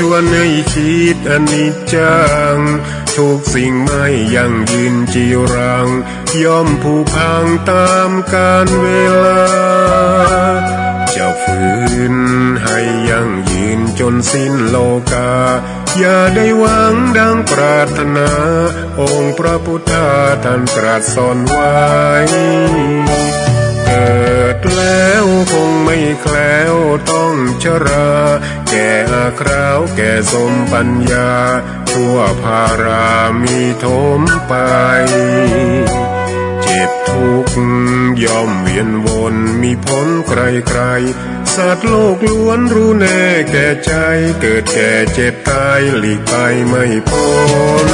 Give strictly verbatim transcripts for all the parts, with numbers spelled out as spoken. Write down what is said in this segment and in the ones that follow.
ชวนให้คิดอนิจจัง ทุกสิ่งไม่ยั่งยืนจีรัง ย่อมผุพังต๋ามกาลเวลา จะฝืนให้ยั่งยืนจ๋นสิ้นโลกา อย่าได้หวังดังปรารถนา องค์พระพุทธาท่านตรัสสอนไว้ เกิดแล้วคงไม่แคล้วต้องชรา แก่อาคราวแก่สมปัญญา ทั่วภารามีถมไป เจ็บทุกข์ย่อมเวียนวนมีผลใครๆ สัตว์โลกล้วนรู้แน่แก่ใจ เกิดแก่เจ็บตายหลีกไปไม่พ้น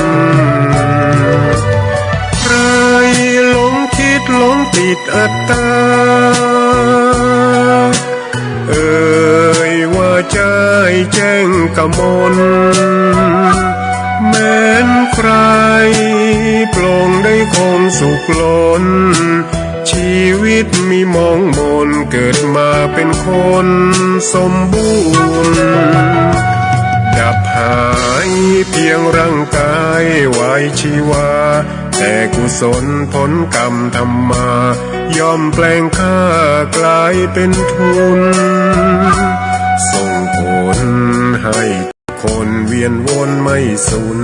ใครหลงคิดหลงติดอัตตา เอ่ยว่าใจ้แจ้งกมล แม้นใครปลงได้คงสุขล้น ชีวิตมีหมองหม่น เกิดมาเป็นคนสมบูรณ์ ดับหายเพียงร่างกายไว้ชีวา แต่กุศลผลกรรมทำมา ย่อมแปลงค่ากลายเป็นทุน ส่งผลให้คนเวียนวนไม่สูญ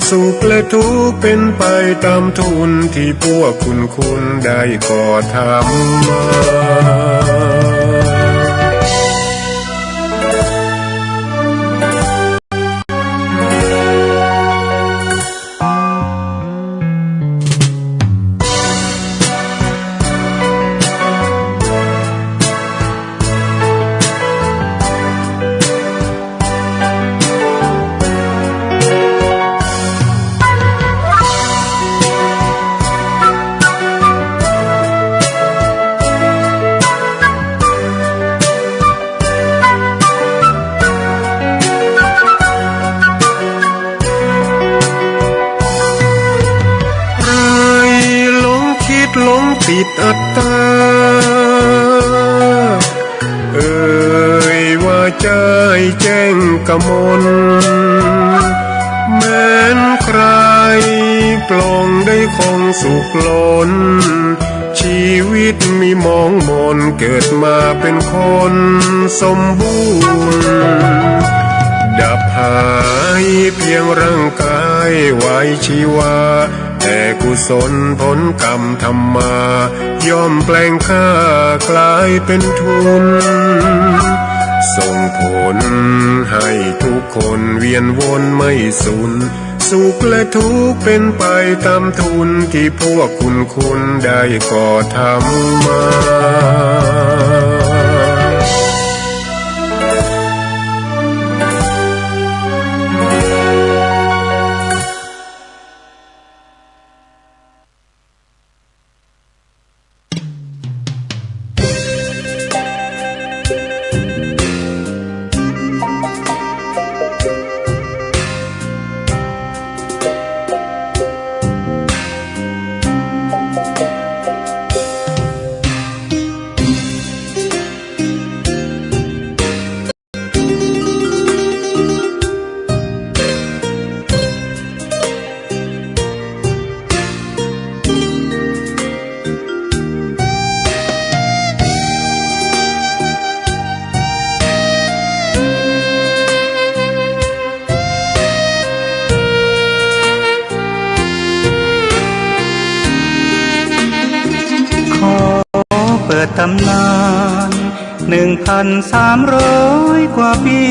สุขและทุกข์เป็นไปต๋ามทุน ตี้พวกคุณคุณได้ก่อทำมา ใครหลงคิดหลงติดอัตตา เอ่ยว่าใจ้แจ้งกมล แม้นใครปลงได้คงสุขล้น ชีวิตมีหมองหม่น เกิดมาเป็นคนสมบูรณ์ ดับหายเพียงร่างกายไว้ชีวา แต่กุศลผลกรรมทำมา ย่อมแปลงค่ากลายเป็นทุน ส่งผลให้ทุกคนเวียนวนไม่สูญ สุขและทุกข์เป็นไปต๋ามทุน ตี้พวกคุณคุณได้ก่อทำมาขอเปิดต๋ำนานหนึ่งพันสามร้อยกว่าปี๋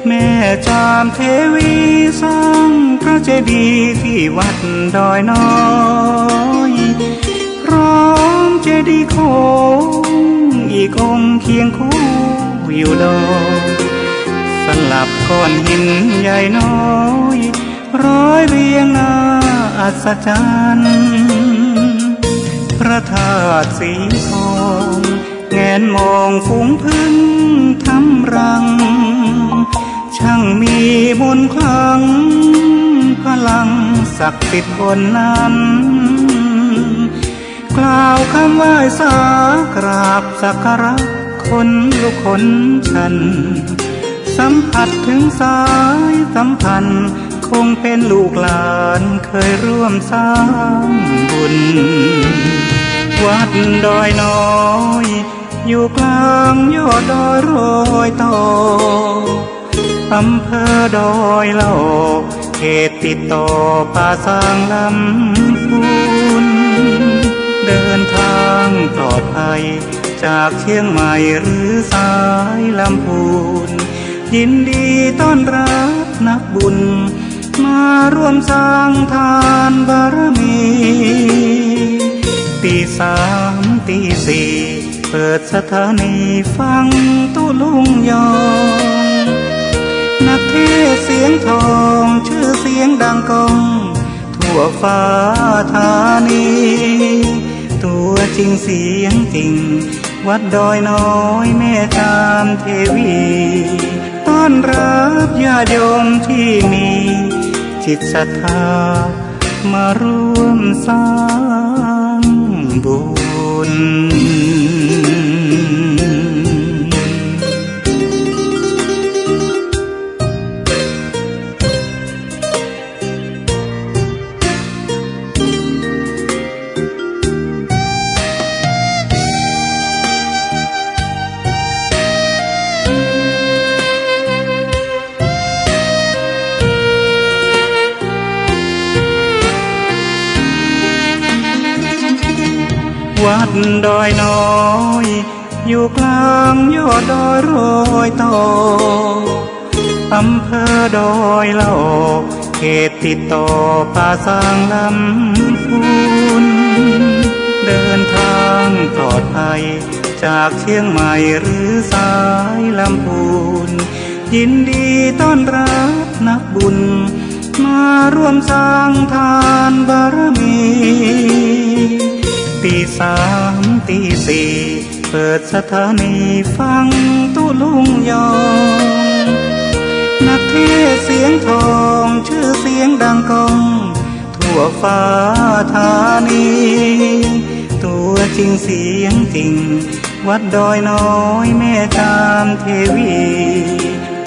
แม่จามเทวีสร้างพระเจดีย์ตี้วัดดอยน้อย พร้อมเจดีย์โค้งอีกองค์เคียงคู่อยู่ดอย สลับก้อนหินใหญ่น้อย ร้อยเรียงน่าอัศจรรย์ พระธาตุสีทอง แงนมองฝูงผึ้งทำรัง ช่างมีมนต์ขลัง พลังศักดิ์สิทธิ์บนนั้น กล่าวคำไหว้สากราบสักการะ ขนลุกขนชัน ส สัมผัสเถิงสายสัมพันธ์ คงเป๋นลูกหลานเคยร่วมสร้างบุญ วัดดอยน้อย อยู่กลางยอดดอยรอยต่อ อำเภอดอยหล่อ เขตติดต่อป่าซางลำพูน เดินทางปลอดภัยจากเชียงใหม่หรือสายลำพูน ยินดีต้อนรับนักบุญ มาร่วมสร้างทานบารมี ตีสามตีสี่ เปิดสถานีฟังตุ๊ลุงยอง นักเทศน์เสียงทอง ชื่อเสียงดังก้อง ทั่วฟ้าธานี ตัวจริงเสียงจริง วัดดอยน้อยแม่จามเทวี ต้อนรับญาติโยมที่มีจิตศรัทธา มาร่วมสร้างบุญ วัดดอยน้อย อยู่กลางยอดดอยรอยต่อ อำเภอดอยหล่อ เขตติดต่อป่าซางลำพูน เดินทางปลอดภัยจากเชียงใหม่หรือสายลำพูน ยินดีต้อนรับนักบุญ มาร่วมสร้างทานบารมี ตีสามตีสี่ เปิดสถานีฟังตุ๊ลุงยอง นักเทศน์เสียงทอง ชื่อเสียงดังก้อง ทั่วฟ้าธานี ตัวจริงเสียงจริง วัดดอยน้อยแม่จามเทวี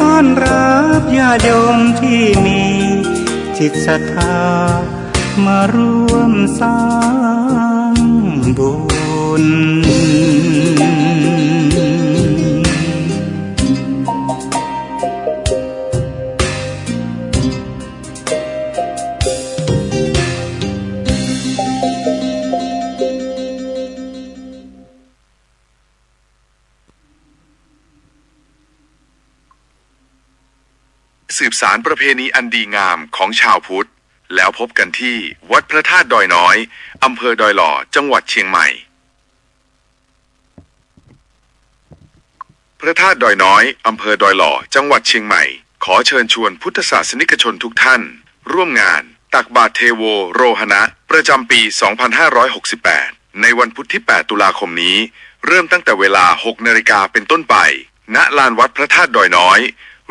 ต้อนรับญาติโยมที่มีจิตศรัทธา มาร่วมสร้างบุญ สืบสานประเพณีอันดีงามของชาวพุทธ แล้วพบกันที่วัดพระธาตุดอยน้อย อำเภอดอยหล่อ จังหวัดเชียงใหม่ พระธาตุดอยน้อย อำเภอดอยหล่อ จังหวัดเชียงใหม่ ขอเชิญชวนพุทธศาสนิกชนทุกท่าน ร่วมงานตักบาตรเทโว โรหณะ ประจำปี สองพันห้าร้อยหกสิบแปด ในวันพุธที่ แปด ตุลาคมนี้ เริ่มตั้งแต่เวลา หก นาฬิกาเป็นต้นไป ณ ลานวัดพระธาตุดอยน้อย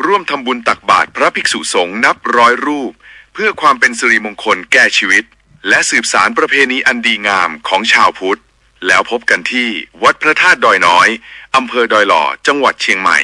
ร่วมทำบุญตักบาตรพระภิกษุสงฆ์นับร้อยรูป เพื่อความเป็นสิริมงคลแก่ชีวิต และสืบสานประเพณีอันดีงามของชาวพุทธ แล้วพบกันที่วัดพระธาตุดอยน้อย อำเภอดอยหล่อ จังหวัดเชียงใหม่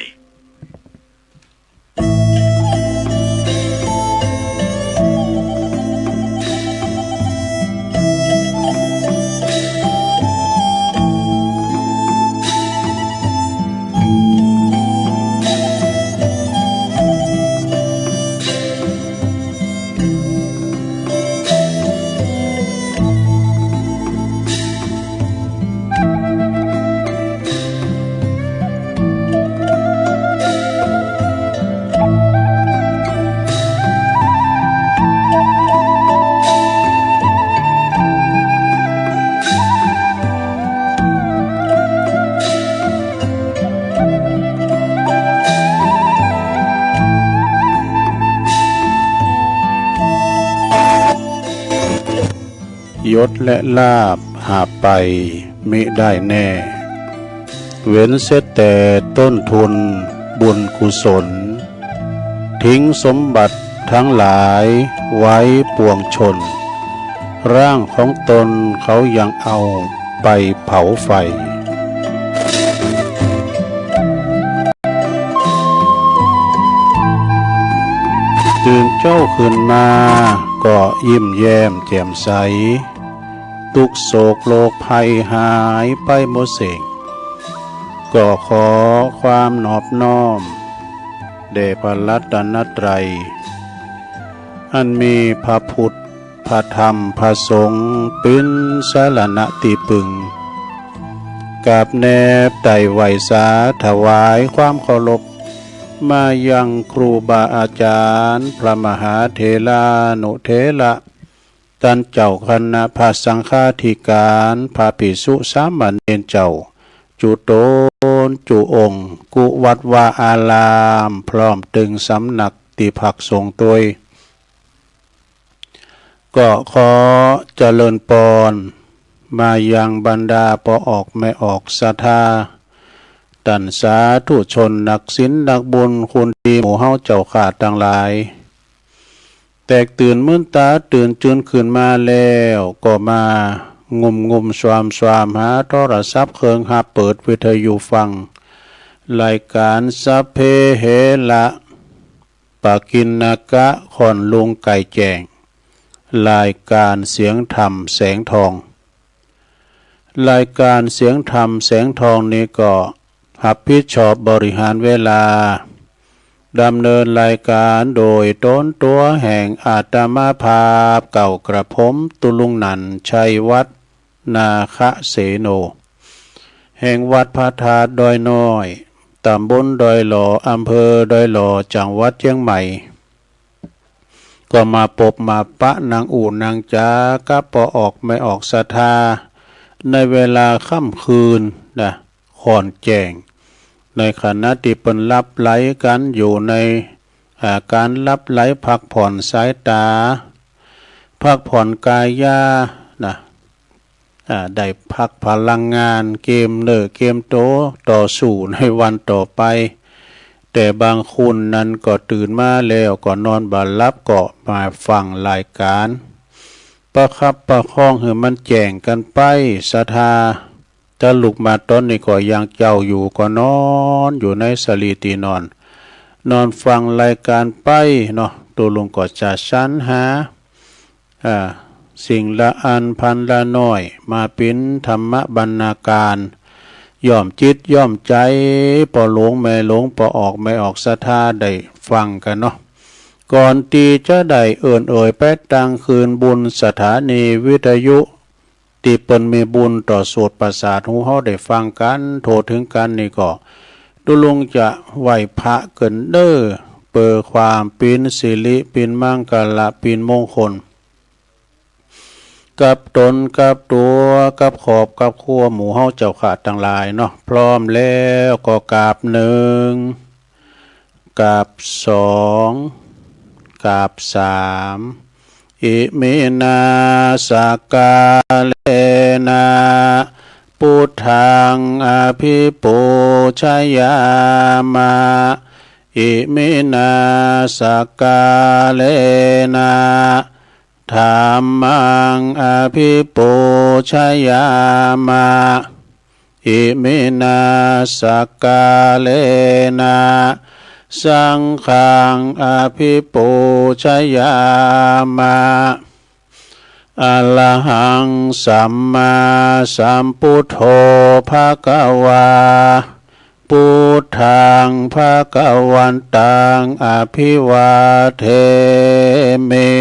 ยศและลาภหาบไปมิได้แน่ เว้นเสียแต่ต้นทุนบุญกุศล ทิ้งสมบัติทั้งหลายไว้ปวงชน ร่างของตนเขายังเอาไปเผาไฟ ตื่นเจ๊าขึ้นมาก็ยิ้มแย้มแจ่มใส ตุ๊กข์โศกโรคภัยหายไปหมดเส้ง ก็ขอความนอบน้อมแด่พระรัตนตรัย อันมีพระพุทธ พระธรรม พระสงฆ์ เป๋นสรณะตี้ปึง กราบแนบไต่ไหว้สาถวายความเคารพ มายังครูบาอาจารย์ พระมหาเถรานุเถระ ต้านเจ้าคณะพระสังฆาธิการ พระภิกษุสามเณรเจ้า จุ๊ตนจุ๊องค์ กู้วัดวาอาราม พร้อมตึงสำนักตี้พักสงฆ์ตวย ก็ขอเจริญปอน มายังบรรดาป้อออกแม่ออกศรัทธา ต้านสาธุชนนักศีลนักบุญคุณดีหมู่เฮาเจ้าข้าตังหลาย แตกตื่นมืนต๋าตื่นจืนขึ้นมาแล้ว ก็มางุ่มงุ่มซวามซวามหาโทรศัพท์เคิงฮับ เปิดวิทยุฟัง รายก๋านสัพเพเหระ ปกิณณกะ ค่อนลุงใก้แจ้ง รายก๋านเสียงธรรมแสงทอง รายก๋านเสียงธรรมแสงทองนี้ก็ฮับผิดชอบบริหารเวลา ดำเนินรายก๋านโดยต๋นตั๋วแห่งอาตมาภาพเก่ากระผม ตุ๊ลุงหนันท์ ชัยวัฒน์ นาคเสโน แห่งวัดพระธาตุดอยน้อย ต๋ำบลดอยหล่อ อำเภอดอยหล่อ จังหวัดเจียงใหม่ ก็มาปบมาปะนั่งอู้นั่งจ๋ากับป้อออกแม่ออกศรัทธา ในเวลาค่ำคืนนะ ค่อนแจ้ง ในขณะตี้เปิ้นหลับไหลกั๋นอยู่ใน อ่า ก๋านหลับไหลพักผ่อนสายต๋า พักผ่อนกายานะ อ่า ได้พักพลังงานเกียมเนื้อเกียมตั๋วต่อสู้ในวันต่อไป แต่บางคนนั้นก็ตื่นมาแล้วก็นอนบ่หลับ ก็มาฟังรายก๋าน ประคับประคองหื้อมันแจ้งกั๋นไป ศรัทธา ถ้าลุกมาต๋อนนี้ก็ยังเจ้าอยู่ ก็นอนอยู่ในสลีตี้นอน นอนฟังรายก๋านไปเนาะ ตุ๊ลุงก็จะสรรหา อ่า สิ่งละอันพันละน้อย มาเป๋นธรรมบรรณาการ ย้อมจิตย้อมใจ๋ป้อหลวงแม่หลวง ป้อออกแม่ออกศรัทธาได้ฟังกั๋นเนาะ ก่อนตี้จะได้เอิ้นเอ่ยไปตางคืนบุญสถานีวิทยุ ตี้เปิ้นมีบุญต่อโสตประสาทหูเฮาได้ฟังกั๋น ทั่วเถิงกั๋นนี่ก็ ตุ๊ลุงจะไหว้พระเกินเน่อ เปื้อความเป๋นสิริ เป๋นมังคละ เป๋นมงคล กับต๋น กับตั๋ว กับครอบ กับครัวหมู่เฮาเจ้าข้าตังหลายเนาะ พร้อมแล้วก็กราบหนึ่ง กราบสอง กราบสาม อิมินา สักกาเลนะ ปุทธัง อภิปูชยามะ อิมินา สักกาเลนะ ธัมมัง อภิปูชยามะ อิมินา สักกาเลนะ สังฆัง อภิปูชยามะ อะระหัง สัมมาสัมปุทโธ ภะคะวา ปุทธัง ภะคะวันตัง อะภิวาเทมิ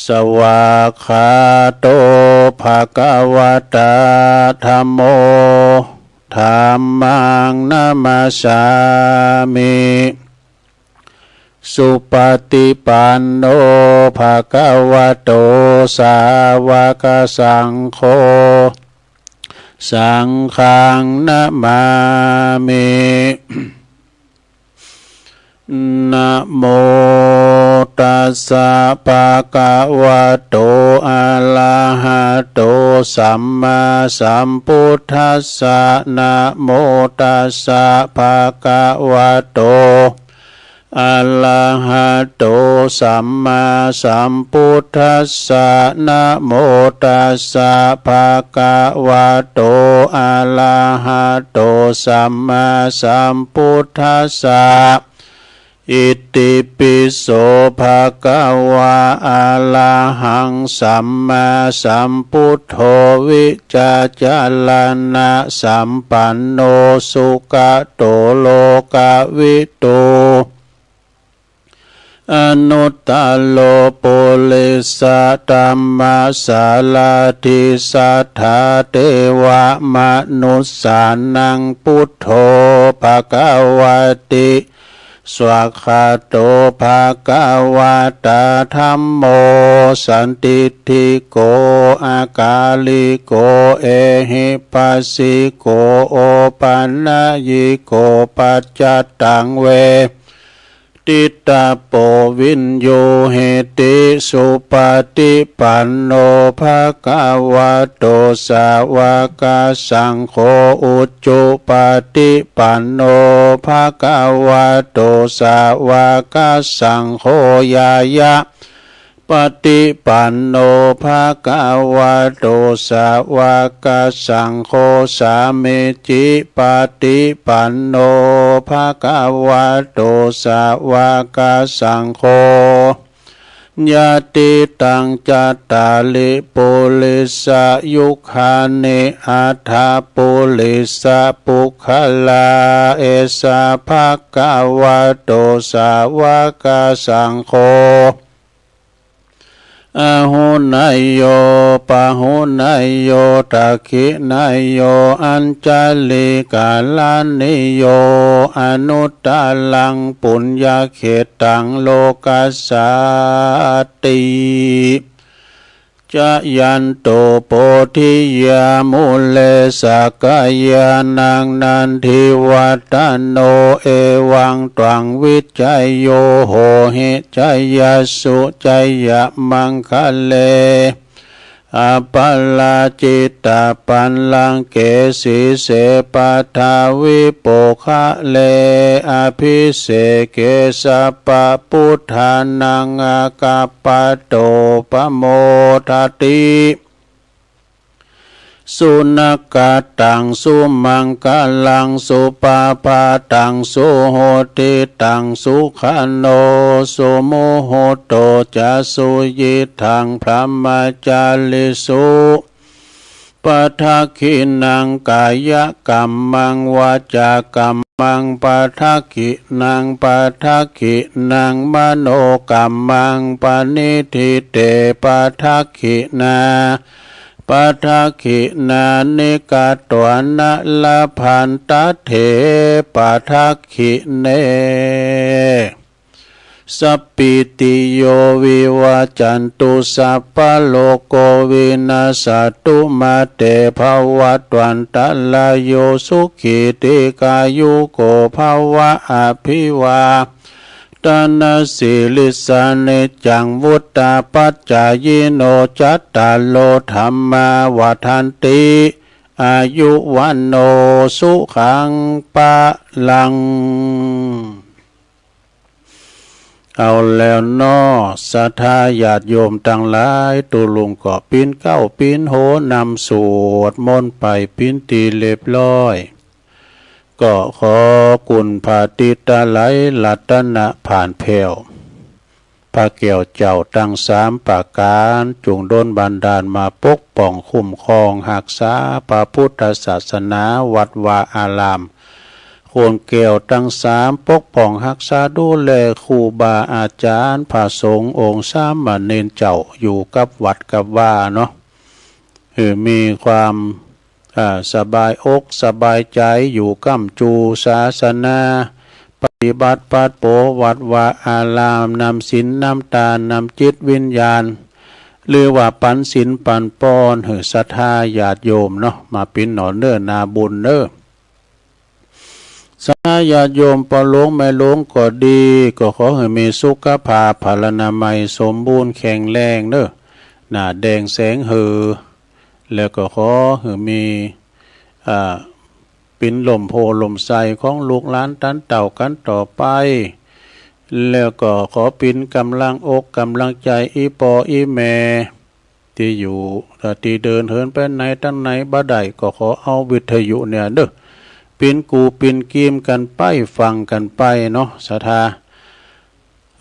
สวากขาโต ภะคะวะตา ธัมโม ธัมมัง นะมัสสามิ สุปะติปันโน ภะคะวะโต สาวะกะสังโฆ สังฆัง นะมามิ นะโม ตัสสะ ภะคะวะโต อะระหะโต สัมมาสัมพุทธัสสะ นะโม ตัสสะ ภะคะวะโต อะระหะโต สัมมาสัมพุทธัสสะ นะโม ตัสสะ ภะคะวะโต อะระหะโต สัมมาสัมพุทธัสสะ อิติ ปิโส ภะคะวา อะระหัง สัมมาสัมพุทโธ วิชชาจารณะสัมปันโน สุขะโต โลกะวิทู อนุตตโร ปุริสะธัมมสารถิ สัทธาเทวะมนุสสานัง พุทโธ ภะคะวะติ สวากขาโต ภะคะวะตา ธัมโม สันทิฏฐิโก อากาลิโก เอหิปัสสิโก โอปะนะยิโก ปัจจัตตัง เวทิตาโป วิญญูหิติ สุปะฏิปันโน ภะคะวะโต สาวะกะสังโฆ อุจุปะฏิปันโน ภะคะวะโต สาวะกะสังโฆ ญาญะปะฏิปันโน ภะคะวะโต สาวะกะสังโฆ สามีจิปะฏิปันโน ภะคะวะโต สาวะกะสังโฆ ยะติตัง จัตตาริ ปุริสะยุคคานิ อัฏฐะ ปุริสะปุคคลา เอสะ ภะคะวะโต สาวะกะสังโฆ อาหุเนยโย ปาหุเนยโย ทักขิเนยโย อัญชลีกะรณีโย อนุตตรัง ปุญญะเขตตัง โลกัสสาติ จายันโต โพธิยา มูเล สะกะยานัง นันทิวัฏฏะโน เอวังตวัง วิจโย โหหิ จยัสสุ จยะมังคะเล อะปะราจิตะปัลลังเก สีเส ปะทาวิ โปกคะเล อะภิเสเก สัพพะพุทธานัง อากัปปะโต ปะโมทะติ สุนากะตัง สุมังคะลัง สุปะพาตัง สุหุติตัง สุขะโน สุมุหุตโต จะ สุยิตถัง พรหมจาริสุ ปะทักขินัง กายะกัมมัง วาจากัมมัง ปะทักขินัง ปะทักขินัง มโนกัมมัง ปะนิฏฐิเต ปะทักขินา ปะทักขินานิ กะตวานะ ละพันตะเถ ปะทักขิเน สัพพีติโย วิวัจจันตุ สัพพะโรโค วินัสสะตุ มา เต ภะวัตวันตะราโย สุขี ทีฆายุโก ภะวะ อะภิวาตะนะสีลิสสะ นิจจัง วุฑฒาปัจจายิโน จัตตาโร ธัมมา วัฑฒันติ อายุ วัณโณ สุขัง พะลัง เอาแล้วเนาะ ศรัทธาญาติโยมตังหลาย ตุ๊ลุงก็ปิ๊นเก๊าปิ๊นโหนำสวดมนต์ไปปิ๊นตี้เรียบร้อย ก็ขอคุณพระติตะไลรัตนะผ่านแผ้ว พระแก้วเจ้าตังสามประก๋าน จุ่งดลบันดาลมาปกป้องคุ้มครองฮักษาพระพุทธศาสนา วัดวาอาราม คนแก้วตังสามปกป้องฮักษาดูแลครูบาอาจ๋ารย์ พระสงฆ์องค์สามเณรเจ้าอยู่กับวัดกับวาเนาะ หื้อมีความ อ่า สบายอกสบายใจ๋อยู่ก้ำจูศาสนา ปฏิบัติปัดโป๋วัดวาอาราม นำศีลนำตานนำจิตวิญญาณ หรือว่าปันศีลปันปอนหื้อศรัทธาญาติโยมเนาะ มาปิ๊นหน่อเน้อนาบุญเน้อ ศรัทธาญาติโยมป้อหลวงแม่หลวงก็ดี ก็ขอหื้อมีสุขภาพพลานามัยสมบูรณ์แข็งแรงเน้อ หน้าแด่งแสงเหือ แล้วก็ขอหื้อมี อ่า ปิ๊นล่มโพธิ์ล่มไทรของลูกหลานตันเต้ากั๋นต่อไป แล้วก็ขอปิ๊นก๋ำลังอกก๋ำลังใจ๋อี่ป้ออี่แม่ ตี้อยู่ ตี้เดินเหินไปไหนตังไหนบ่ได้ ก็ขอเอาวิทยุเนี่ยเน้อ ปิ๊นกู่ปิ๊นกีมกั๋นไป ฟังกั๋นไปเนาะ ศรัทธา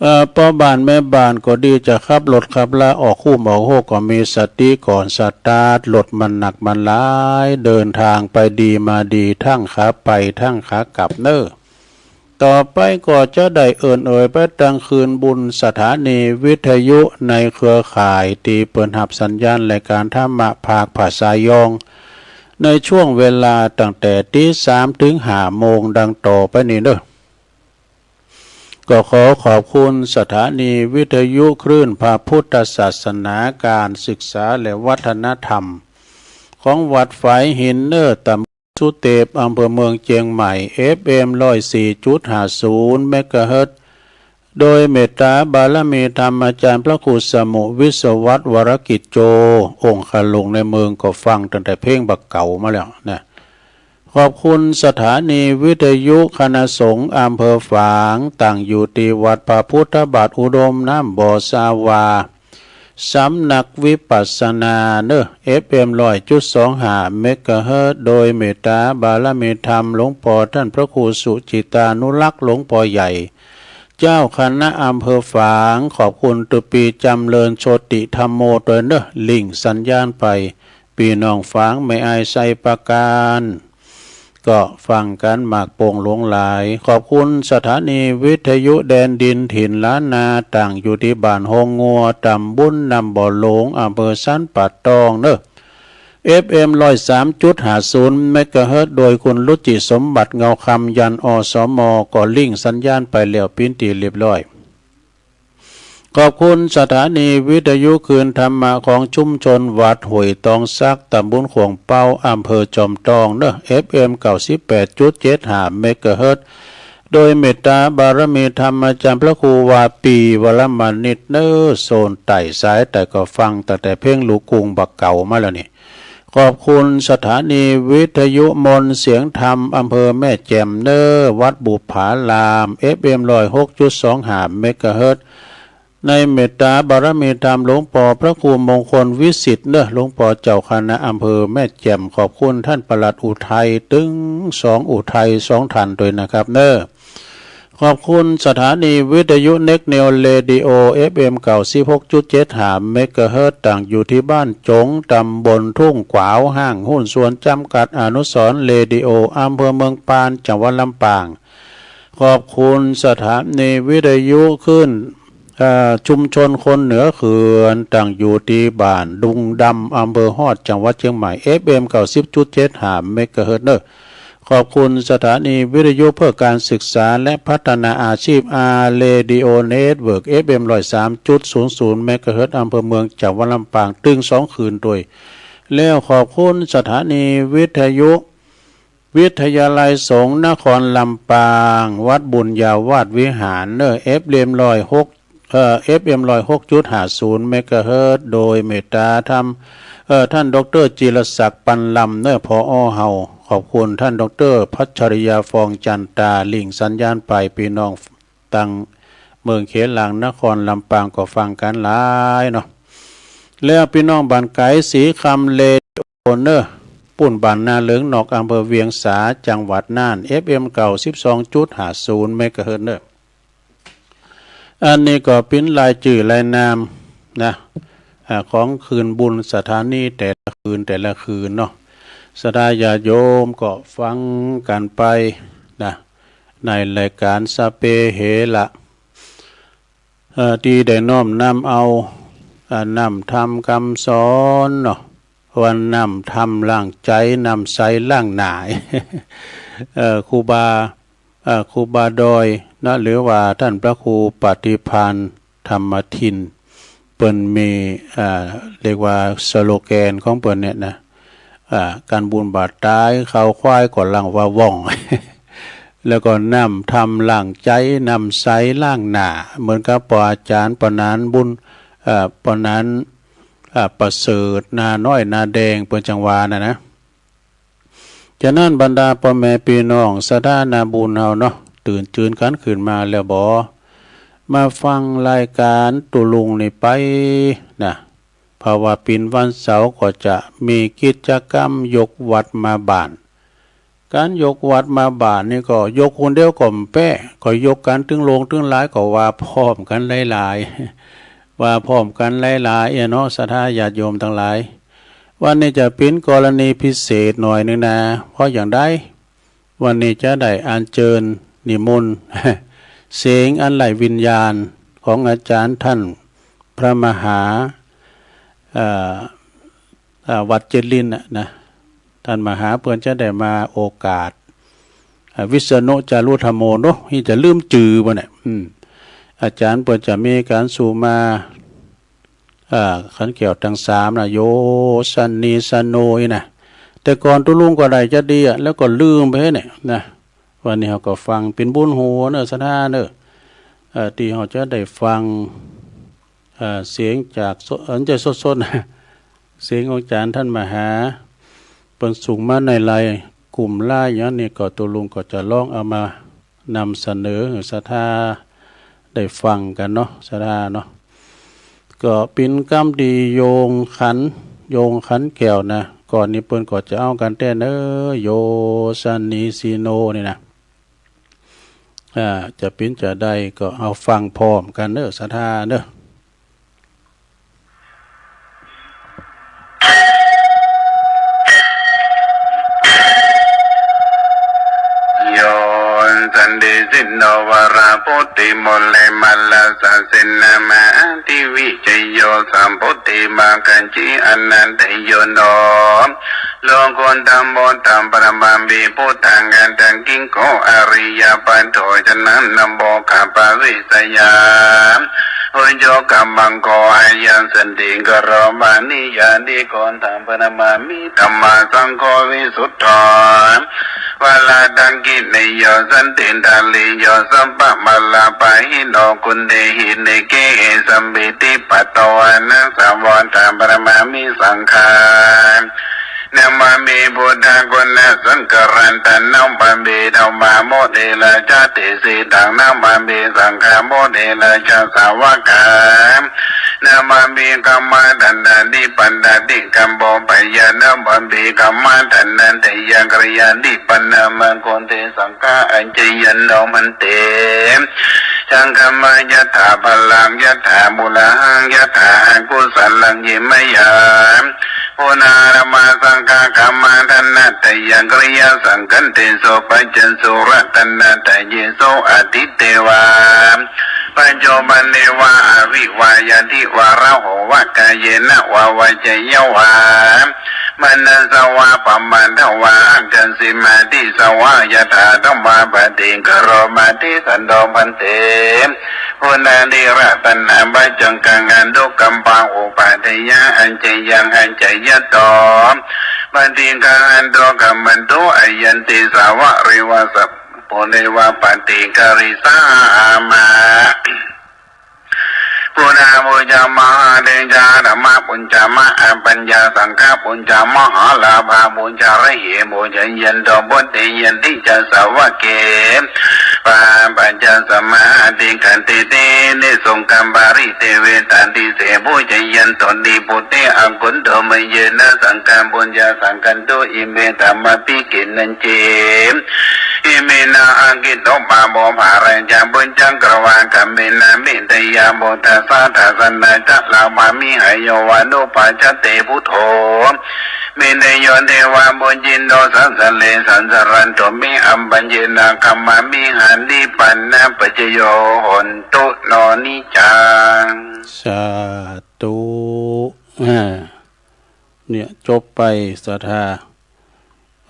เอ่อ ป้อบ้านแม่บ้านก็ดี จะขับรถขับลาออกฮู้ออกโฮก็มีสติก่อน สตาร์ทรถมันหนักมันหลาย เดินตางไปดีมาดี ตึงขาไปตึงขากลับเน่อ ต่อไปก็จะได้เอิ้นเอ่ยไปตังคืนบุญสถานีวิทยุในเครือข่ายตี้เปิ้นฮับสัญญาณรายการธรรมะภาคภาษายอง ในช่วงเวลาตั้งแต่ตีสามตึงห้าโมงดังต่อไปนี้เน่อ ก็ขอขอบคุณสถานีวิทยุคลื่นพระพุทธศาสนา การศึกษาและวัฒนธรรม ของวัดฝายหินเน่อ ตำบลสุเตป อำเภอเมืองเจียงใหม่ เอฟเอ็ม ร้อยสี่จุดห้าศูนย์ เมกะเฮิรตซ์ โดยเมตตาบารมีธรรมอาจารย์พระครูสมุ วิศวัตร วรกิจโจ องคลุงในเมือง ก็ฟังตั้งแต่เพลงบ่าเก่ามาแล้วนะ ขอบคุณสถานีวิทยุคณะสงฆ์อำเภอฝาง ตั้งอยู่ตี้วัดพระพุทธบาทอุดมน้ำบ่อสาวา สำนักวิปัสสนาเน่อ เอฟเอ็ม ร้อยจุดสองห้า เมกะเฮิรตซ์ โดยเมตตาบารมีธรรมหลวงป้อต้านพระครูสุจิตานุรักษ์หลวงป้อใหญ่ เจ้าคณะอำเภอฝาง ขอบคุณตรูปี๋จำเริญโชติธัมโมตวยเน่อ ลิงก์สัญญาณไป ปี้น้องฝางแม่อายไชยปราการ ก็ฟังกั๋นมากโป่งหลวงหลาย ขอบคุณสถานีวิทยุแดนดินถิ่นล้านนา ตั้งอยู่ตี้บ้านโฮงงัว ตำบลน้ำบ่อหลวง อำเภอสันป่าตองเน่อ เอฟเอ็ม ร้อยสามจุดห้าศูนย์ เมกะเฮิรตซ์ โดยคุณรุจิสมบัติเงาคำ ยัน อสม ก็ลิงก์สัญญาณไปแล้วเป๋นตี้เรียบร้อย ขอบคุณสถานีวิทยุคลื่นธรรมะของชุมชนวัดห้วยตองสัก ตำบลข่วงเป๊า อำเภอจอมตองเน่อ เอฟเอ็ม เก้าสิบแปดจุดเจ็ดห้า เมกะเฮิรตซ์ โดยเมตตาบารมีธรรมอาจารย์พระครูวาปี วรมณิตเน่อ โซนใต้สายใต้ก็ฟังตั้งแต่เพลงลูกกรุ้งบ่าเก่ามาแล้วนี่ ขอบคุณสถานีวิทยุมนต์เสียงธรรม อำเภอแม่แจ่มเน่อ วัดบุปผาราม เอฟเอ็ม ร้อยหกจุดสองห้า เมกะเฮิรตซ์ ในเมตตาบารมีธรรมหลวงป้อพระครูมงคลวิสิทธิ์เน่อ หลวงป้อเจ้าคณะอำเภอแม่แจ่ม ขอบคุณต้านปลัดอุทัย ตึงสองอุทัยสองต้านตวยนะครับเน่อ ขอบคุณสถานีวิทยุเน็กเนวเรดิโอ เอฟเอ็ม เก้าสิบหกจุดเจ็ดห้า เมกะเฮิรตซ์ ตั้งอยู่ตี้บ้านจง ตำบลทุ่งขวาว ห้างหุ้นส่วนจำกัดอนุสรณ์เรดิโอ อำเภอเมืองปาน จังหวัดลำปาง ขอบคุณสถานีวิทยุคลื่น เอ่อ ชุมชนคนเหนือเขื่อน ตั้งอยู่ตี้บ้านดุงดำ อำเภอฮอด จังหวัดเชียงใหม่ เอฟเอ็ม เก้าสิบจุดเจ็ดห้า เมกะเฮิรตซ์เน่อ ขอบคุณสถานีวิทยุเพื่อการศึกษาและพัฒนาอาชีพ อาร์ เรดิโอ เน็ตเวิร์ค เอฟเอ็ม ร้อยสามจุดศูนย์ศูนย์ เมกะเฮิรตซ์ อำเภอเมือง จังหวัดลำปาง ตึงสองคืนตวย แล้วขอบคุณสถานีวิทยุ วิทยาลัยสงฆ์นครลำปาง วัดบุญญาวาสวิหารเน่อ เอฟเอ็ม ร้อยหก เอ่อ เอฟเอ็ม ร้อยหกจุดห้าศูนย์ เมกะเฮิรตซ์ โดยเมตตาธรรม เอ่อ ต้านด็อกเตอร์จิรศักดิ์ ปันลำเน่อ ผอ.เฮา ขอบคุณต้านด็อกเตอร์พัชริยา ฟองจันตา ลิงก์สัญญาณไป ปี้น้องตังเมืองเขตหลางนครลำปางก็ฟังกั๋นหลายเนาะ แล้วปี้น้องบ้านไก๋ ศรีคำเรดิโอเน่อ ปู๊นบ้านนาเหลิงนอก อำเภอเวียงสา จังหวัดน่าน เอฟเอ็ม เก้าสิบสองจุดห้าศูนย์ เมกะเฮิรตซ์เน่อ อันนี้ก็เป๋นรายจื้อรายนามนะ อ่า ของคืนบุญสถานีแต่ละคืนแต่ละคืนเนาะ ศรัทธาญาติโยมก็ฟังกั๋นไปนะ ในรายการสัพเพเหระ เอ่อ ตี้ได้น้อมนำเอา อ่า น้ำธรรมกำสอนเนาะ ว่าน้ำธรรมล้างใจ๋ น้ำใสล้างหน้า เอ่อ ครูบา เอ่อ ครูบาดอยนะ หรือว่าต้านพระครูปฏิภาณธรรมทิน เปิ้นมี เอ่อ เรียกว่าสโลแกนของเปิ้นเนี่ยนะ อ่า ก๋านบุญบาตรต๋าย ข้าวควายก็ล้างว่าว่อง แล้วก็น้ำธรรมล้างใจ๋ น้ำใสล้างหน้า เหมือนกับป้ออาจ๋ารย์ ป้อหนานบุญ เอ่อ ป้อหนาน อ่า ประเสริฐ นาน้อย นาแดง เปิ้นจังว่าน่ะนะ ฉะนั้นบรรดาป้อแม่ปี้น้องศรัทธานาบุญเฮาเนาะ ตื่นจืนกั๋นขึ้นมาแล้วบ่ มาฟังรายการตุลุงนี่ไปนะ เพราะว่าเป๋นวันเสาร์ก็จะมีกิจกรรมยกวัดมาบ้าน ก๋านยกวัดมาบาตรนี่ก็ยกคนเดียวก็บ่แป๊ ก็ยกกั๋นตึงโลงตึงหลาย ก็ว่าพร้อมกั๋นหลายๆ ว่าพร้อมกั๋นหลายๆ อะเนาะ ศรัทธาญาติโยมตังหลาย วันนี้จะเป๋นกรณีพิเศษหน่อยนึ่งนะ เพราะอย่างใด วันนี้จะได้อัญเจิญนิมนต์ เสียงอันไร้วิญญาณของอาจ๋ารย์ต้านพระมหา เอ่อ เอ่อ วัดเจ็ดลิ้นน่ะนะ ต้านมหาเปิ้นจะได้มาโอกาส เอ่อ วิษณุจารุธัมโมเนาะ นี่จะลืมจื้อบ่เนี่ย อืม อาจ๋ารย์เปิ้นจะมีก๋านสู่มา เอ่อ ขันแก้วตังสามนะ โยสนีสโนนี่นะ แต่ก่อนตุ๊ลุงก็ได้จะดีอะ แล้วก็ลืมไปเนี่ยนะ วันนี้เฮาก็ฟังเป๋นบุญหูเน่อ ศรัทธาเน่อ เอ่อ ตี้เฮาจะได้ฟัง เอ่อ เสียงจากส- เอ่อ บ่ใจ้สดๆ นะ เสียงของอาจ๋ารย์ต้านมหา เปิ้นส่งมาในไลน์กลุ่มไลน์อย่างนี้ ก็ตุ๊ลุงก็จะลองเอามานำเสนอหื้อศรัทธาได้ฟังกั๋นเนาะ ศรัทธาเนาะ ก็เป๋นกำตี้โยงขัน โยงขันแก้วนะ ก่อนนี้เปิ้นก็จะเอากั๋นแต๊เน่อ โยสนีสโนนี่นะ อ่า จะเป๋นจะใดก็เอาฟังพร้อมกั๋นเน่อ ศรัทธาเน่อ โยสนีสโน วราโพธิมูเล มาลาสเสนา มหาทีวี จโย สัมโพธิมัคคะ จี อนันตโย โน โลกุตโตธัมโม ธัมมะนะมามิ พุทธัง อัตถัง กิงโฆ อริยะปัจโจ ชนะ นะโม ขะปะริสยา อุจโจ ขะมังโค อายัสสันติ กะโรมานิ ญาติโก ธัมมะนะมามิ ธัมมาสังโฆ วิสุทโธ วรดักขิเณโย สันตินทาริโย สัพพะมาลาปะหิโน กุณเณหิ เณเก เอสัมปิติปัตโต อานัสสะโว ธัมมะนะมามิ สังฆัง นะมามิ พุทธกุณะสังฆรัตนัง นะมามิ ธัมมาโมเดราชาติเสตัง นะมามิ สังฆาโมเดราชาสาวกัง นะมามิ คัมมาทานาธิปัตตาธิกัมโปปะยา นะมามิ คัมมาทานาทะยังกริยาธิปันนะ มังโคเต สังฆา อาจายันโน ภันเต สังฆัมมะ ยะถาพลัง ยะถามูลหัง ยะถาอากุสลัง เยมะยัง ปุราณะมะ สังฆา คัมมาทานาทะยังกริยาสังคันเต โสปะจัสสุ รัตนะทะเยโส อธิเตวา ปัจจุบันเนวะ อวิวา ยะทิวา ระโหวะ กาเยนะวา วาจายะวา มะนะสะวา ปะมาทะวา อะกัสสิมา ทิสะวา ยะถาธัมมา ปะฏิคันโรมา ทิสันโต ภันเต ปุณณะนิรัตนะปัจจังกัง อนุกัมปัง อุปาเทยะ อาจายัง อาจายะโต ปะฏิคันหันโต คัมมันโต อายันติสาวะ เรวะ สัพพุเรวะ ปะฏิคันหิสามา พุทธะปุจจะ มหาเตจะ ธัมมะปุจจะ มหาปัญญา สังฆะปุจจะ มหาลาภะปุจจะ เรหิปุจจะยันโต พุทเทยันติจะ สาวะเก ปะปัจจะ สะมา อติขันติ เต เน สุขัง ปะริเต เวทันติ เส ปุจจะยันโต นิพพุเต อะกุณโฑ มะเยนะ สังฆะปุจจะ สังคันตุ อิเม ธัมมาภิกขิณัญจะ อิเมนะ อะกิโต ปะโป ภะรัญจะ ปุจจัง กะวา กะเมนะ เมตตะยา พุทธัสสะ ทัสสะนะ จะ ลาภามิ หายวานุปัชชะเต พุทโธ เมตตะโย เทวา ปุจจิโต สัสสะเร สัสสะรันตุ เม อัปปะเยนะ คัมมามิ หานิพพานะปัจจโย โหนตุ โน นิจจัง สาธุ อ่า เนี่ย จบไป ศรัทธา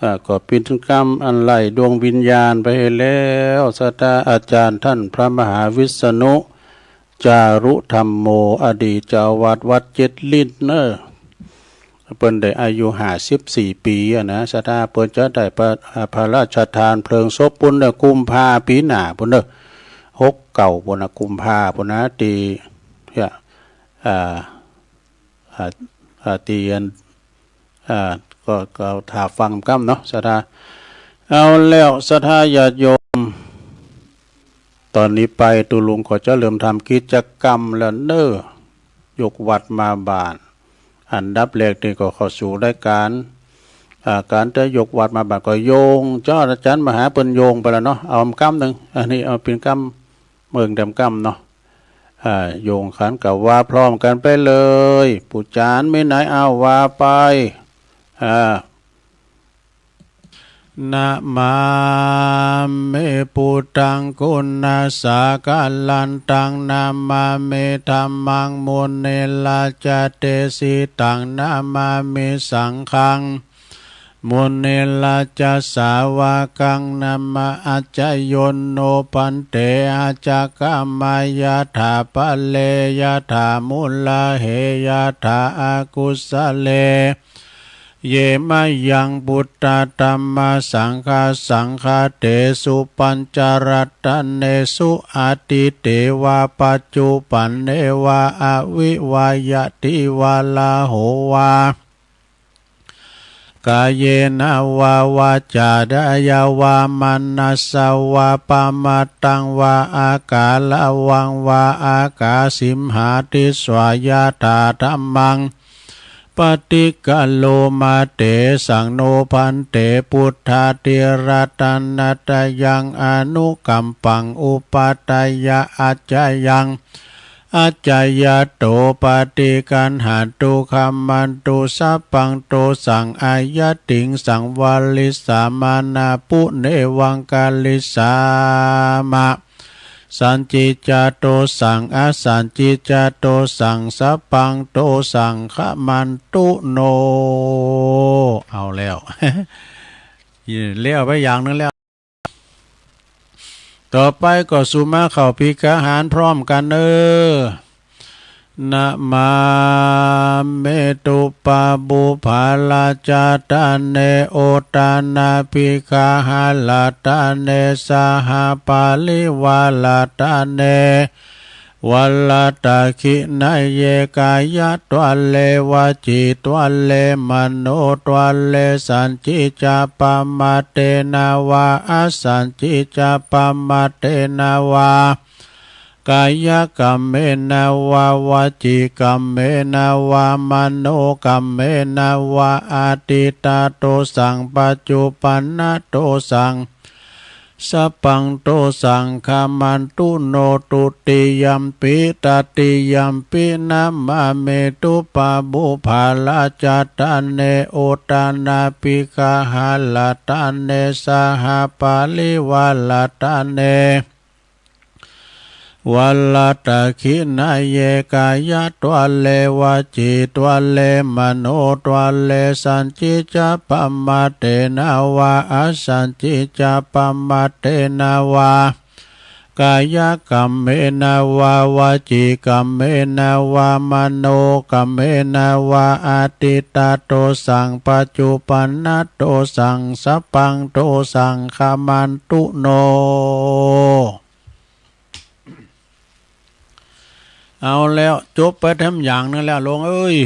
อ่า ก็เป๋นกำอันไล่ดวงวิญญาณไปหื้อแล้ว ศรัทธา อาจ๋ารย์ต้านพระมหาวิษณุ จารุธัมโม อดีตเจ้าอาวาสวัดเจ็ดลิ้นเน่อ เปิ้นได้อายุห้าสิบสี่ปี๋อะนะ ศรัทธา เปิ้นจะได้พระ อ่า พระราชทานเพลิงศพปู๊นเน่อ กุมภาปี๋หน้าปู๊นเน่อ หกเก้าปู๊นนะ กุมภาปู๊นนะ ตี้ เนี่ย อ่า อ่า อ่า ตี้อัน อ่า ก็ ก็ถ่าฟังกำเนาะ ศรัทธา เอาแล้ว ศรัทธาญาติโยม ต๋อนนี้ไปตุ๊ลุงก็จะเริ่มทำกิจกรรมแล้วเน่อ ยกวัดมาบาตร อันดับแรกนี่ก็เข้าสู่รายก๋าน อ่า ก๋านจะยกบาตรมาบาตรก็โยง เจ้าอาจ๋ารย์มหาเปิ้นโยงไปแล้วเนาะ เอากำนึ่ง อันนี้เอาเป๋นกำเมืองแต้มกำเนาะ อ่า โยงขันกับว่าพร้อมกั๋นไปเลย ปู่จ๋ารย์มีไหนเอาว่าไป อ่า นะมามิ พุทธัง กุณัสสะกะรันตัง นะมามิ ธัมมัง มุนิรัจจะเตสิตัง นะมามิ สังฆัง มุนิรัจจะสาวกัง นะมา อาจโยโน ภันเต อาจกะมะ ยะถา ปะเร ยะถา มุลา เห ยะถา อกุสะเล เย มะยัง พุทธะ ธัมมะ สังฆะ สังฆะเตสุ ปัญจรัตเนสุ อดีเตวะ ปัจจุปันเนวะ อวิวะยะติวะ ราโหวะ กาเยนะวะ วาจ๋ายะวะ มะนัสสะวะ ปะมะตตังวะ อาการะวังวะ อากาสิมหาทิสสะ ยะถา ธัมมัง ปะฏิกะโรมะ เตสัง โน ภันเต พุทธาธิราช นะตะยัง อนุกัมปัง อุปัฏฐายะ อาจยัง อาจยะโต ปะฏิกัณหันตุ ขะมันตุ สัพพัง โตสัง อายะติง สังวะริสสามา นา ปุเนวัง กะริสสามะ สัญจิจจะ โตสัง อสัญจิจจะ โตสัง สัพพัง โตสัง ขะมันตุ โน เอาแล้ว แล้วไปอย่างนึ่งแล้ว ต่อไปก็สุมาเข้าภิกขาหารพร้อมกั๋นเน่อ นะมามิ ตุปะปุพพะราชะทะเน โอทะนะภิกขาหะราชะเน สหะปะริวาราชะเน วะรัตตะขิณะเย กายะตวะเร วจีตวะเร มโนตวะเร สัญจิจจะปะมะเตนะวะ อสัญจิจจะปะมะเตนะวะ กายะกัมเมนะวะ วจีกัมเมนะวะ มโนกัมเมนะวะ อะทิฏฐะ โตสัง ปัจจุปันนะ โตสัง สัพพัง โตสัง ขะมันตุ โน ตุติยัมปิ ตติยัมปิ นะมามิ ตุปะปุพพะราชะทะเน โอทะนะภิกขาหะราชะเน สหะปะริวาราชะเน วะรัตตะขิณะเย กายะตวะเร วจีตวะเร มโนตวะเร สัญจิจจะปะมะเตนะวะ อสัญจิจจะปะมะเตนะวะ กายะกัมเมนะวะ วจีกัมเมนะวะ มโนกัมเมนะวะ อะทิฏฐะ โตสัง ปัจจุปันนะ โตสัง สัพพัง โตสัง ขะมันตุ โน เอาแล้ว จบไปแถมอย่างนึ่งแล้ว โลงเอ้ย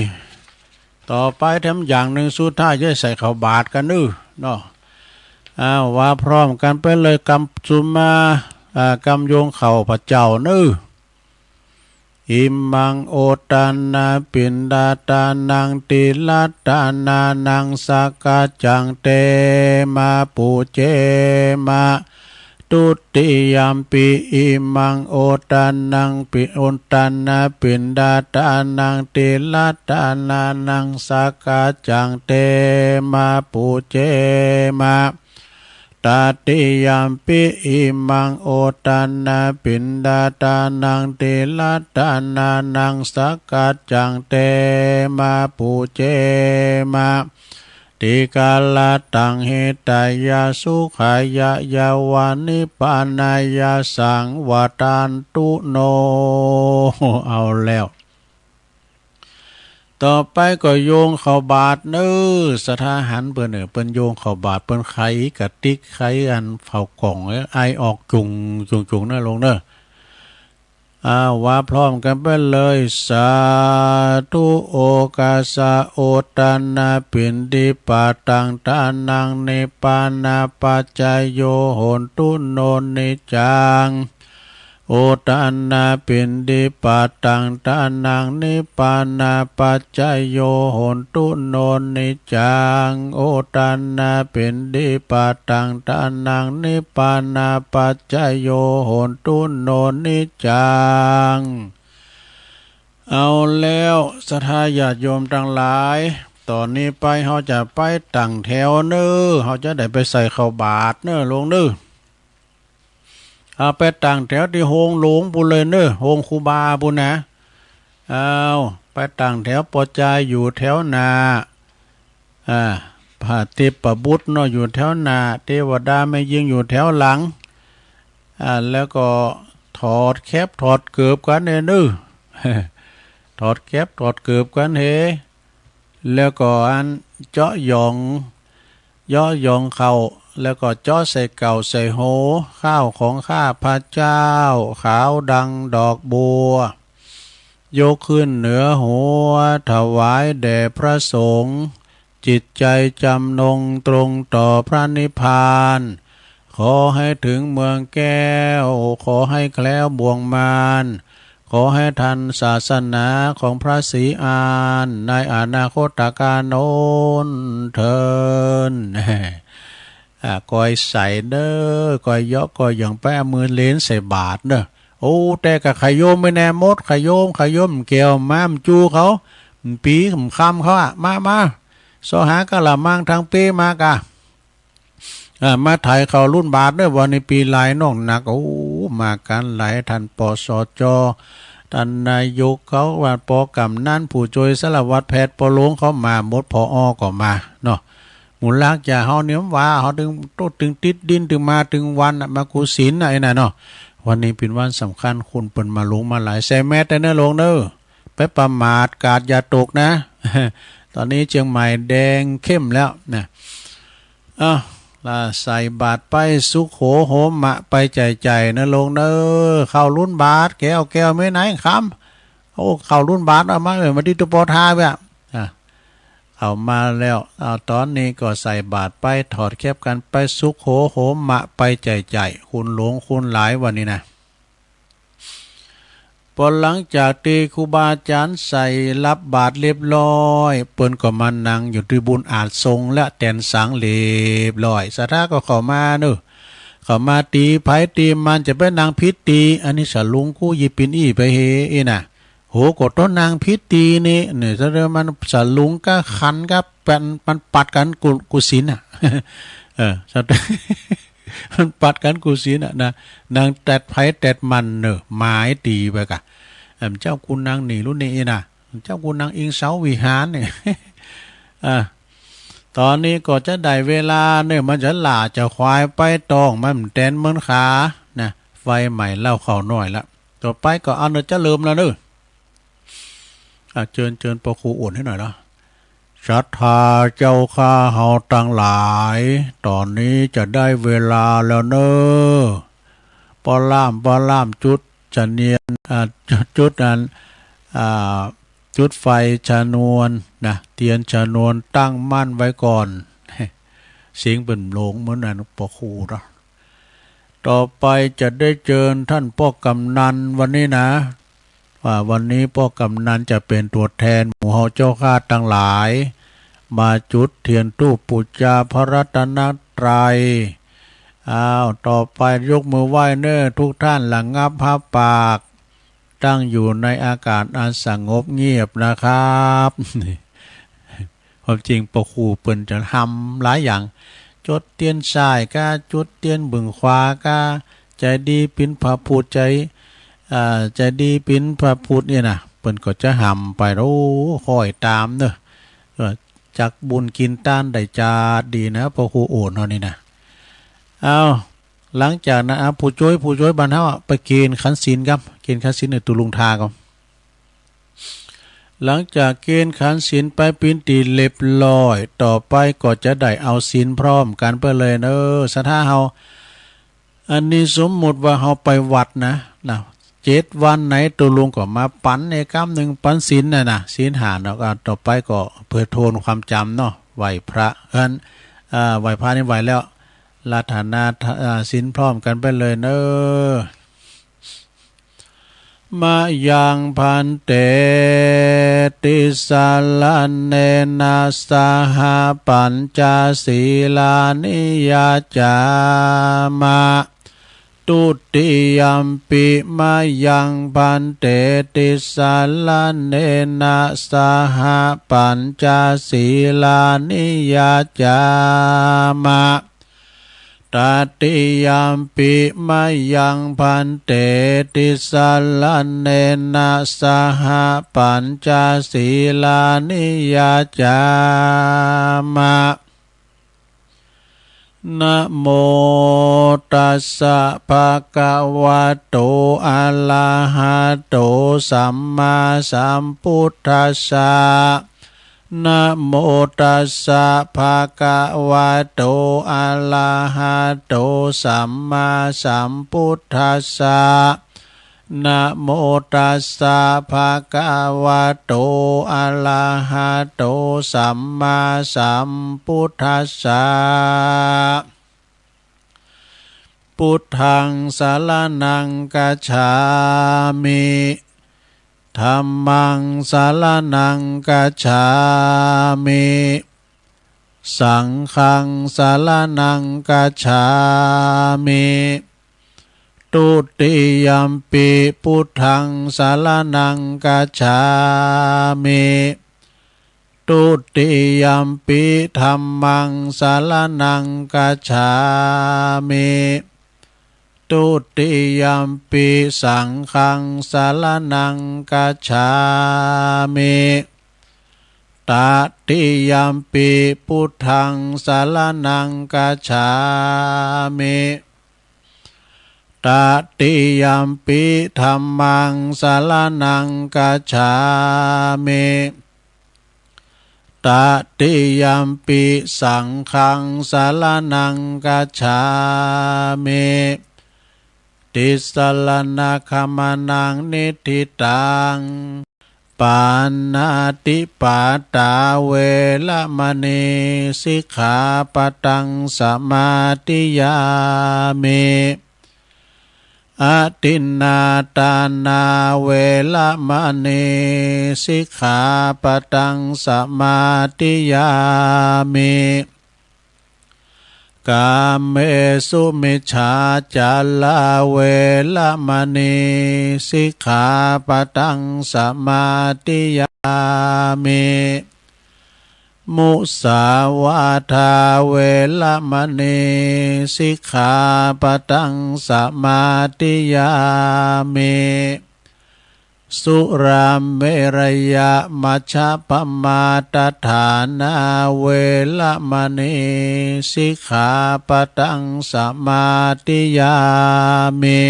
ต่อไปแถมอย่างนึ่ง สุดท้ายจะใส่ข้าวบาตรกั๋นเน่อ เนาะ อ้าว ว่าพร้อมกั๋นไปเลย กำสุมา อ่า กำโยงข้าวพระเจ้าเน่อ อิมัง โอทะนะ ปิณฑะทานัง ติละทานานัง สักกัจจัง เตมะ ปูเจมะ ตุติยัมปิ อิมัง โอทะนะ ปิ โอทะนะ ปิณฑะทานัง ติละทานานัง สักกัจจัง เตมะ ปูเจมะ ตติยัมปิ อิมัง โอทะนะ ปิณฑะทานัง ติละทานานัง สักกัจจัง เตมะ ปูเจมะ ติกาละตัง หิตายะ สุขายะ ยะวะ นิพพานายะ สังวัตตันตุ โน เอาแล้ว ต่อไปก็โยงข้าวบาตรเน่อ ศรัทธาหันเปิ้นเน่อ เปิ้นโยงข้าวบาตร เปิ้นไขกระติก ไขอันเฝ้ากล่อง ไอออกจุ่งจุ่งจุ่งเน่อ โลงเน่อ อ้าว ว่าพร้อมกั๋นไปเลย สาธุ โอคาสะ โอทะนะ ปิณฑิปาตัง ทานัง นิพพานะปัจจโย โหนตุ โน นิจจัง อุทานาปิณฑิปาตัง ทานังนิพพานาปัจจโย โหนตุ โน นิจจัง อุทานาปิณฑิปาตัง ทานังนิพพานาปัจจโย โหนตุ โน นิจจัง เอาแล้วศรัทธาญาติโยมตังหลาย ต่อนี้ไปเฮาจะไปตั้งแถวเน้อ เฮาจะได้ไปใส่ข้าวบาตรเน้อโลมเน้อ เอาไปตั้งแถวตี้โฮงหลวงปู้นเลยเน้อ โฮงครูบาปู้นนะ เอาไปตั้งแถว ปอจายอยู่แถวหน้า อ่า พระเทพบุตรเนาะอยู่แถวหน้า เทวดาแม่ญิงอยู่แถวหลัง อ่า แล้วก็ถอดแคปถอดเกิบกั๋นเน้อ ถอดแคปถอดเกิบกั๋นเฮ แล้วก็อันเจาะหยอง เยาะหยองข้าว แล้วก็เจาะใส่เก่าใส่โห ข้าวของข้าพเจ้า ขาวดังดอกบัว ยกขึ้นเหนือหัว ถวายแด่พระสงฆ์ จิตใจจำนงตรงต่อพระนิพพาน ขอให้ถึงเมืองแก้ว ขอให้แคล้วบ่วงมาร ขอให้ทันศาสนาของพระศรีอาน ในอนาคตกาลโน้นเทอญ อ่า ก้อยใส่เน้อ ก้อยเยาะก้อยหยองไป เอามือเหลนใส่บาตรเน้อ โอ้ แต่ก็ขะโยมไปแน่หมด ขะโยม ขะโยมแก้ว มา มะจูเขา มะปี๋ มะคำเขาอะ มา มา เซาะหากะละมังตังเป๊มากะ อ่า มาไถ่ข้าวหลุนบาตรเน้อ วันนี้ปี๋หลายน้องหนัก โอ้ มากั๋นหลาย ท่าน ปสจ ท่านนายกเขาว่า ป.กำนัน ผู้จ้วยสารวัตรแพทย์ ป.หลวงเขามาหมด ผอ.ก็มาเนาะ หมู่ลากจ๋าเฮาเนี่ยว่า เฮาตึงโตะตึงติดดิน ตึงมาตึงวันน่ะ มากุศิลน่ะ ไอ้นั่นเนาะ วันนี้เป๋นวันสำคัญ คนเปิ้นมาหลวงมาหลาย ใส่แมสก์เน้อโลมเน้อ ไปประมาทกาดอย่าตกนะ ต๋อนนี้เจียงใหม่แดงเข้มแล้วนะ อ้าว ละใส่บาตรไป สุโขโหมะ ไปใจ๋ๆ เน้อโลมเน้อ ข้าวหลุนบาตร แก้ว แก้ว แม่ไหนคำ โอ้ ข้าวหลุนบาตร เอามา เออ มาตี้ตุ๊ปอทาเว้ย อ่ะ เอามาแล้ว เอา ต๋อนนี้ก็ใส่บาตรไป ถอดแคปกั๋นไป สุโขโหมะ ไปใจ๋ๆ คนหลวงคนหลายวันนี้นะ ปอหลังจากตี้ครูบาอาจ๋ารย์ใส่รับบาตรเรียบร้อย เปิ้นก็มานั่งอยู่ตี้บุญอาสน์ทรงและแตนสังเรียบร้อย ศรัทธาก็เข้ามาเน้อ เข้ามาตี้ใผตี้มัน จะไปนั่งผิดตี้ อันนี้สลุงกู้ยี่ปินอี้ไปเฮ อี้น่ะ โห ก็ต้องนั่งผิดตี้นี่ เนี่ย แสดงมันสลุงก้าขันก้าแปน มันปัดกั๋นกู้ กู้ศีลน่ะ เออ มันปัดกั๋นกู้ศีลน่ะนะ นั่งแตดใผแตดมันเน้อ หมายตี้ไปก่ะ เออ เจ้ากูนั่งนี่ลุนนี่อี้น่ะ เจ้ากูนั่งอิงเสาวิหารนี่ อ่า ต๋อนนี้ก็จะได้เวลาเน้อ มันจะหล่าจะขวายไปต้อง มันแตนเหมือนขา นะ ไฟใหม่เหล้าข้าวน้อยละ ต่อไปก็เอาเน้อ จะเริ่มแล้วเน้อ อ่ะ เจิญ เจิญปอครูโอนให้หน่อยละ ศรัทธาเจ้าข้าเฮาตังหลาย ต๋อนนี้จะได้เวลาแล้วเน้อ ปอล่าม ปอล่ามจุดชะเนียน อ่า จุด จุดอัน อ่า จุดไฟชนวนนะ เตียนชนวนตั้งมั่นไว้ก่อน เสียงเปิ้นโหลงเหมือนอันปอครูเนาะ ต่อไปจะได้เจิญท่านป้อกำนันวันนี้นะ ว่าวันนี้ป้อกำนันจะเป๋นตั๋วแทนหมู่เฮาเจ้าข้าตังหลาย มาจุดเตียนธูปปู๋จาพระรัตนตรัย อ้าว ต่อไปยกมือไหว้เน้อ ทุกท่านระงับผ้าปาก ตั้งอยู่ในอากาศอันสงบเงียบนะครับ ความจริงปอครูเปิ้นจะฮำหลายอย่าง จุดเตียนซ้ายก้า จุดเตียนเบื้องขวาก้า ใจ๋ดีเป๋นพระพุทธ ใจ๋ อ่า ใจ๋ดีเป๋นพระพุทธเนี่ยนะ เปิ้นก็จะฮำไป โอ้ ค่อยต๋ามเน้อ เออ จักบุญกิ๋นตานได้จาดดีนะ ปอครูโอนเฮานี่นะ อ้าว หลังจากนั้น อ่ะ ผู้จ้วย ผู้จ้วยบ้านเฮาอะ ไปเกณฑ์ขันศีลก่ำ เกณฑ์ขันศีลเน้อ ตุ๊ลุงทาก่ำ หลังจากเกณฑ์ขันศีลไปเป๋นตี้เรียบร้อย ต่อไปก็จะได้เอาศีลพร้อมกั๋นไปเลยเน้อ ศรัทธาเฮา อันนี้สมมุติว่าเฮาไปวัดนะ นะ เจ็ดวันไหนตุ๊ลุงก็มาปั๋นเอกำนึ่งปั๋นศีลน่ะนะ ศีลห้าเนาะ ก็ต่อไปก็เปื้อทวนความจ๋ำเนาะ ไหว้พระ อัน อ่า ไหว้พระนี่ไหว้แล้ว รัตนา อ่า ศีลพร้อมกั๋นไปเลยเน้อ มะยัง ภันเต ติสะระเณนะ สะหะ ปัญจะ สีลานิ ยะจามะ ทุติยัมปิ มะยัง ภันเต ติสะระเณนะ สะหะ ปัญจะ สีลานิ ยะจามะ ตติยัมปิ มะยัง ภันเต ติสะระเณนะ สะหะ ปัญจะ สีลานิ ยะจามะ นะโมตัสสะ ภะคะวะโต อะระหะโต สัมมาสัมพุทธัสสะ นะโมตัสสะ ภะคะวะโต อะระหะโต สัมมาสัมพุทธัสสะ นะโมตัสสะ ภะคะวะโต อะระหะโต สัมมาสัมพุทธัสสะ พุทธัง สะระณัง กัจฉามิ ธัมมัง สะระณัง กัจฉามิ สังฆัง สะระณัง กัจฉามิ ทุติยัมปิ พุทธัง สะระณัง กัจฉามิ ทุติยัมปิ ธัมมัง สะระณัง กัจฉามิ ทุติยัมปิ สังฆัง สะระณัง กัจฉามิ ตติยัมปิ พุทธัง สะระณัง กัจฉามิ ตติยัมปิ ธัมมัง สะระณัง กัจฉามิ ตติยัมปิ สังฆัง สะระณัง กัจฉามิ ติสะระณะขะมะนะ นิฏฐิตัง ปาณาติปาตา เวระมะณี สิกขาปะทัง สะมาธิยามิ อะทินนาทานา เวระมะณี สิกขาปะทัง สะมาธิยามิ กาเมสุมิจฉาจารา เวระมะณี สิกขาปะทัง สะมาธิยามิ มุสาวาทา เวระมะณี สิกขาปะทัง สะมาธิยามิ สุราเมรยะมัชฌะปะมาทฐานา เวระมะณี สิกขาปะทัง สะมาธิยามิ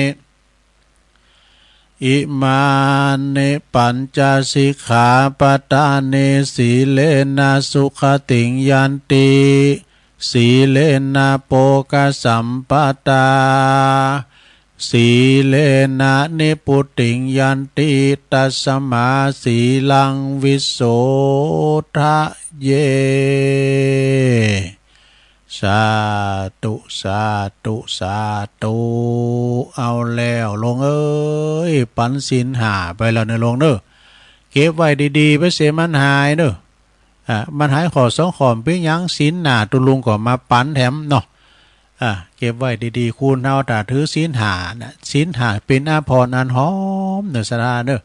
อิมานิ ปัญจะ สิกขาปะทานิ สีเลนะ สุขติง ยันติ สีเลนะ โภคสัมปะทา สีเลนะ นิพพุติง ยันติ ตัสสมา สีลัง วิโสทะเย สาธุ สาธุ สาธุ เอาแล้ว โยมเอ๋ย ปั๋นศีลห้าไปแล้วเน่อ โยมเน่อ เก็บไว้ดีๆ ไปเสียมันหายเน่อ อ่า มันหายข้อสองข้อ เป๋นหยัง ศีลหน้าตุ๊ลุงก็มาปั๋นแถมเนาะ อ่า เก็บไว้ดีๆ คนเฮาถ้าถือศีลห้านะ ศีลห้าเป๋นอาภรณ์อันหอมเน่อ ศรัทธาเน่อ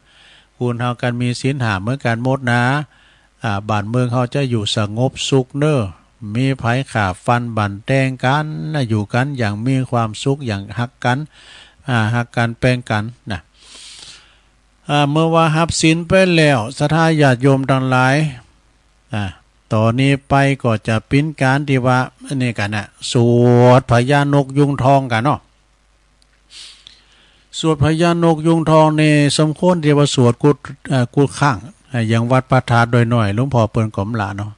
คนเฮากั๋นมีศีลห้าเหมือนกั๋นหมดนะ อ่า บ้านเมืองเฮาจะอยู่สงบสุขเน่อ มีภัยฆ่าฟันบั่นแตงกั๋นนะ อยู่กั๋นอย่างมีความสุข อย่างฮักกั๋น อ่า ฮักกั๋นแปงกั๋นนะ อ่า เมื่อว่าฮับศีลไปแล้ว ศรัทธาญาติโยมตังหลาย อ่า ต่อนี้ไปก็จะเป๋นก๋านตี้ว่า อันนี้กั๋นนะ สวดพญานกยูงทองกั๋นเนาะ สวดพญานกยูงทองนี่สมควรตี้ว่าสวดกู้ เอ่อ กู้ครั้ง อ่า อย่างวัดพระธาตุดอยน้อย หลวงพ่อเปิ้นก็บ่ละเนาะ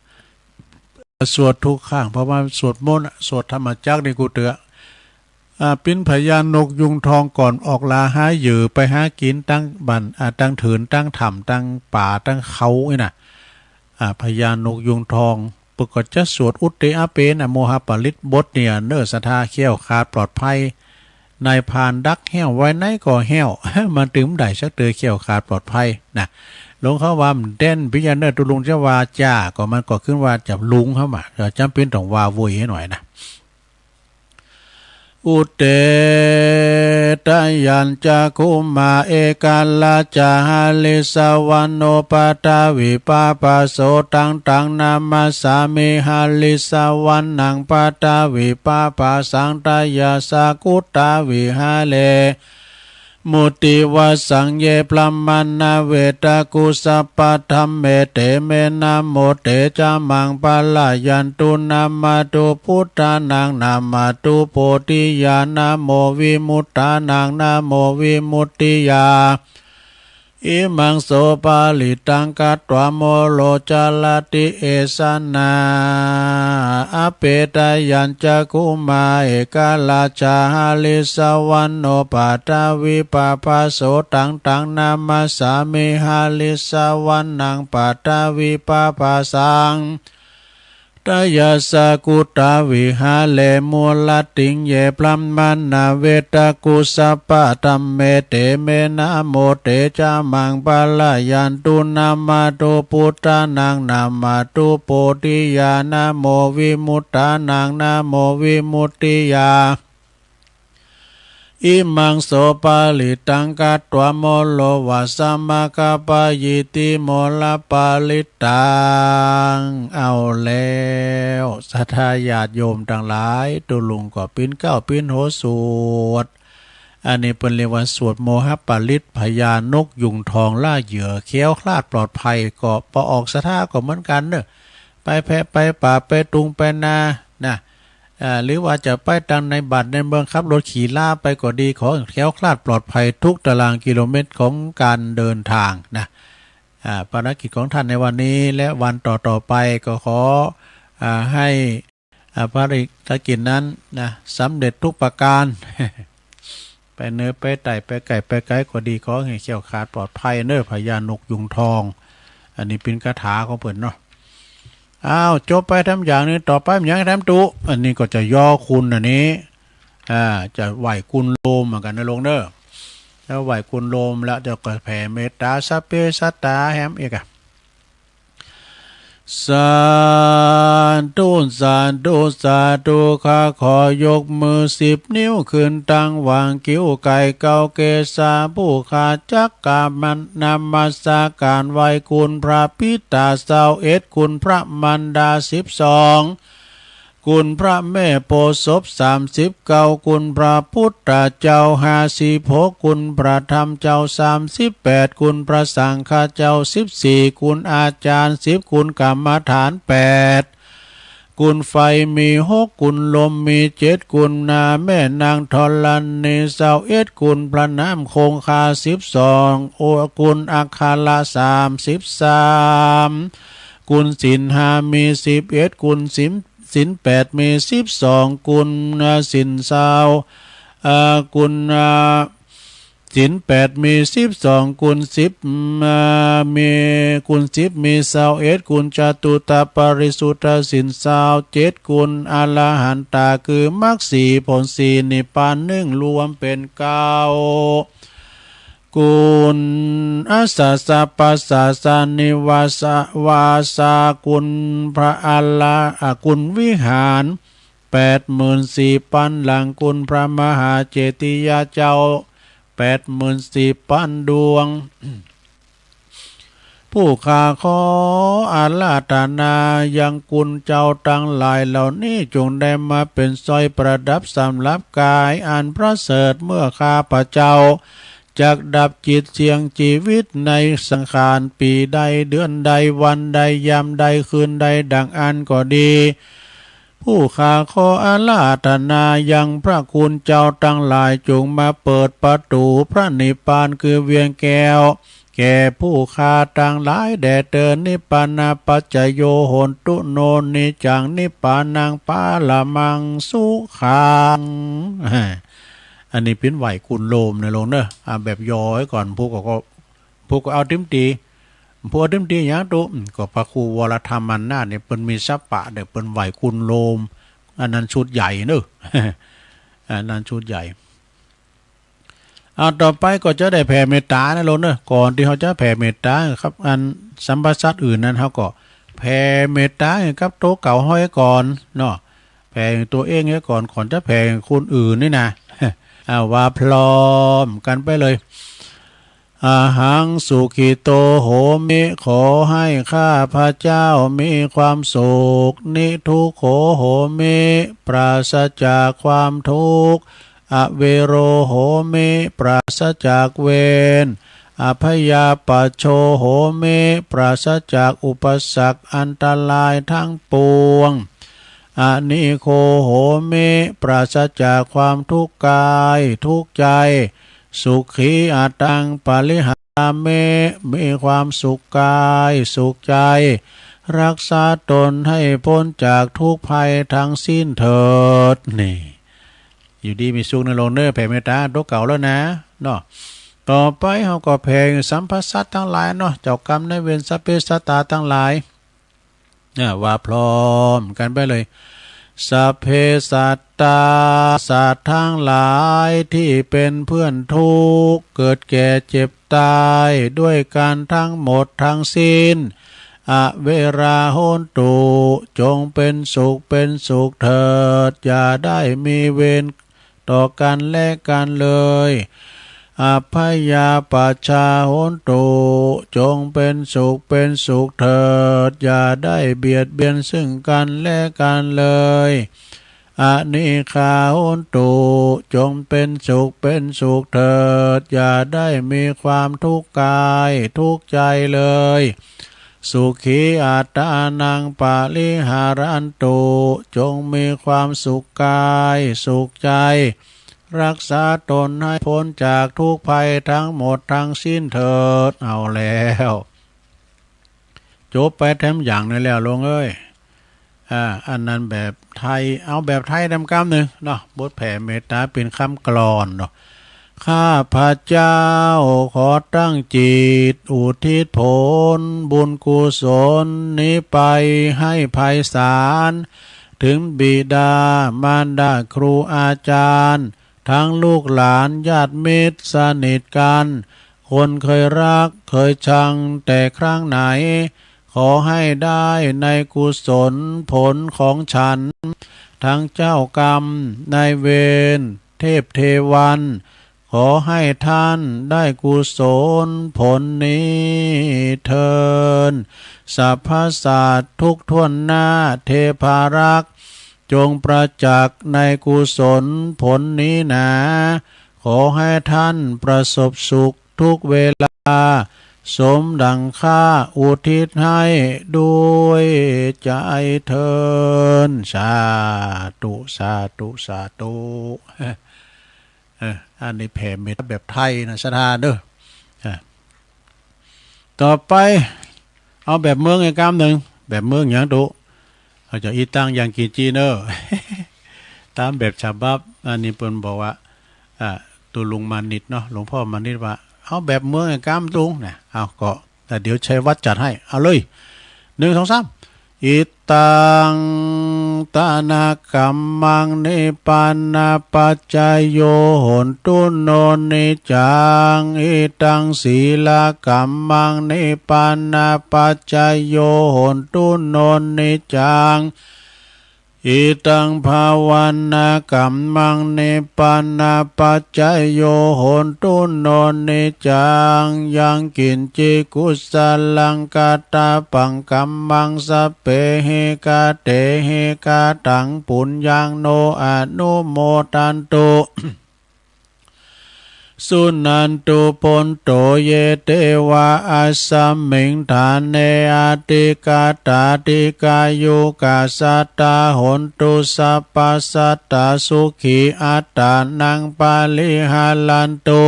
สวดกู้ครั้ง เพราะว่าสวดมนต์อะ สวดธรรมจักรนี่กู้เตื้อ อ่า เป๋นพญานกยูงทองก่อนออกล่าหาเหยื่อไปหากิ๋นตังบ้าน อ่า ตังเถิน ตังถ้ำ ตังป่า ตังเขานี่นะ อ่า พญานกยูงทอง เปิ้นก็จะสวดอุตเตอะเปนะโมหะปริตรบทเนี่ยเน่อ ศรัทธา แคล้วคลาดปลอดภัย นายพรานดักแห้วไว้ไหนก็แห้ว มันตึงบ่ได้สักเตื้อ แคล้วคลาดปลอดภัยนะ หลวงเขาว่ามันแด่น ปิยะเนอร์ ตุ๊ลุงจะว่าจ้า ก็มันก็ขึ้นว่าจะลุงเขามา ก็จ๋ำเป๋นต้องว่าโวยหื้อหน่อยนะ อุเต ทะยัญจักขุมา เอกัลลาจา หริสสะวัณโณ ปะทะวิปะปะโส ตัง ตัง นามัสสามิ หริสสะวัณณัง ปะทะวิปะปะสัง ทะยัสสะกุตาวิหะเร มุติวสัง เย พรหมมา นะเวทะกุสสะปะ ธัมเม เต เม นะโม เต จะ มัง ปะละยันตุ นะมะตุ พุทธานัง นะมะตุ โพธิยา นะโม วิมุตตานัง นะโม วิมุตติยา อิมัง โส ปะริตตัง กัตวา โมโร จะรติ เอสะนา อัปเป ทะยัญจักขุมา เอกัลลาจา หริสสะวัณโณ ปะทะวิปะปะโส ตัง ตัง นามัสสามิ หริสสะวัณณัง ปะทะวิปะปะสัง ทะยัสสะกุตาวิหะเร มูลติง เย พรหมมา นะเวทะกุสสะปะ ธัมเม เต เม นะโม เต จะ มัง ปะละยันตุ นะมะตุ พุทธานัง นะมะตุ โพธิยา นะโม วิมุตตานัง นะโม วิมุตติยา อิมัง โส ปะริตตัง กัตวา โมโร วะสะ มะคะ ปะยิทธิ โมรปะริตตัง เอาแล้ว ศรัทธาญาติโยมตังหลาย ตุ๊ลุงก็ปิ๊นเกล้าปิ๊นโหสวด อันนี้เปิ้นเรียกว่าสวดโมหปริตร พญานกยูงทองล่าเหยื่อ แคล้วคลาดปลอดภัย ก็ปอออกศรัทธาก็เหมือนกั๋นเน่อ ไปแพะไปป่าไปตุงไปนา นะ อ่า หรือว่าจะไปตังในบ้านในเมือง ขับรถขี่ลาไปก็ดี ขอแคล้วคลาดปลอดภัยทุกตารางกิโลเมตรของก๋านเดินตางนะ อ่า ภารกิจของต้านในวันนี้และวันต่อๆ ไปก็ขอ อ่า หื้อ อ่า ภารกิจนั้นนะ สำเร็จทุกประก๋าน ไปเหนือไปใต้ ไปใก้ไปไก๋ก็ดี ขอหื้อแคล้วคลาดปลอดภัยเน่อ พญานกยูงทอง อันนี้เป๋นคาถาของเปิ้นเนาะ อ้าว จบไปต๋ามอย่างนี้ ต่อไปมันยังต๋ามตุ๊ อันนี้ก็จะยอคุณอันนี้ อ่า จะไหว้คุณโลมเหมือนกั๋นเน่อลุงเน่อ จะไหว้คุณโลมแล้วเจ้าก็แผ่เมตต๋าสัพเพสัตตาแหมอีกอะ สาธุ สาธุ สาธุ ข้าขอยกมือสิบนิ้วขึ้นตังหว่างคิ้วไก๋เกาเกศา ผู้ข้าจักกราบนมัสก๋านไหว้คุณพระปิตาซาวเอ็ด คุณพระมารดาสิบสอง คุณพระแม่โพธิ์ศพสามสิบเก้า คุณพระพุทธเจ้าห้าสิบหก คุณพระธรรมเจ้าสามสิบแปด คุณพระสังฆเจ้าสิบสี่ คุณอาจารย์สิบ คุณกรรมฐานแปด คุณไฟมีหก คุณลมมีเจ็ด คุณนาแม่นางธรณีซาวเอ็ด คุณพระน้ำคงคาสิบสอง โอ คุณอัคระสามสิบสาม คุณศีลห้ามีสิบเอ็ด คุณศีล ศีลแปดมีสิบสอง คุณศีลซาว เอ่อ คุณ เอ่อ ศีลแปดมีสิบสอง คุณสิบ เอ่อ มี คุณสิบมีซาวเอ็ด คุณจตุตปริสุทธศีลซาวเจ็ด คุณอรหันตาคือมรรคสี่ผลสี่นิพพานหนึ่ง รวมเป๋นเก้า คุณอัสสะสะปัสสะสะนิวาสะวาสา คุณพระอรหะ อ่า คุณวิหารแปดหมื่นสี่ปันหลัง คุณพระมหาเจติยาเจ้าแปดหมื่นสี่ปันดวง ผู้ข้าขออาราธนายังคุณเจ้าตังหลายเหล่านี้ จงได้มาเป๋นสร้อยประดับสำหรับก๋ายอันประเสริฐ เมื่อข้าพเจ้าจักดับจิตเสี่ยงจีวิตในสังขาร ปี๋ใด เดือนใด วันใด ยามใด คืนใด ดังอั้นก็ดี ผู้ข้าขออาราธนายังพระคุณเจ้าตังหลาย จงมาเปิดประตู๋พระนิพพานคือเวียงแก้ว แก่ผู้ข้าตังหลายแด่เตอญ นิพพานะปัจจโย โหนตุ โน นิจจัง นิพพานัง ปะระมัง สุขัง อันนี้ปิ้นไหว้คุณโลมเน่อลุงเน่อ อ่า แบบย่อไว้ก่อน ผู้ก็ ก็ ผู้ก็เอาติ๊มตี๋ ผู้เอาติ๊มตี๋หยังตุ๊ อืม ก็พระครูวรธรรมอำนาจเนี่ย เปิ้นมีสปะเด้อ เปิ้นไหว้คุณโลม อันนั้นชุดใหญ่เน่อ อันนั้นชุดใหญ่ เอา ต่อไปก็จะได้แผ่เมตต๋านะโลมเนอะ ก่อนตี้เฮาจะแผ่เมตต๋ากับอันสรรพสัตว์อื่นนั้น เฮาก็แผ่เมตต๋ากับตั๋วเก่าเฮาก่อนเนาะ แผ่ตั๋วเองก่อน ก่อนจะแผ่คนอื่นนี่นะ อ่า ว่าพร้อมกั๋นไปเลย Ahaṃ sukhito homi ขอให้ข้าพเจ้ามีความสุข Niddukkho homi ปราศจากความทุกข์ Avero homi ปราศจากเวร Abyāpajjho homi ปราศจากอุปสรรคอันตรายทั้งปวง Anīgho homi ปราศจากความทุกข์กายทุกข์ใจ Sukhī attaṃ pariharāmi มีความสุขกายสุขใจ รักษาตนให้พ้นจากทุกข์ภัยทั้งสิ้นเถิด นี่ อยู่ดีมีสุขนะโลมเนอะ แผ่เมตต๋าตั๋วเก่าแล้วนะเนาะ ต่อไปเฮาก็แผ่สรรพสัตว์ตังหลายเนาะ เจ้ากรรมนายเวร สัพเพสัตตาตังหลาย อ่า ว่าพร้อมกั๋นไปเลย Sabbe sattā สัตว์ทั้งหลายตี้เป๋นเพื่อนทุกข์ เกิดแก่เจ็บตายด้วยกั๋นทั้งหมดทั้งสิ้น Averā hontu จงเป๋นสุขเป๋นสุขเถิด อย่าได้มีเวรต่อกั๋นและกั๋นเลย Abyāpajjhā hontu จงเป๋นสุขเป๋นสุขเถิด อย่าได้เบียดเบียนซึ่งกั๋นและกั๋นเลย Anīghā hontu จงเป๋นสุขเป๋นสุขเถิด อย่าได้มีความทุกข์กายทุกข์ใจเลย Sukhī attānaṃ pariharantu จงมีความสุขกายสุขใจ รักษาตนให้พ้นจากทุกข์ภัยทั้งหมดทั้งสิ้นเถิด เอาแล้ว จบไปแถมอย่างหนึ่งแล้วโลมเอ้ย อ่า อันนั้นแบบไทย เอาแบบไทยนำกำหนึ่งเนาะ บทแผ่เมตต๋าเป๋นกำกลอนเนาะ ข้าพเจ้าขอตั้งจิตอุทิศผลบุญกุศลนี้ไปให้ไพศาล ถึงบิดามารดาครูอาจารย์ ทั้งลูกหลานญาติมิตรสนิทกั๋น คนเคยฮักเคยชังแต่ครั้งไหน ขอให้ได้ในกุศลผลของฉัน ทั้งเจ้ากรรมนายเวร เทพเทวัน ขอให้ท่านได้กุศลผลนี้เทอญ สรรพสัตว์ทุกถ้วนหน้าเทพารักษ์ จงประจักษ์ในกุศลผลนี้หนา ขอให้ท่านประสบสุขทุกเวลา สมดังข้าอุทิศให้ด้วยใจเทอญ สาธุ สาธุ สาธุ เออ อันนี้แผ่เมตต๋าแบบไทยนะ ศรัทธาเด้อ อ่ะ ต่อไป เอาแบบเมืองอีกกำหนึ่ง แบบเมืองหยังตุ๊ เขาจะ Idaṃ yaṅkiñci เน่อ ต๋ามแบบฉบับ อันนี้เปิ้นบอกว่า อ่า ตุ๊ลุงมานิตเนาะ หลวงพ่อมานิตว่า เอาแบบเมืองอีกกำตุ๊นะ เอาก็ แต่เดี๋ยวชัยวัฒน์จัดให้ เอาเลย หนึ่ง สอง สาม Idaṃ dānakammaṃ nibbānapaccayo hotu no niccaṃ. Idaṃ sīlakammaṃ nibbānapaccayo hotu no niccaṃ. Idaṃ bhāvanākammaṃ nibbānapaccayo hotu no niccaṃ. Yaṅkiñci kusalaṃ kattabbaṃ kammaṃ sabbehi katehi kataṃ puññaṃ no anumodantu. Suṇantu bhonto ye devā asmiṃ ṭhāne adhigatā dīghāyukā sattā hontu sabbasattā sukhī attānaṃ pariharantu.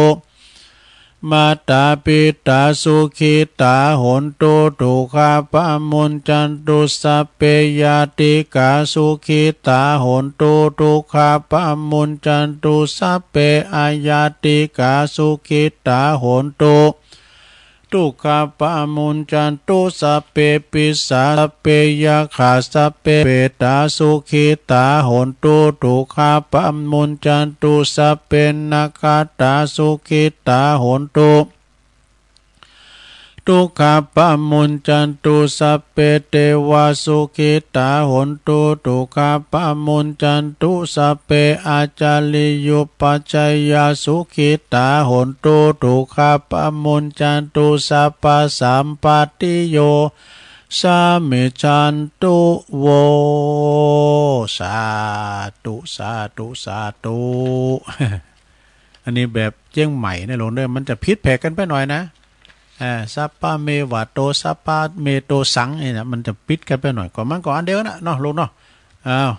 Mātā pitā sukhitā hontu dukkhā pamuñcantu. Sabbe ñātikā sukhitā hontu dukkhā pamuñcantu. Sabbe aññātikā sukhitā hontu ทุกขาปะมุญจันตุ สัพเพปิสา สัพเพยักขา สัพเพเปตา สุขิตา โหนตุ ทุกขาปะมุญจันตุ สัพเพนักขัตตา สุขิตา โหนตุ ทุกขาปะมุญจันตุ สัพเพเตวา สุขิตา โหนตุ ทุกขาปะมุญจันตุ สัพเพอาจาริยุปัชฌายา สุขิตา โหนตุ ทุกขาปะมุญจันตุ สัพพะสัมปตติโย สามิจันตุ โว สาธุ สาธุ สาธุ อันนี้แบบเจียงใหม่นะโลมเน่อ มันจะผิดแผกกั๋นไปหน่อยนะ อ่า สัพพะเมวะโต สัพพะเมโตสัง นี่นะ มันจะผิดกั๋นไปหน่อย ก็มันก็อันเดียวนะเนาะโลมเนาะ อ้าว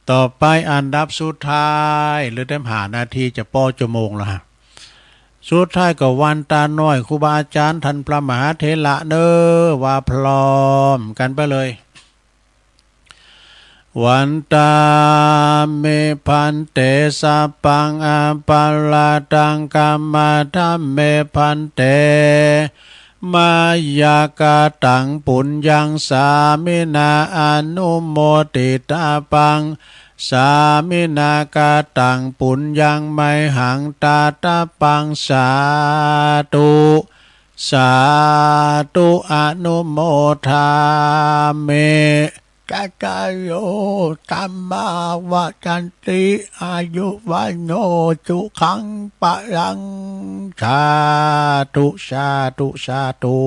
ต่อไปอันดับสุดท้าย เหลือแต๊ห้านาทีจะปอชั่วโมงแล้วฮะ สุดท้ายก็วันตาน้อย ครูบาอาจ๋ารย์ต้านพระมหาเถระเน่อ ว่าพร้อมกั๋นไปเลย วันตาเม ภันเต สัพพังอปะราธัง ขมาธรรมเม ภันเต มะยะกะตัง ปุญญัง สามินา อนุโมทิตาปัง สามินา กะตัง ปุญญัง มะหัง ตาตาปัง สาธุ สาธุ อนุโมทามิ จัตตาโร ธัมมา วัฑฒันติ อายุ วัณโณ สุขัง พลัง สาธุ สาธุ สาธุ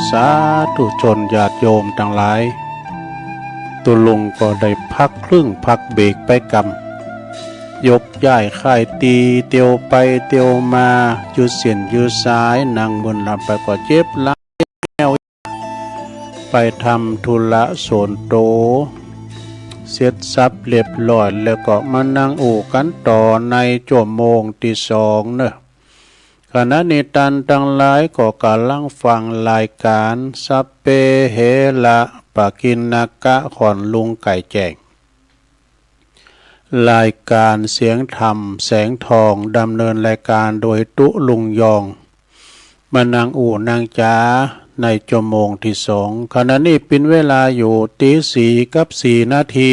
สาธุชนญาติโยมตังหลาย ตุ๊ลุงก็ได้พักครึ่งพักเบรกไปกำ ยกย้ายค่ายตี๋ เตียวไปเตียวมา ยืดเส้นยืดสาย นั่งเมินหลับไปก็เจ็บหลัง ไปทำธุระส่วนตั๋วเสร็จสับเรียบร้อย แล้วก็มานั่งอู้กั๋นต่อในจั่วโมงตี้สองเนาะ ขณะนี้ต้านตังหลายก็ก่ำลังฟังรายก๋านสัพเพเหระปะกิณณกะ ของลุงไก่แจ้ง รายก๋านเสียงธรรมแสงทอง ดำเนินรายก๋านโดยตุ๊ลุงยอง มานั่งอู้นั่งจ๋าในจั่วโมงตี้สอง ขณะนี้เป๋นเวลาอยู่ตี๋สี่กับสี่นาที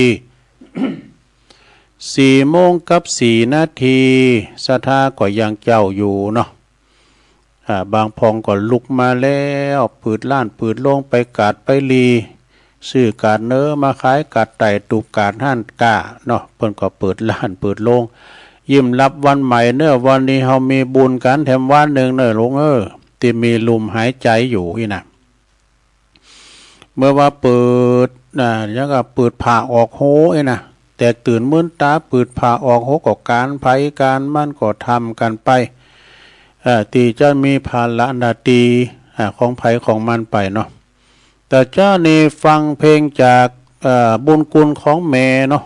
สี่โมงกับสี่นาที ศรัทธาก็ยังเจ๊าอยู่เนาะ อ่า บางพ่องก็ลุกมาแล้ว เปิดฮ้านเปิดโฮง ไปกาดไปลี ซื้อกาดเหนือมาขาย กาดใต้ตุ๊บกาดฮ้านก๊าเนาะ เปิ้นก็เปิดฮ้านเปิดโฮง ยิ้มฮับวันใหม่เนาะ วันนี้เฮามีบุญกั๋นแถมวันนึ่งเนาะลุงเอ้อ ตี้มีลมหายใจ๋อยู่อี้นะ เมื่อว่าเปิด อ่า ยังก็เปิดผ้าออกโฮอี้นะ แตกตื่นมืนต๋า เปิดผ้าออกโฮ ก็ก๋านใผก๋านมันก็ทำกั๋นไป เอ่อ ตี้จะมีภาระหน้าตี้ อ่า ของใผของมันไปเนาะ แต่เจ๊านี้ฟังเพลงจาก เอ่อ บุญคุณของแม่เนาะ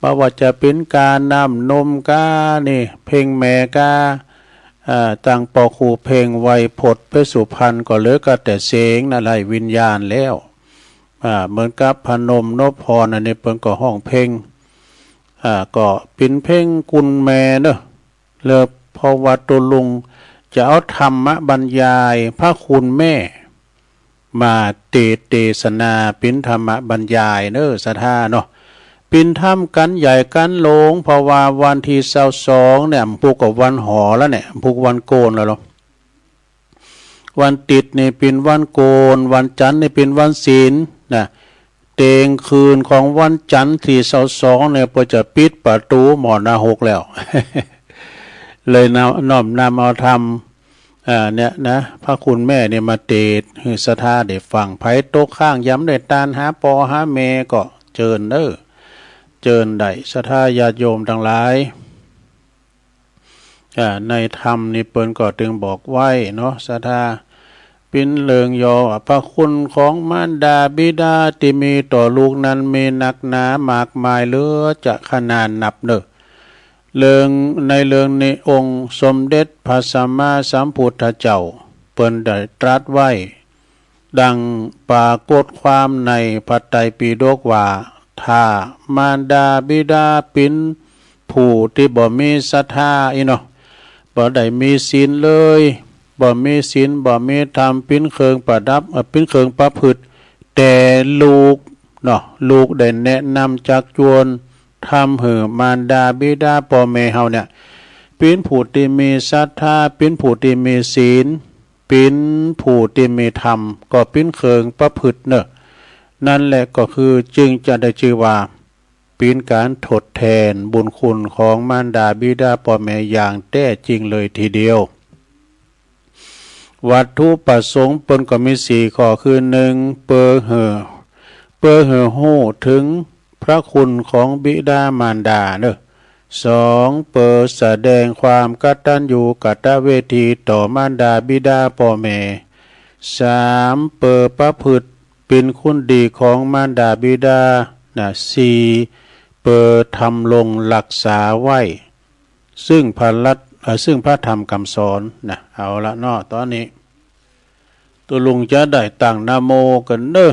บ่ว่าจะเป๋นก๋าน้ำนมก้านี่ เพลงแม่ก้า อ่า ตังป้อครูเพลงไวยพจน์เพชรสุพรรณ ก็เหลือก็แต่เสียงนะ ไร้วิญญาณแล้ว อ่า เหมือนกับพนมนพพร อันนี้เปิ้นก็ฮ้องเพลง อ่า ก็เป๋นเพลงคุณแม่เนาะ แล้วเพราะว่าตุ๊ลุงจะเอาธรรมบรรยายพระคุณแม่ มาเตสน์เตสนาเป๋นธรรมบรรยายเนาะ ศรัทธาเนาะ เป๋นธรรมกั๋นใหญ่กั๋นหลวง เพราะว่าวันตี้ซาวสองเนี่ย พุกก็วันหอแล้วเนี่ย พุกวันโกนแล้วเนาะ วันติ๊ดนี่เป๋นวันโกน วันจั๋นนี่เป๋นวันศีลนะ เต๋งคืนของวันจั๋นตี้ซาวสองเนี่ย เปิ้นจะปิดประตู๋หม้อนรกแล้ว เลยน้อมนำเอาธรรม อ่า เนี่ยนะ พระคุณแม่เนี่ยมาเตสน์หื้อศรัทธาได้ฟัง ใผตกค้างยังบ่ได้ตานหาป้อหาแม่ก็เจิญเนาะ เจิญได้ ศรัทธาญาติโยมตังหลาย อ่า ในธรรมนี่เปิ้นก็ตึงบอกไว้เนาะ ศรัทธา เป๋นเรื่องย่อว่า พระคุณของมารดาบิดาตี้มีต่อลูกนั้นมีนักหนามากมายเหลือจะขนาดนับเนาะ เรื่อง ในเรื่องนี้องค์สมเด็จพระสัมมาสัมพุทธเจ้า เปิ้นได้ตรัสไว้ ดังปรากฏความในพระไตรปิฎกว่า ถ้ามารดาบิดาเป๋นผู้ตี้บ่มีศรัทธาอี้เนาะ บ่ได้มีศีลเลย บ่มีศีล บ่มีธรรมเป๋นเครื่องประดับ เอ่อ เป๋นเครื่องประพฤติ แต่ลูกเนาะ ลูกได้แนะนำจักจวน ทำหื้อมารดาบิดาป้อแม่เฮาเนี่ย เป๋นผู้ตี้มีศรัทธา เป๋นผู้ตี้มีศีล เป๋นผู้ตี้มีธรรม ก็เป๋นเครื่องประพฤติเนาะ นั่นแหละก็คือจึงจะได้จื้อว่า เป๋นก๋านทดแทนบุญคุณของมารดาบิดาป้อแม่อย่างแต๊จริงเลยทีเดียว วัตถุประสงค์เปิ้นก็มีสี่ข้อ คือ นึ่ง เปื้อหื้อ เปื้อหื้อฮู้เถิงพระคุณของบิดามารดาเนาะ สอง เปื้อแสดงความกตัญญูกตเวทีต่อมารดาบิดาป้อแม่ สาม เปื้อประพฤติเป๋นคุณดีของมารดาบิดานะ สี่ เปื้อทำรงฮักษาไว้ ซึ่งพระรัต เอ่อ ซึ่งพระธรรมกำสอนนะ เอาละเนาะ ต๋อนนี้ตุ๊ลุงจะได้ตั้งนะโมกั๋นเนาะ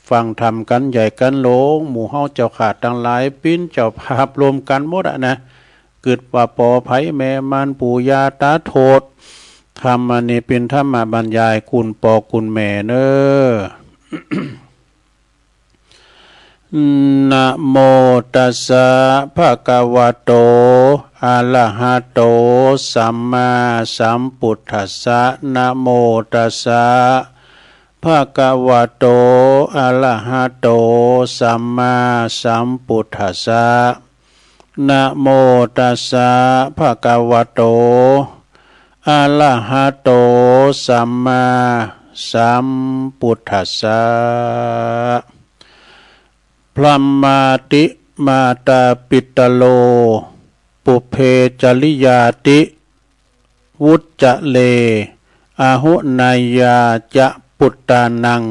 ฟังธรรมกั๋นใหญ่กั๋นหลวง หมู่เฮาเจ้าข้าตังหลายเป๋นเจ้าภาพรวมกั๋นหมดอะนะ กึ๊ดว่าป้อใผแม่มันปู่ย่าต๋าโทษ ธรรมอันนี้เป๋นธรรมบรรยายคุณป้อคุณแม่เนาะ นะโมตัสสะ ภะคะวะโต อะระหะโต สัมมาสัมพุทธัสสะ นะโมตัสสะ ภะคะวะโต อะระหะโต สัมมาสัมพุทธัสสะ นะโมตัสสะ ภะคะวะโต อะระหะโต สัมมาสัมพุทธัสสะ พรหมาติมาตาปิตะโร ปุพเพจริยาติ วุจจะเร อาหุเนยยาจะปุตตานัง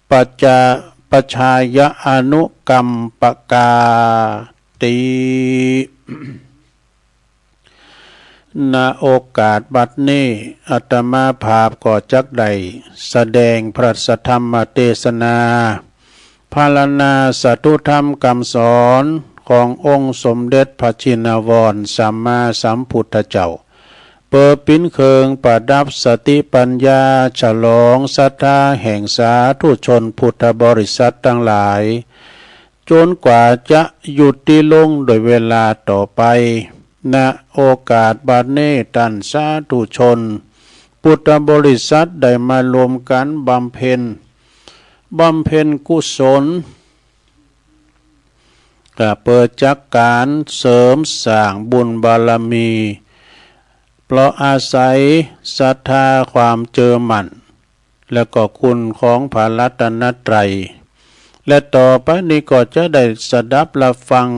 ปัจจา ปัจจายะอนุกัมปกาติ ณ โอกาสบัดนี้ อาตมาภาพก็จักได้แสดงพระสัทธรรมเตสนา พรรณนาสาธุธรรมกำสอนขององค์สมเด็จพระชินวรสัมมาสัมพุทธเจ้า เปื้อเป๋นเครื่องประดับสติปัญญา ฉลองศรัทธาแห่งสาธุชนพุทธบริษัทตังหลาย จ๋นกว่าจะยุติลงโดยเวลาต่อไป ณ โอกาสบัดนี้ ต้านสาธุชนพุทธบริษัทได้มารวมกั๋นบำเพ็ญ บำเพ็ญกุศล ก็เปื้อจักก๋านเสริมสร้างบุญบารมี เพราะอาศัยศรัทธาความเจื้อมั่น และก็คุณของพระรัตนตรัย และต่อไปนี้ก็จะได้สดับรับฟัง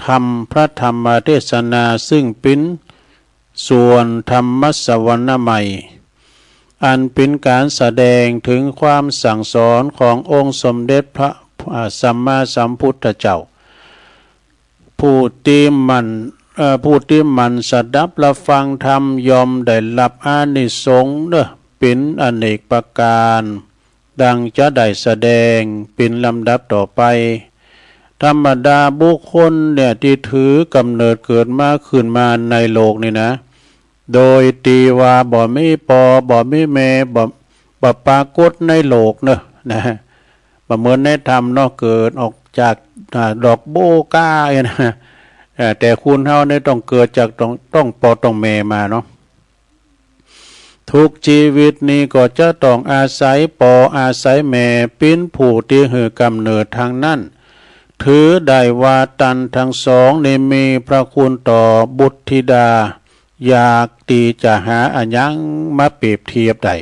ธรรมพระธรรมเตสนา ซึ่งเป๋นส่วนธรรมสวนามัย อันเป๋นก๋านแสดงเถิงความสั่งสอนขององค์สมเด็จพระ อ่า สัมมาสัมพุทธเจ้า ผู้ตี้หมั่น เอ่อ ผู้ตี้หมั่นสดับรับฟังธรรมย่อมได้รับอานิสงส์เน่อ เป๋นอเนกประก๋าน ดังจะได้แสดงเป๋นลำดับต่อไป ธรรมดาบุคคลเนี่ยตี้ถือกำเนิดเกิดมาขึ้นมาในโลกนี่นะ โดยตี้ว่าบ่มีป้อ บ่มีแม่ บ่ บ่ปรากฏในโลกเน่อ นะ บ่เหมือนในธรรมเนาะ เกิดออกจาก อ่า ดอกโบก้าเนี่ยนะ เอ่อ แต่คนเฮาเนี่ยต้องเกิดจากต้อง ต้องป้อต้องแม่มาเนาะ ทุกจีวิตนี้ก็จะต้องอาศัยป้ออาศัยแม่เป๋นผู้ตี้หื้อกำเนิดตังนั้น ถือได้ว่าต้านตังสองนี้มีพระคุณต่อบุตรธิดา อยากตี้จะหาอะหยังมาเปรียบเทียบได้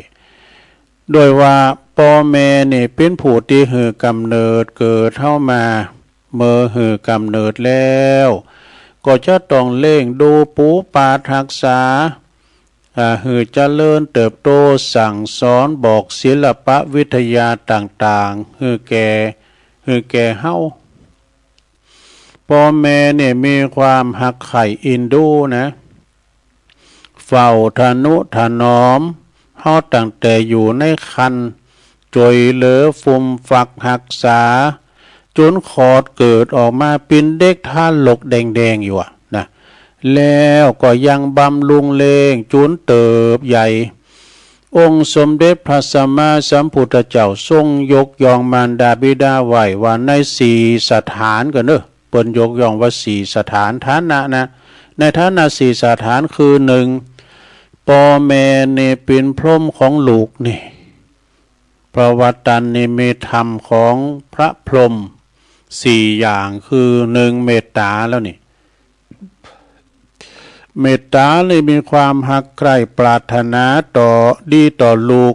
ด้วยว่าป้อแม่นี่เป๋นผู้ตี้หื้อกำเนิดเกิดเฮามา เมื่อหื้อกำเนิดแล้ว ก็จะต้องเลี้ยงดูปู๋ปาดฮักษา อ่า หื้อเจริญเติบโต สั่งสอนบอกศิลปะวิทยาต่างๆ หื้อแก่ หื้อแก่เฮา ป้อแม่เนี่ยมีความฮักใคร่เอ็นดูนะ เฝ้าทะนุถนอมเฮาตั้งแต่อยู่ในครรภ์ จ้วยเหลือฟูมฟักฮักษา จ๋นคลอดเกิดออกมาเป๋นเด็กทารกแดงๆ อยู่อะนะ แล้วก็ยังบำรุงเลี้ยงจ๋นเติบใหญ่ องค์สมเด็จพระสัมมาสัมพุทธเจ้าทรงยกย่องมารดาบิดาไว้ว่าในสี่สถานก่อเน่อ เปิ้นยกย่องว่าสี่สถาน ฐานะนะ ในฐานะสี่สถานคือ หนึ่ง ป้อแม่นี่เป๋นพรหมของลูกนี่ เพราะว่าต้านนี่มีธรรมของพระพรหมสี่อย่าง คือ หนึ่ง เมตต๋าแล้วนี่ เมตต๋านี่มีความฮักใคร่ปรารถนาต่อ ดีต่อลูก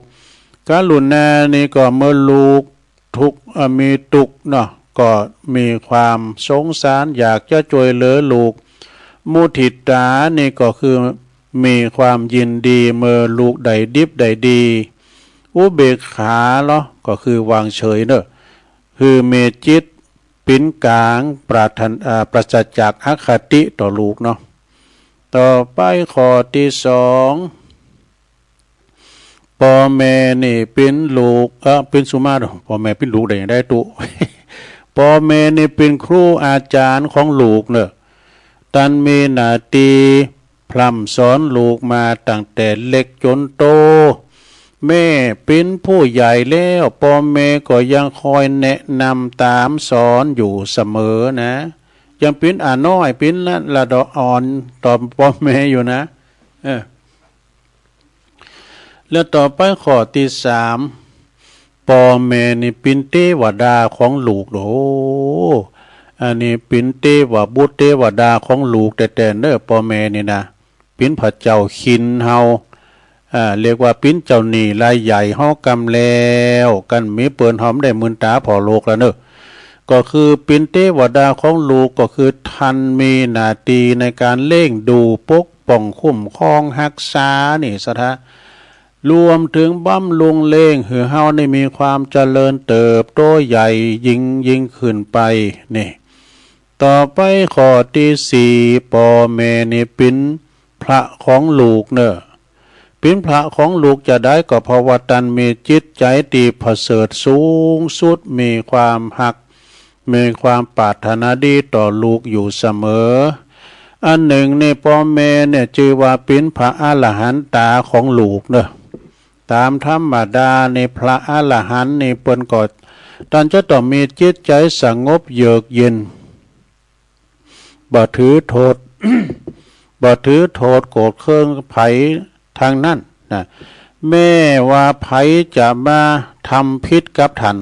กรุณานี่ก็เมื่อลูก ทุกข์ เอ่อ มีตุ๊กข์เนาะ ก็มีความสงสารอยากจะจ้วยเหลือลูก มุทิตานี่ก็คือมีความยินดีเมื่อลูกได้ดิบได้ดี อุเบกขาเหรอ ก็คือวางเฉยเน่อ คือมีจิตเป๋นก๋าง ปราศ เอ่อ ปราศจากอคติต่อลูกเนาะ ต่อไปข้อตี้สอง ป้อแม่นี่เป๋นลูก เอ่อ เป๋นสุมาตร ป้อแม่เป๋นลูกได้หยังใดตุ๊ ป้อแม่นี่เป๋นครูอาจ๋ารย์ของลูกเน่อ ต้านมีหน้าตี้พร่ำสอนลูกมาตั้งแต่เล็กจ๋นโต แม้เป๋นผู้ใหญ่แล้ว ป้อแม่ก็ยังคอยแนะนำตามสอนอยู่เสมอนะ ยังเป๋นอาน้อย เป๋นละ ละดอกอ่อนต่อป้อแม่อยู่นะ เออ แล้วต่อไปข้อตี้สาม ป้อแม่นี่เป๋นเตวดาของลูก โอ้ อันนี้เป๋นเตวบุตรเตวดาของลูกแต๊ๆ เน่อ ป้อแม่นี่นะ เป๋นพระเจ้าคิณเฮา อ่า เรียกว่าเป๋นเจ้าหนี้รายใหญ่เฮากำแล้ว กันมีเปิ้นเฮาบ่ได้มื่นต๋าผ่อโลกแล้วเนาะ ก็คือเป๋นเตวดาของลูก ก็คือต้านมีหน้าตี้ในก๋านเลี้ยงดู ปกป้อง คุ้มครอง ฮักษา นี่ศรัทธา รวมเถิงบำรุงเลี้ยงหื้อเฮานี่มีความเจริญเติบโตใหญ่ยิ่งยิ่งขึ้นไป นี่ ต่อไปข้อตี้สี่ ป้อแม่นี่เป๋นพระของลูกเนาะ เป๋นพระของลูกจาใด ก็เพราะว่าต้านมีจิตใจ๋ตี้ประเสริฐสูงสุด มีความฮัก มีความปรารถนาดีต่อลูกอยู่เสมอ อันนึ่งนี่ป้อแม่เนี่ยจื้อว่าเป๋นพระอรหันตาของลูกเนาะ ต๋ามธรรมดานี่พระอรหันต์นี่เปิ้นก็ ต้านจะต้องมีจิตใจ๋สงบเยือกเย็น บ่ถือโต้ษ บ่ถือโต้ษโกรธเคืองใผตังนั้นนะ แม้ว่าใผจะมาทำผิดกับต้าน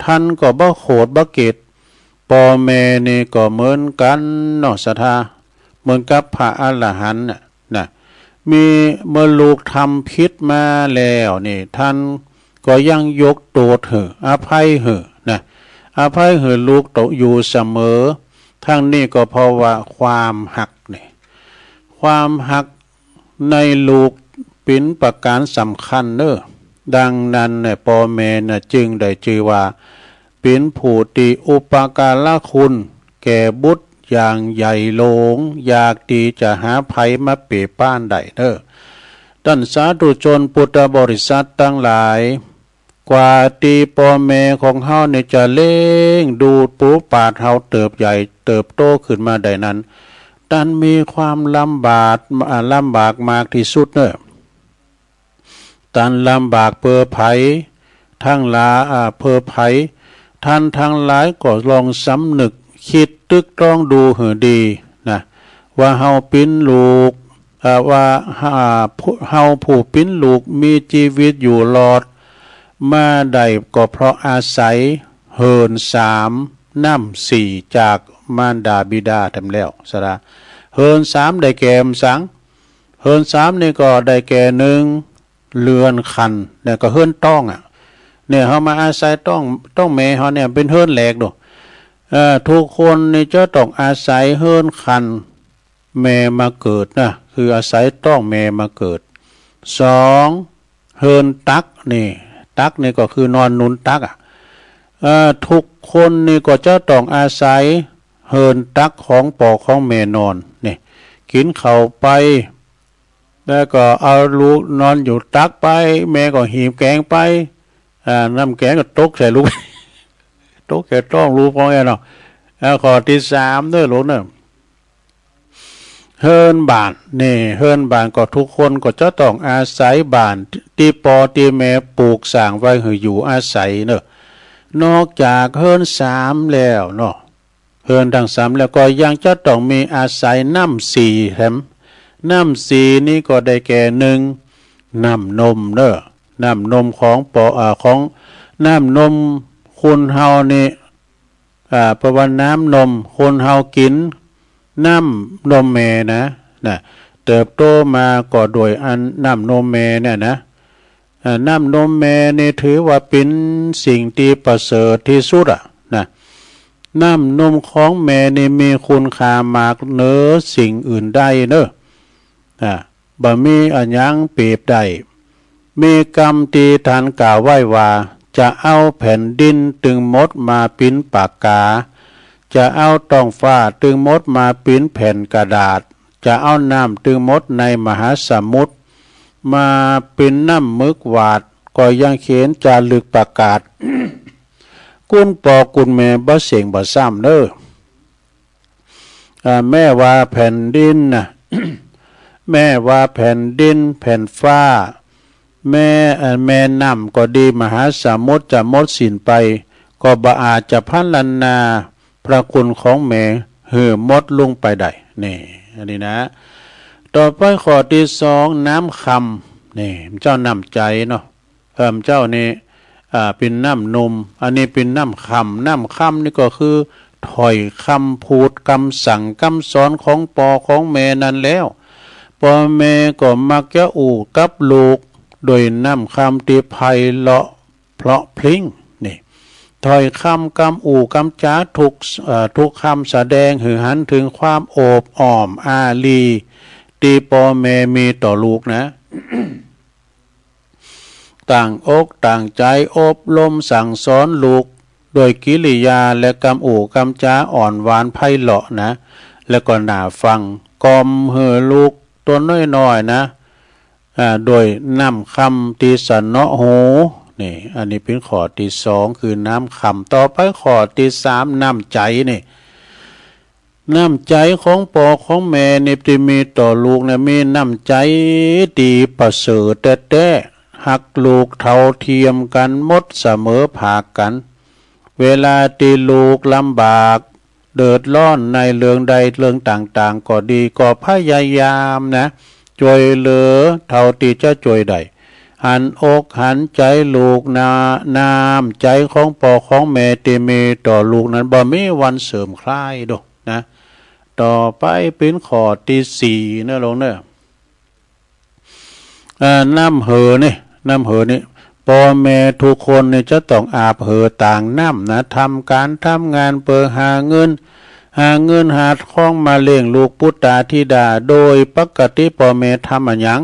ต้านก็บ่โขดบ่เกลียด ป้อแม่นี่ก็เหมือนกั๋นเนาะศรัทธา เหมือนกับพระอรหันต์น่ะ นะ มีเมื่อลูกทำผิดมาแล้วนี่ ต้านก็ยังยกโต้ษหื้อ อภัยหื้อนะ อภัยหื้อลูกโตอยู่เสมอ ตังนี้ก็เพราะว่าความฮักนี่ ความฮักในลูกเป๋นประก๋านสำคัญเนาะ ดังนั้นเนี่ยป้อแม่น่ะจึงได้จื้อว่าเป๋นผู้ตี้อุปการะคุณแก่บุตรอย่างใหญ่หลวง อยากตี้จะหาใผมาเปรียบปานได้เนาะ ต้านสาธุชนพุทธบริษัทตังหลาย กว่าตี้ป้อแม่ของเฮาเนี่ยจะเลี้ยงดูปู๊ปาดเฮาเติบใหญ่เติบโตขึ้นมาได้นั้น ต้านมีความลำบาก อ่า ลำบากมากตี้สุดเนาะ ต้านลำบากเปื้อใผตังหลาย อ่า เปื้อใผ ต้านตังหลายก็ลองสำนึกกึ๊ดตึกตรองดูหื้อดีนะ ว่าเฮาเป๋นลูก อ่า ว่า อ่า ผู้ เฮาผู้เป๋นลูกมีจีวิตอยู่รอดมาได้ก็เพราะอาศัยเฮือนสาม น้ำสี่จากมารดาบิดาแถมแล้วศรัทธา เฮือนสามได้แก่หยัง เฮือนสามนี่ก็ได้แก่ นึ่ง เฮือนครรภ์ แล้วก็เฮือนต๊องอะ เนี่ยเฮามาอาศัยต๊อง ต๊องแม่เฮาเนี่ยเป๋นเฮือนแรกโด เอ่อ ทุกคนนี่จะต้องอาศัยเฮือนครรภ์แม่มาเกิดนะ คืออาศัยต๊องแม่มาเกิด สอง เฮือนตักนี่ ตักนี่ก็คือนอนนุนตักอะ เอ่อ ทุกคนนี่ก็จะต้องอาศัยเฮือนตักของป้อของแม่นอนนี่ กิ๋นข้าวไป แล้วก็เอาลูกนอนอยู่ตักไป แม่ก็หีบแกงไป อ่า น้ำแกงก็ตกใส่ลูก ตกใส่ต๊องลูกของแกเนาะ อ่า ข้อตี้สามเนาะลูกเนาะ เฮือนบ้านนี่ เฮือนบ้านก็ทุกคนก็จะต้องอาศัยบ้านตี้ป้อตี้แม่ปลูกสร้างไว้หื้ออยู่อาศัยเนาะ นอกจากเฮือนสามแล้วเนาะ เฮือนตังสามแล้วก็ยังจะต้องมีอาศัยน้ำสี่แถม น้ำสี่นี่ก็ได้แก่ นึ่ง น้ำนมเนาะ น้ำนมของป้อ อ่า ของ น้ำนมคนเฮานี่ อ่า เปิ้นว่าน้ำนม คนเฮากิ๋นน้ำนมแม่นะ นะ เติบโตมาก็โดยอันน้ำนมแม่เนี่ยนะ อ่า น้ำนมแม่นี่ถือว่าเป๋นสิ่งตี้ประเสริฐตี้สุดอะนะ น้ำนมของแม่นี่มีคุณค่ามากเหนือสิ่งอื่นได้เนาะ อ่า บ่มีอะหยังเปรียบได้ มีกำตี้ต้านกล่าวไว้ว่า จะเอาแผ่นดินตึงหมดมาเป๋นปากกา จะเอาต๊องฟ้าตึงหมดมาเป๋นแผ่นกระดาษ จะเอาน้ำตึงหมดในมหาสมุทรมาเป๋นน้ำหมึกหวาด ก็ยังเขียนจารึกประกาศ กุ๋นป้อกุ๋นแม่บ่เสี้ยงบ่ซ้ำเนาะ อ่า แม้ว่าแผ่นดินนะ แม้ว่าแผ่นดิน แผ่นฟ้า แม่ อ่า แม่น้ำก็ดี มหาสมุทรจะหมดสิ้นไป ก็บ่อาจจะพรรณนาพระคุณของแม่หื้อหมดลงไปได้ นี่ อันนี้นะ ต่อไปข้อตี้สอง น้ำคำ นี่ เจ้าน้ำใจ๋เนาะ เอ่อ เจ้านี่ อ่า เป๋นน้ำนม อันนี้เป๋นน้ำคำ น้ำคำนี่ก็คือถ้อยกำพูด กำสั่งกำสอนของป้อของแม่นั้นแล้ว ป้อแม่ก็มักจะอู้กับลูกโดยน้ำกำตี้ไพเราะเพราะพริ้ง นี่ ถ้อยกำกำอู้กำจ๋าทุก เอ่อ ทุกกำแสดงหื้อหันเถิงความโอบอ้อมอารีตี้ป้อแม่มีต่อลูกนะ ตั้งอกตั้งใจ๋อบรมสั่งสอนลูกโดยกิริยาและกำอู้กำจ๋าอ่อนหวานไพเราะนะ แล้วก็น่าฟัง กล่อมหื้อลูกตั๋วน้อยๆ นะ อ่า โดยน้ำกำตี้สนอหู นี่ อันนี้เป๋นข้อตี้สอง คือน้ำกำ ต่อไปข้อตี้สาม น้ำใจ๋นี่ น้ำใจ๋ของป้อของแม่นี่ตี้มีต่อลูกนะ มีน้ำใจ๋ตี้ประเสริฐแต๊ๆ ฮักลูกเท่าเทียมกั๋นหมดเสมอภาคกั๋น เวลาตี้ลูกลำบากเดือดร้อนในเรื่องใดเรื่องต่างๆ ก็ดี ก็พยายามนะ จ้วยเหลือเท่าตี้จะจ้วยได้ หันอกหันใจ๋ลูกนะ น้ำใจ๋ของป้อของแม่ตี้มีต่อลูกนั้นบ่มีวันเสื่อมคลายดอกนะ ต่อไปเป๋นข้อตี้สี่เนาะลูกเนาะ อ่า น้ำเหือนี่ น้ำเหือนี่ ป้อแม่ทุกคนนี่จะต้องอาบเหือต่างน้ำนะ ทำก๋านทำงานเปื้อหาเงิน หาเงินหาคองมาเลี้ยงลูกปุตตาธิดา โดยปกติป้อแม่ทำอะหยัง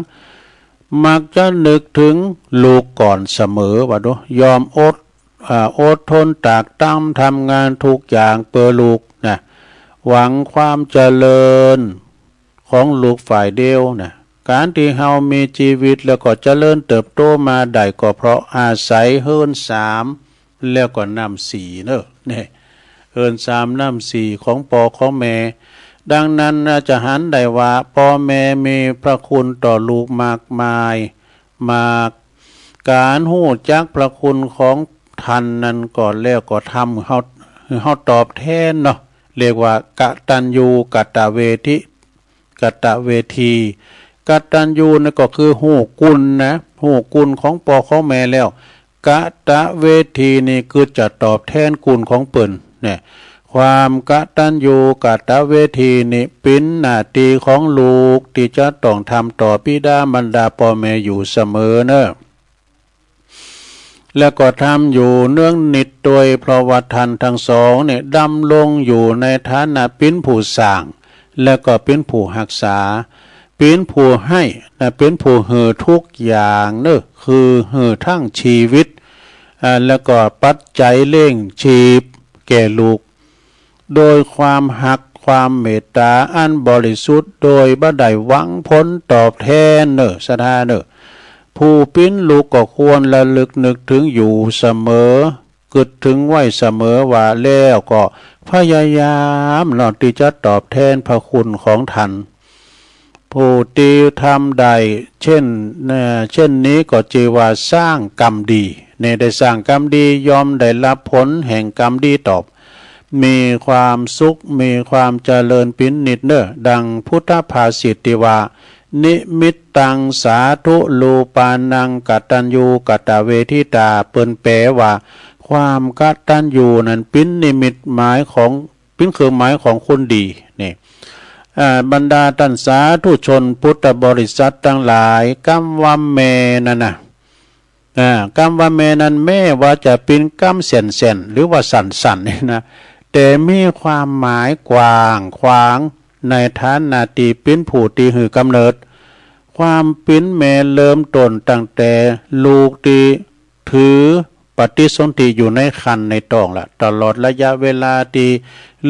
มักจะนึกเถิงลูกก่อนเสมอ ว่าดู ยอมอด อ่า อดทนตรากตร่ำทำงานทุกอย่างเปื้อลูกนะ หวังความเจริญของลูกฝ่ายเดียวนะ ก๋านตี้เฮามีจีวิตแล้วก็เจริญเติบโตมาได้ก็เพราะอาศัยเฮือนสาม แล้วก็น้ำสี่เนาะ นี่ เฮือนสามน้ำสี่ของป้อของแม่ ดังนั้นนะ จะหันได้ว่าป้อแม่มีพระคุณต่อลูกมากมาย มาก ก๋านฮู้จักพระคุณของท่านนั้นก็แล้วก็ทำหื้อเฮา หื้อเฮาตอบแทนเนาะ เรียกว่ากตัญญูกตเวทิ กตเวที กตัญญูนั่นก็คือฮู้คุณนะ ฮู้คุณของป้อของแม่แล้ว กตเวทีนี่คือจะตอบแทนคุณของเปิ้นเนี่ย ความกตัญญูกตเวทีนี่เป๋นหน้าตี้ของลูกตี้จะต้องทำต่อบิดามารดาป้อแม่อยู่เสมอเนาะ แล้วก็ทำอยู่เนืองนิตย์ตวย เพราะว่าท่านตังสองเนี่ยดำรงอยู่ในฐานะเป๋นผู้สร้าง แล้วก็เป๋นผู้ฮักษา เป๋นผู้หื้อนะ เป๋นผู้หื้อทุกอย่างเนาะ คือหื้อตึงจีวิต อ่า แล้วก็ปัจจัยเลี้ยงจีพแก่ลูก โดยความฮักความเมตต๋าอันบริสุทธิ์ โดยบ่ได้หวังผลตอบแทนเนาะ ศรัทธาเนาะ ผู้เป๋นลูกก็ควรระลึกนึกเถิงอยู่เสมอ กึ๊ดเถิงไว้เสมอว่า แล้วก็พยายามเนาะตี้จะตอบแทนพระคุณของท่าน ผู้ตี้ทำได้เช่น เอ่อ เช่นนี้ก็จื้อว่าสร้างกรรมดี เนี่ย ได้สร้างกรรมดี ย่อมได้ฮับผลแห่งกรรมดีตอบ มีความสุข มีความเจริญเป๋นนิตย์เนาะ ดังพุทธภาษิตตี้ว่า นิมิตตังสาธุรูปานัง กตัญญูกตเวทิตา เปิ้นแปลว่า ความกตัญญูนั้นเป๋นนิมิตหมายของ เป๋นเครื่องหมายของคนดี นี่ อ่า บรรดาต้านสาธุชนพุทธบริษัทตังหลาย กำว่าแม่นั้นนะ อ่า กำว่าแม่นั้นแม้ว่าจะเป๋นกำแส้นๆ หรือว่าสั้นๆ นี่นะ แต่มีความหมายกว้างขวางในฐานะตี้เป๋นผู้ตี้หื้อกำเนิด ความเป๋นแม่เริ่มต้นตั้งแต่ลูกตี้ถือปฏิสนธิอยู่ในครรภ์ในต๊องละ ตลอดระยะเวลาตี้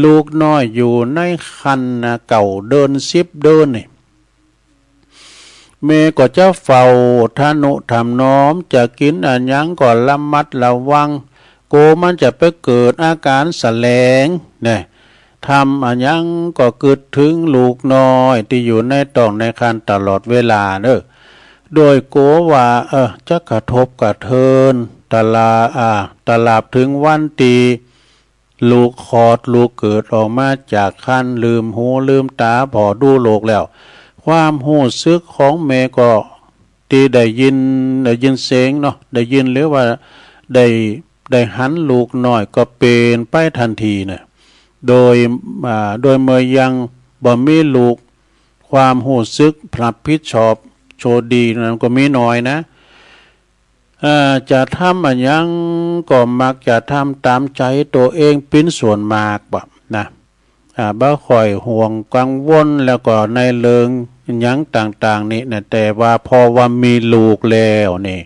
ลูกน้อยอยู่ในครรภ์นะ เก้าเดือน สิบเดือนนี่ แม่ก็จะเฝ้าทะนุถนอม จะกิ๋นอะหยังก็ระมัดระวัง กั๋วมันจะไปเกิดอาก๋ารแสลง เนี่ย ทำอะหยังก็กึ๊ดเถิงลูกน้อยตี้อยู่ในต๊องในครรภ์ตลอดเวลาเนาะ โดยกั๋วว่า เออ จะกระทบกระเทือน ตรา อ่า ตราบเถิงวันตี้ ลูกคลอดลูกเกิดออกมาจากครรภ์ ลืมหูลืมต๋าผ่อดูโลกแล้ว ความฮู้สึกของแม่ก็ตี้ได้ยิน ได้ยินเสียงเนาะ ได้ยินหรือว่าได้ ได้หันลูกน้อยก็เป๋นไปตันทีเนาะ โดย อ่า โดยเมื่อยังบ่มีลูก ความฮู้สึกฮับผิดชอบ โชติดีนั้นก็มีน้อยนะ เอ่อ จะทำอะหยังก็มักจะทำต๋ามใจ๋ตั๋วเองเป๋นส่วนมากบ่นะ อ่า บ่ค่อยห่วงกังวลแล้วก็ในเรื่องหยังต่างๆ นี่นะ แต่ว่าพอว่ามีลูกแล้วนี่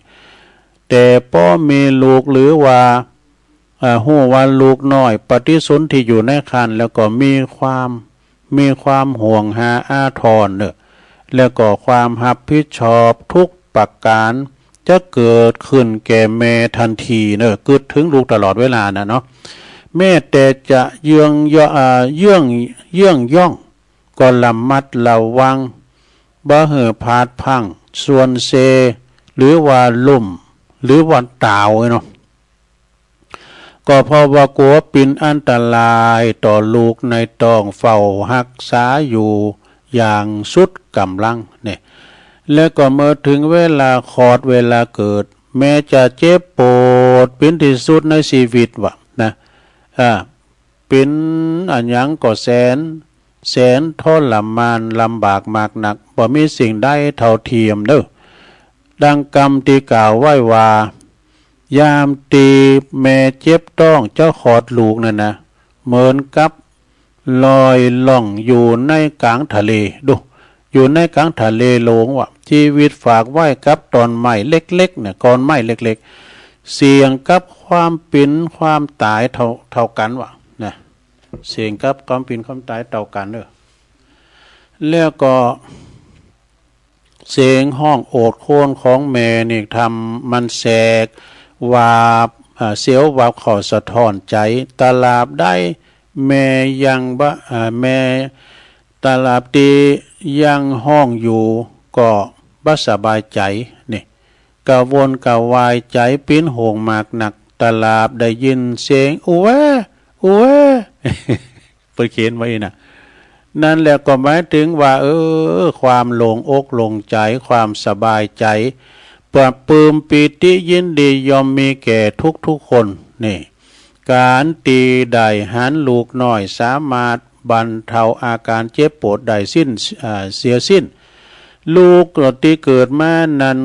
แต่ปอมีลูกหรือว่า อ่า ฮู้ว่าลูกน้อยปฏิสนธิอยู่ในครรภ์ แล้วก็มีความ มีความห่วงหาอาทรเนาะ แล้วก็ความฮับผิดชอบทุกประก๋านจะเกิดขึ้นแก่แม่ตันทีเนาะ กึ๊ดเถิงลูกตลอดเวลาน่ะเนาะ แม้แต่จะเยื้องย่อ อ่า เยื้อง เยื้องย่อง ก็ระมัดระวัง บ่หื้อพลาดพลั้ง ส่วนเซ หรือว่าล้ม หรือว่าต๋าวเนาะ ก็เพราะว่ากั๋วเป๋นอันตรายต่อลูกในต๊อง เฝ้าฮักษาอยู่อย่างสุดก๋ำลังเนี่ย แล้วก็เมื่อเถิงเวลาคลอด เวลาเกิด แม้จะเจ็บปวดเป๋นตี้สุดในชีวิตว่านะ อ่า เป๋นอะหยังก็แสน แสนทรมานลำบากมากนัก บ่มีสิ่งใดเท่าเทียมเนาะ ดังกำตี้กล่าวไว้ว่า ยามตี้แม่เจ็บต๊องจะคลอดลูกนั่นนะ เหมือนกับลอยล่องอยู่ในก๋างทะเล ดู อยู่ในก๋างทะเลโลงว่า ชีวิตฝากไว้กับต้นไม้เล็กๆ เนี่ย ก้อนไม้เล็กๆ เสี่ยงกับความเป๋นความต๋ายเท่า เท่ากั๋นว่านะ เสี่ยงกับความเป๋นความต๋ายเท่ากั๋นเนาะ แล้วก็เสียงฮ้องโอดครวญของแม่นี่ทำมันแสกวาบ อ่า เสียววาบเข้าสะท้อนใจ๋ ตราบใดแม่ยังบ่ อ่า แม่ ตราบตี้ยังฮ้องอยู่ก็บ่สบายใจ๋นี่ กระวนกระวายใจ๋เป๋นห่วงมากนัก ตราบได้ยินเสียง อูแว อูแว เปิ้นเขียนไว้นะ นั่นแหละก็หมายเถิงว่า เออ ความโล่งอกโล่งใจ๋ ความสบายใจ๋ ปลาบปลื้มปีติยินดีย่อมมีแก่ทุกๆ คนนี่ ก๋านตี้ได้หันลูกน้อยสามารถบรรเทาอาก๋านเจ็บปวดได้สิ้น อ่า เสียสิ้น ลูกตี้เกิดมานั้น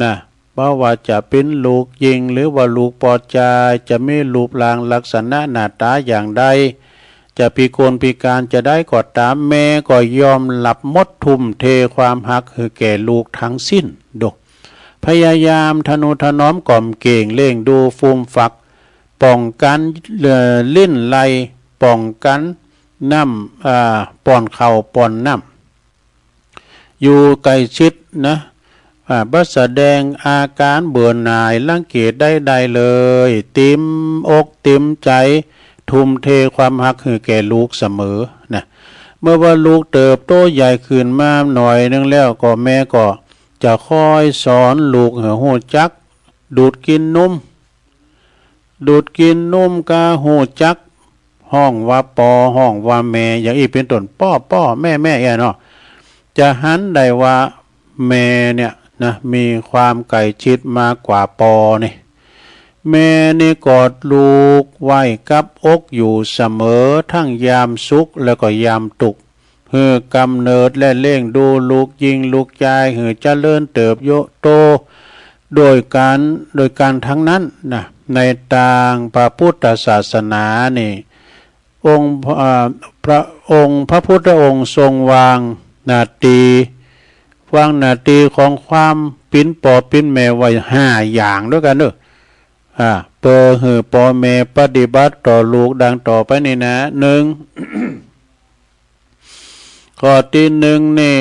นะ บ่ว่าจะเป๋นลูกญิงหรือว่าลูกปอจาย จะมีรูปร่างลักษณะหน้าต๋าอย่างใด จะพิกลพิก๋านจะใดก็ต๋าม แม่ก็ยอมหลับหมดทุ่มเทความฮักหื้อแก่ลูกทั้งสิ้น ดู พยายามทะนุถนอมกล่อมเกรงเลี้ยงดูฟูมฟัก ป้องกั๋น เอ่อ ลิ้นไล่ ป้องกั๋นน้ำ อ่า ป้อนข้าวป้อนน้ำ อยู่ใกล้ชิดนะ อ่า บ่แสดงอาก๋านเบื่อหน่ายรังเกียจใดๆ เลย เต๋มอกเต๋มใจ๋ ทุ่มเทความฮักหื้อแก่ลูกเสมอนะ เมื่อว่าลูกเติบโตใหญ่ขึ้นมาหน่อยนึ่งแล้วก็แม่ก็จะคอยสอนลูกหื้อฮู้จักดูดกิ๋นนม ดูดกิ๋นนมก็ฮู้จักฮ้องว่าปอ ฮ้องว่าแม่ อย่างอี้เป๋นต้น ป้อ ป้อ แม่ แม่ เอี้ยเนาะ จะหันได้ว่าแม่เนี่ยนะ มีความใกล้ชิดมากกว่าปอนี่ แม่นี่กอดลูกไว้กับอกอยู่เสมอ ทั้งยามสุขแล้วก็ยามตุ๊กข์ หื้อกำเนิดและเลี้ยงดูลูกญิงลูกจายหื้อเจริญเติบโต โดยก๋าน โดยก๋านทั้งนั้นนะ ในตางพระพุทธศาสนานี่ องค์ อ่า พระองค์ พระพุทธองค์ทรงวางหน้าตี้ วางหน้าตี้ของความเป๋นป้อเป๋นแม่ไว้ห้าอย่างด้วยกั๋นเนาะ อ่า เปื้อหื้อป้อแม่ปฏิบัติต่อลูกดังต่อไปนี้นะ นึ่ง ข้อตี้นึ่งนี่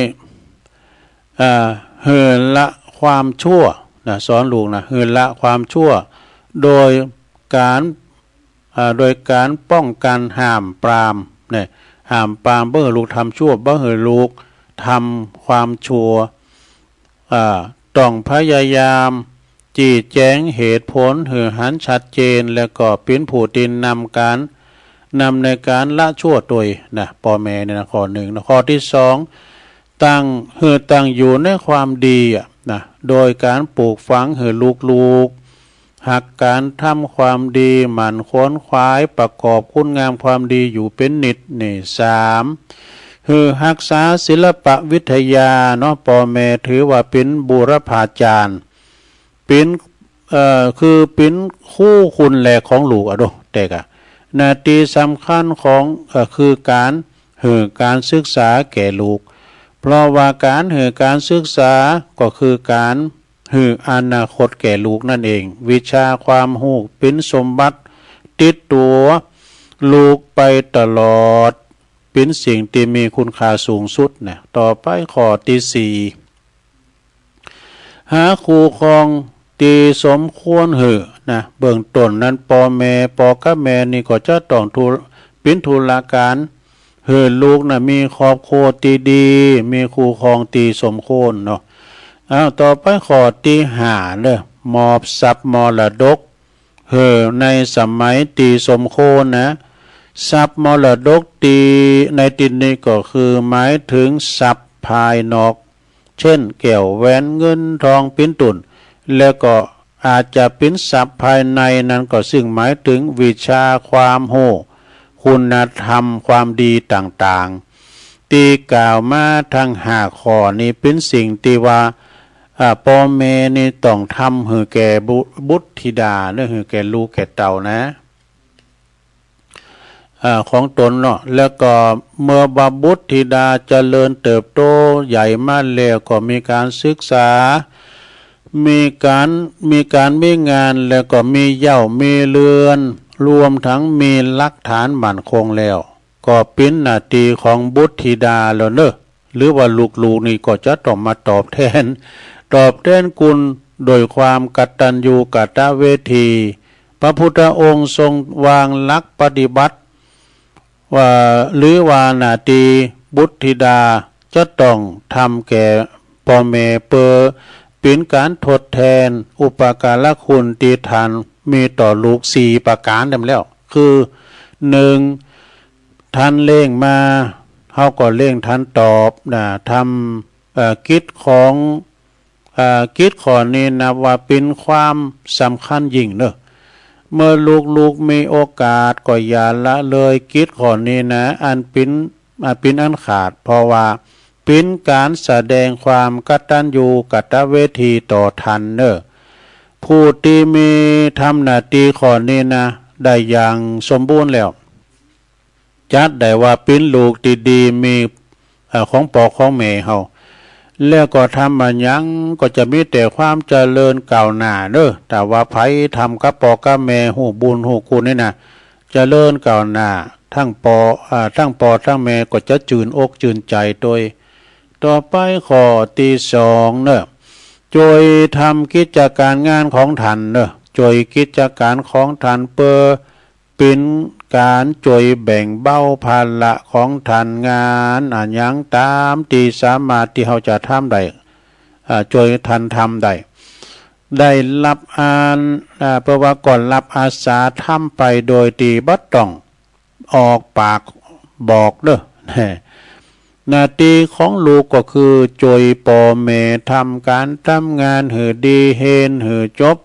อ่า หื้อละความชั่วนะ สอนลูกนะ หื้อละความชั่ว โดยก๋าน อ่า โดยก๋านป้องกั๋นห้ามปรามเนี่ย ห้ามปรามบ่หื้อลูกทำชั่ว บ่หื้อลูกทำความชั่ว อ่า ต้องพยายาม จี้แจ๋งเหตุผลหื้อหันชัดเจน แล้วก็เป๋นผู้ตี้นำก๋าน นำในก๋านละชั่วตวยนะ ป้อแม่เนี่ยนะ ข้อนึ่งนะ ข้อตี้สอง ตั้ง หื้อตั้งอยู่ในความดีอะนะ โดยก๋านปลูกฝังหื้อลูกๆ ฮักก๋านทำความดี หมั่นขวนขวายประกอบคุณงามความดีอยู่เป๋นนิดนี่ สาม หื้อฮักษาศิลปวิทยาเนาะ ป้อแม่ถือว่าเป๋นบูรพาจารย์ เป๋น เอ่อ คือเป๋นครูคนแรกของลูกอะโด แต่กะ หน้าตี้สำคัญของ เอ่อ คือก๋านหื้อก๋านศึกษาแก่ลูก เพราะว่าก๋านหื้อก๋านศึกษาก็คือก๋านหื้ออนาคตแก่ลูกนั่นเอง วิชาความฮู้เป๋นสมบัติติดตั๋วลูกไปตลอด เป๋นสิ่งตี้มีคุณค่าสูงสุดนะ ต่อไปข้อตี้สี่ หาคู่ครองตี้สมควรหื้อนะ เบื้องต้นนั้นป้อแม่ ป้อกับแม่นี่ก็จะต้องธุ เป๋นธุระก๋านหื้อลูกนะมีครอบครัวตี้ดี มีคู่ครองตี้สมควรเนาะ อ้าว ต่อไปข้อตี้ห้าเน่อ มอบทรัพย์มรดก หื้อในสมัยตี้สมควรนะ ทรัพย์มรดกตี้ในตี้นี้ก็คือหมายเถิงทรัพย์ภายนอก เช่น แก้วแหวนเงินทองเป๋นต้น และก็อาจจะเป๋นทรัพย์ภายในนั้นก็ซึ่งหมายเถิงวิชาความฮู้ คุณธรรมความดีต่างๆ ตี้กล่าวมาตึงห้าข้อนี้เป๋นสิ่งตี้ว่า อ่า ป้อแม่นี่ต้องทำหื้อแก่บุ บุตรธิดา หรือหื้อแก่ลูกแก่เต้านะ อ่า ของตนเนาะ แล้วก็เมื่อว่าบุตรธิดาเจริญเติบโตใหญ่มาแล้วก็มีก๋านศึกษา มีก๋าน มีก๋านมีงาน แล้วก็มีเหย้ามีเรือน รวมตึงมีหลักฐานมั่นคงแล้ว ก็เป๋นหน้าตี้ของบุตรธิดาแล้วเน่อ หรือว่าลูกๆ นี่ก็จะต้องมาตอบแทน ตอบแทนคุณโดยความกตัญญูกตเวที พระพุทธองค์ทรงวางหลักปฏิบัติว่า หรือว่าหน้าตี้บุตรธิดาจะต้องทำแก่ป้อแม่ เปื้อเป๋นก๋านทดแทนอุปการะคุณตี้ต้านมีต่อลูกสี่ประก๋านแหมแล้ว คือ หนึ่ง ต้านเลี้ยงมา เฮาก็เลี้ยงต้านตอบนะ ทำ เอ่อ กิจของ เอ่อ กิจข้อนี้นับว่าเป๋นความสำคัญยิ่งเน่อ เมื่อลูกๆ มีโอกาสก็อย่าละเลยกิจข้อนี้นะ อันเป๋น อ่า เป๋นอันขาด เพราะว่าเป๋นก๋านแสดงความกตัญญูกตเวทีต่อต้านเน่อ ผู้ตี้มีทำหน้าตี้ข้อนี้นะ ได้อย่างสมบูรณ์แล้ว จัดได้ว่าเป๋นลูกตี้ดีมี เอ่อ ของป้อของแม่เฮา แล้วก็ทำอะหยังก็จะมีแต่ความเจริญก้าวหน้าเน่อ ถ้าว่าใผทำกับป้อกับแม่ฮู้บุญฮู้คุณนี่นะ เจริญก้าวหน้า ตึงป้อ เอ่อ ตึงป้อตึงแม่ก็จะจื้นอกจื้นใจ๋ตวย ต่อไปข้อตี้สองเน่อ จ้วยทำกิจก๋านงานของต้านเน่อ จ้วยกิจก๋านของต้านเปื้อ เป๋นก๋านจ้วยแบ่งเบาภาระของต้าน งานอะหยังต๋ามตี้สามารถตี้เฮาจะทำได้ อ่า จ้วยต้านทำได้ ได้ฮับอา อ่า เปื้อว่าก็ฮับอาสาทำไปโดยตี้บ่ต้องออกปากบอกเน่อ หน้าตี้ของลูกก็คือจ้วยป้อแม่ทำก๋านทำงานหื้อดี เฮียนหื้อจบ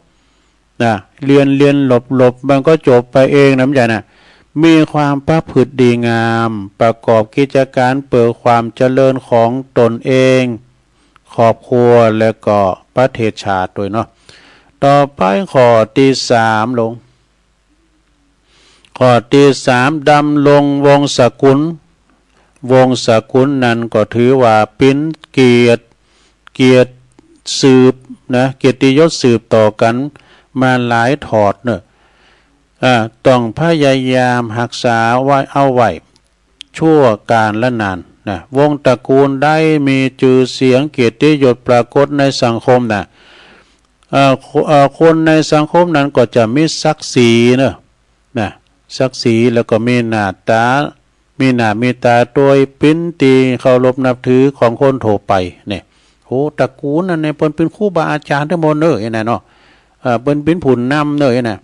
นะ เฮียนเฮียนหลบหลบ มันก็จบไปเองนะ บ่ใจ้นะ มีความประพฤติดีงาม ประกอบกิจก๋านเปื้อความเจริญของตนเอง ครอบครัว และก็ประเทศชาติตวยเนาะ ต่อไปข้อตี้สามลง ข้อตี้สาม ดำรงวงศกุล วงศกุลนั้นก็ถือว่าเป๋นเกียรติ เกียรติสืบนะ เกียรติยศสืบต่อกั๋นมาหลายทอดเน่อ อ่า ต้องพยายามฮักษาไว้ เอาไว้ ชั่วกาลนานนะ วงตระกูลใดมีจื้อเสียงเกียรติยศปรากฏในสังคมนะ เอ่อ ค- เอ่อ คนในสังคมนั้นก็จะมีศักดิ์ศรีเน่อ นะ ศักดิ์ศรี แล้วก็มีหน้าต๋า มีหน้ามีต๋าตวย เป๋นตี้เคารพนับถือของคนทั่วไปเนี่ย โห ตระกูลนั้นเนี่ย เปิ้นเป๋นครูบาอาจ๋ารย์ตึงหมดเน่อ ไอ้นั่นเนาะ เอ่อ เปิ้นเป๋นผู้นำเน่อ ไอ้นั่น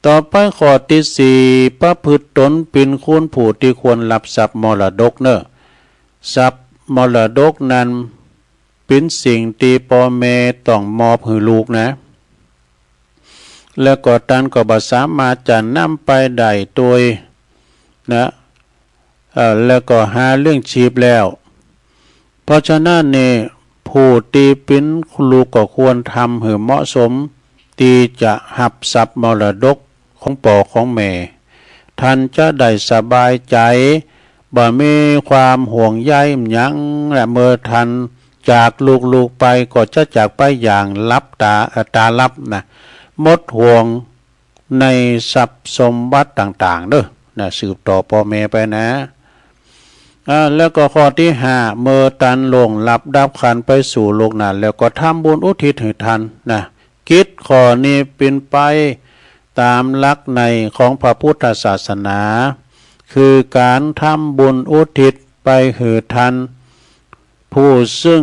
ต่อไปข้อตี้สี่ ประพฤติตนเป๋นคนผู้ตี้ควรฮับทรัพย์มรดกเน่อ ทรัพย์มรดกนั้นเป๋นสิ่งตี้ป้อแม่ต้องมอบหื้อลูกนะ แล้วก็ต้านก็บ่สามารถจะนำไปได้ตวยนะ เอ่อ แล้วก็หาเลี้ยงชีพแล้ว เพราะฉะนั้นนี่ ผู้ตี้เป๋นลูกก็ควรทำหื้อเหมาะสม ตี้จะฮับทรัพย์มรดกของป้อของแม่ ต้านจะได้สบายใจ๋ บ่มีความห่วงใยหยัง และเมื่อต้านจากลูกๆ ไปก็จะจากไปอย่างหลับต๋า เอ่อ ต๋าหลับนะ หมดห่วงในทรัพย์สมบัติต่างๆ เน่อ นะ สืบต่อป้อแม่ไปนะ อ่า แล้วก็ข้อตี้ห้า เมื่อต้านล่วงลับดับขันธ์ไปสู่โลกหน้าแล้วก็ทำบุญอุทิศหื้อต้านนะ กิจข้อนี้เป๋นไปต๋ามหลักในของพระพุทธศาสนา คือก๋านทำบุญอุทิศไปหื้อต้านผู้ซึ่ง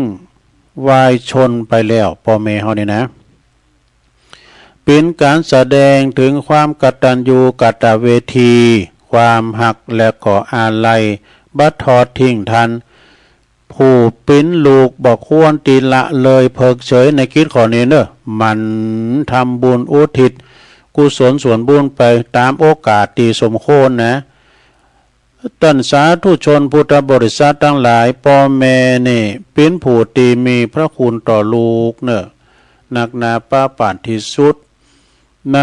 วายชนไปแล้ว ป้อแม่เฮานี่นะ เป๋นก๋านแสดงเถิงความกตัญญูกตเวที ความฮักและก็อาลัย บ่ทอดทิ้งต้าน ผู้เป๋นลูกบ่ควรตี้ละเลยเผิกเฉยในกิจข้อนี้เน่อ หมั่นทำบุญอุทิศกุศลส่วนบุญไปต๋ามโอกาสตี้สมควรนะ ต้านสาธุชนพุทธบริษัทตังหลาย ป้อแม่นี่เป๋นผู้ตี้มีพระคุณต่อลูกเน่อ นักหนาปาปานตี้สุด ใน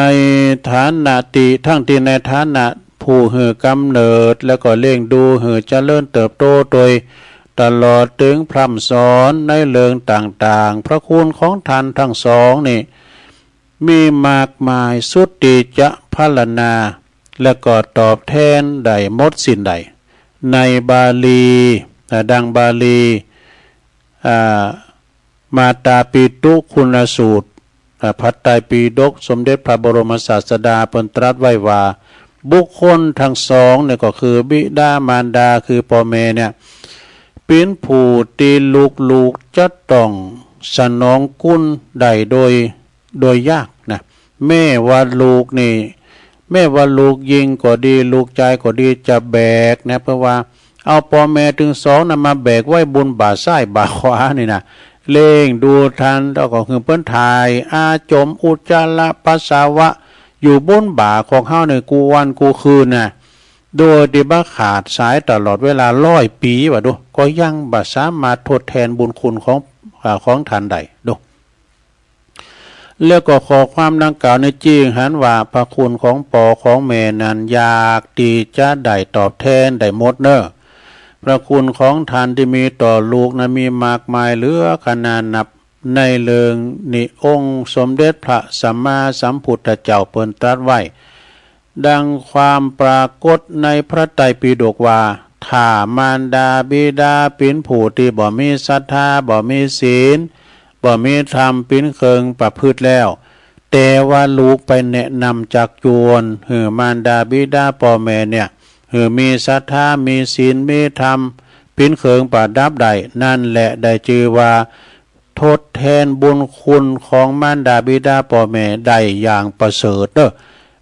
ฐานะตี้ ทั้งตี้ในฐานะผู้หื้อกำเนิด แล้วก็เลี้ยงดูหื้อเจริญเติบโตโตย ตลอดเถิงพร่ำสอนในเรื่องต่างๆ พระคุณของต้านตังสองนี่ มีมากมายสุดตี้จะพรรณนา และก็ตอบแทนได้หมดสิ้นได้ ในบาลี อ่า ดังบาลี อ่า มาตาปิตุคุณสูตร อ่า พระไตรปิฎกสมเด็จพระบรมศาสดาเปิ้นตรัสไว้ว่า บุคคลตังสองเนี่ยก็คือบิดามารดาคือป้อแม่เนี่ย เป๋นผู้ตี้ลูกๆ จะต้องสนองคุณได้โดย โดยยากนะ แม้ว่าลูกนี่ แม้ว่าลูกญิงก็ดี ลูกจายก็ดี จะแบกนะ เพราะว่าเอาป้อแม่ตึงสองนะมาแบกไว้บนบ่าซ้ายบ่าขวานี่นะ เลี้ยงดูต้าน แล้วก็หื้อเปิ้นถ่ายอาจมอุจจาระปัสสาวะอยู่บนบ่าของเฮานี่กู้วันกู้คืนนะ โดยตี้บ่ขาดสายตลอดเวลาร้อยปี๋ว่าดู ก็ยังบ่สามารถทดแทนบุญคุณของ อ่า ของต้านได้ดู แล้วก็ข้อความดังกล่าวนี้จี้หันว่าพระคุณของป้อของแม่นั้นยากตี้จะได้ตอบแทนได้หมดเน่อ พระคุณของต้านตี้มีต่อลูกนั้นมีมากมายเหลือคณานับ ในเรื่องนี้องค์สมเด็จพระสัมมาสัมพุทธเจ้าเปิ้นตรัสไว้ ดังความปรากฏในพระไตรปิฎกว่า ถ้ามารดาบิดาเป๋นผู้ตี้บ่มีศรัทธา บ่มีศีล บ่มีธรรมเป๋นเครื่องประพฤติแล้ว แต่ว่าลูกไปแนะนำจักจวนหื้อมารดาบิดาป้อแม่เนี่ย หื้อมีศรัทธา มีศีล มีธรรมเป๋นเครื่องประดับได้ นั่นแหละได้จื้อว่า ทดแทนบุญคุณของมารดาบิดาป้อแม่ได้อย่างประเสริฐเน่อ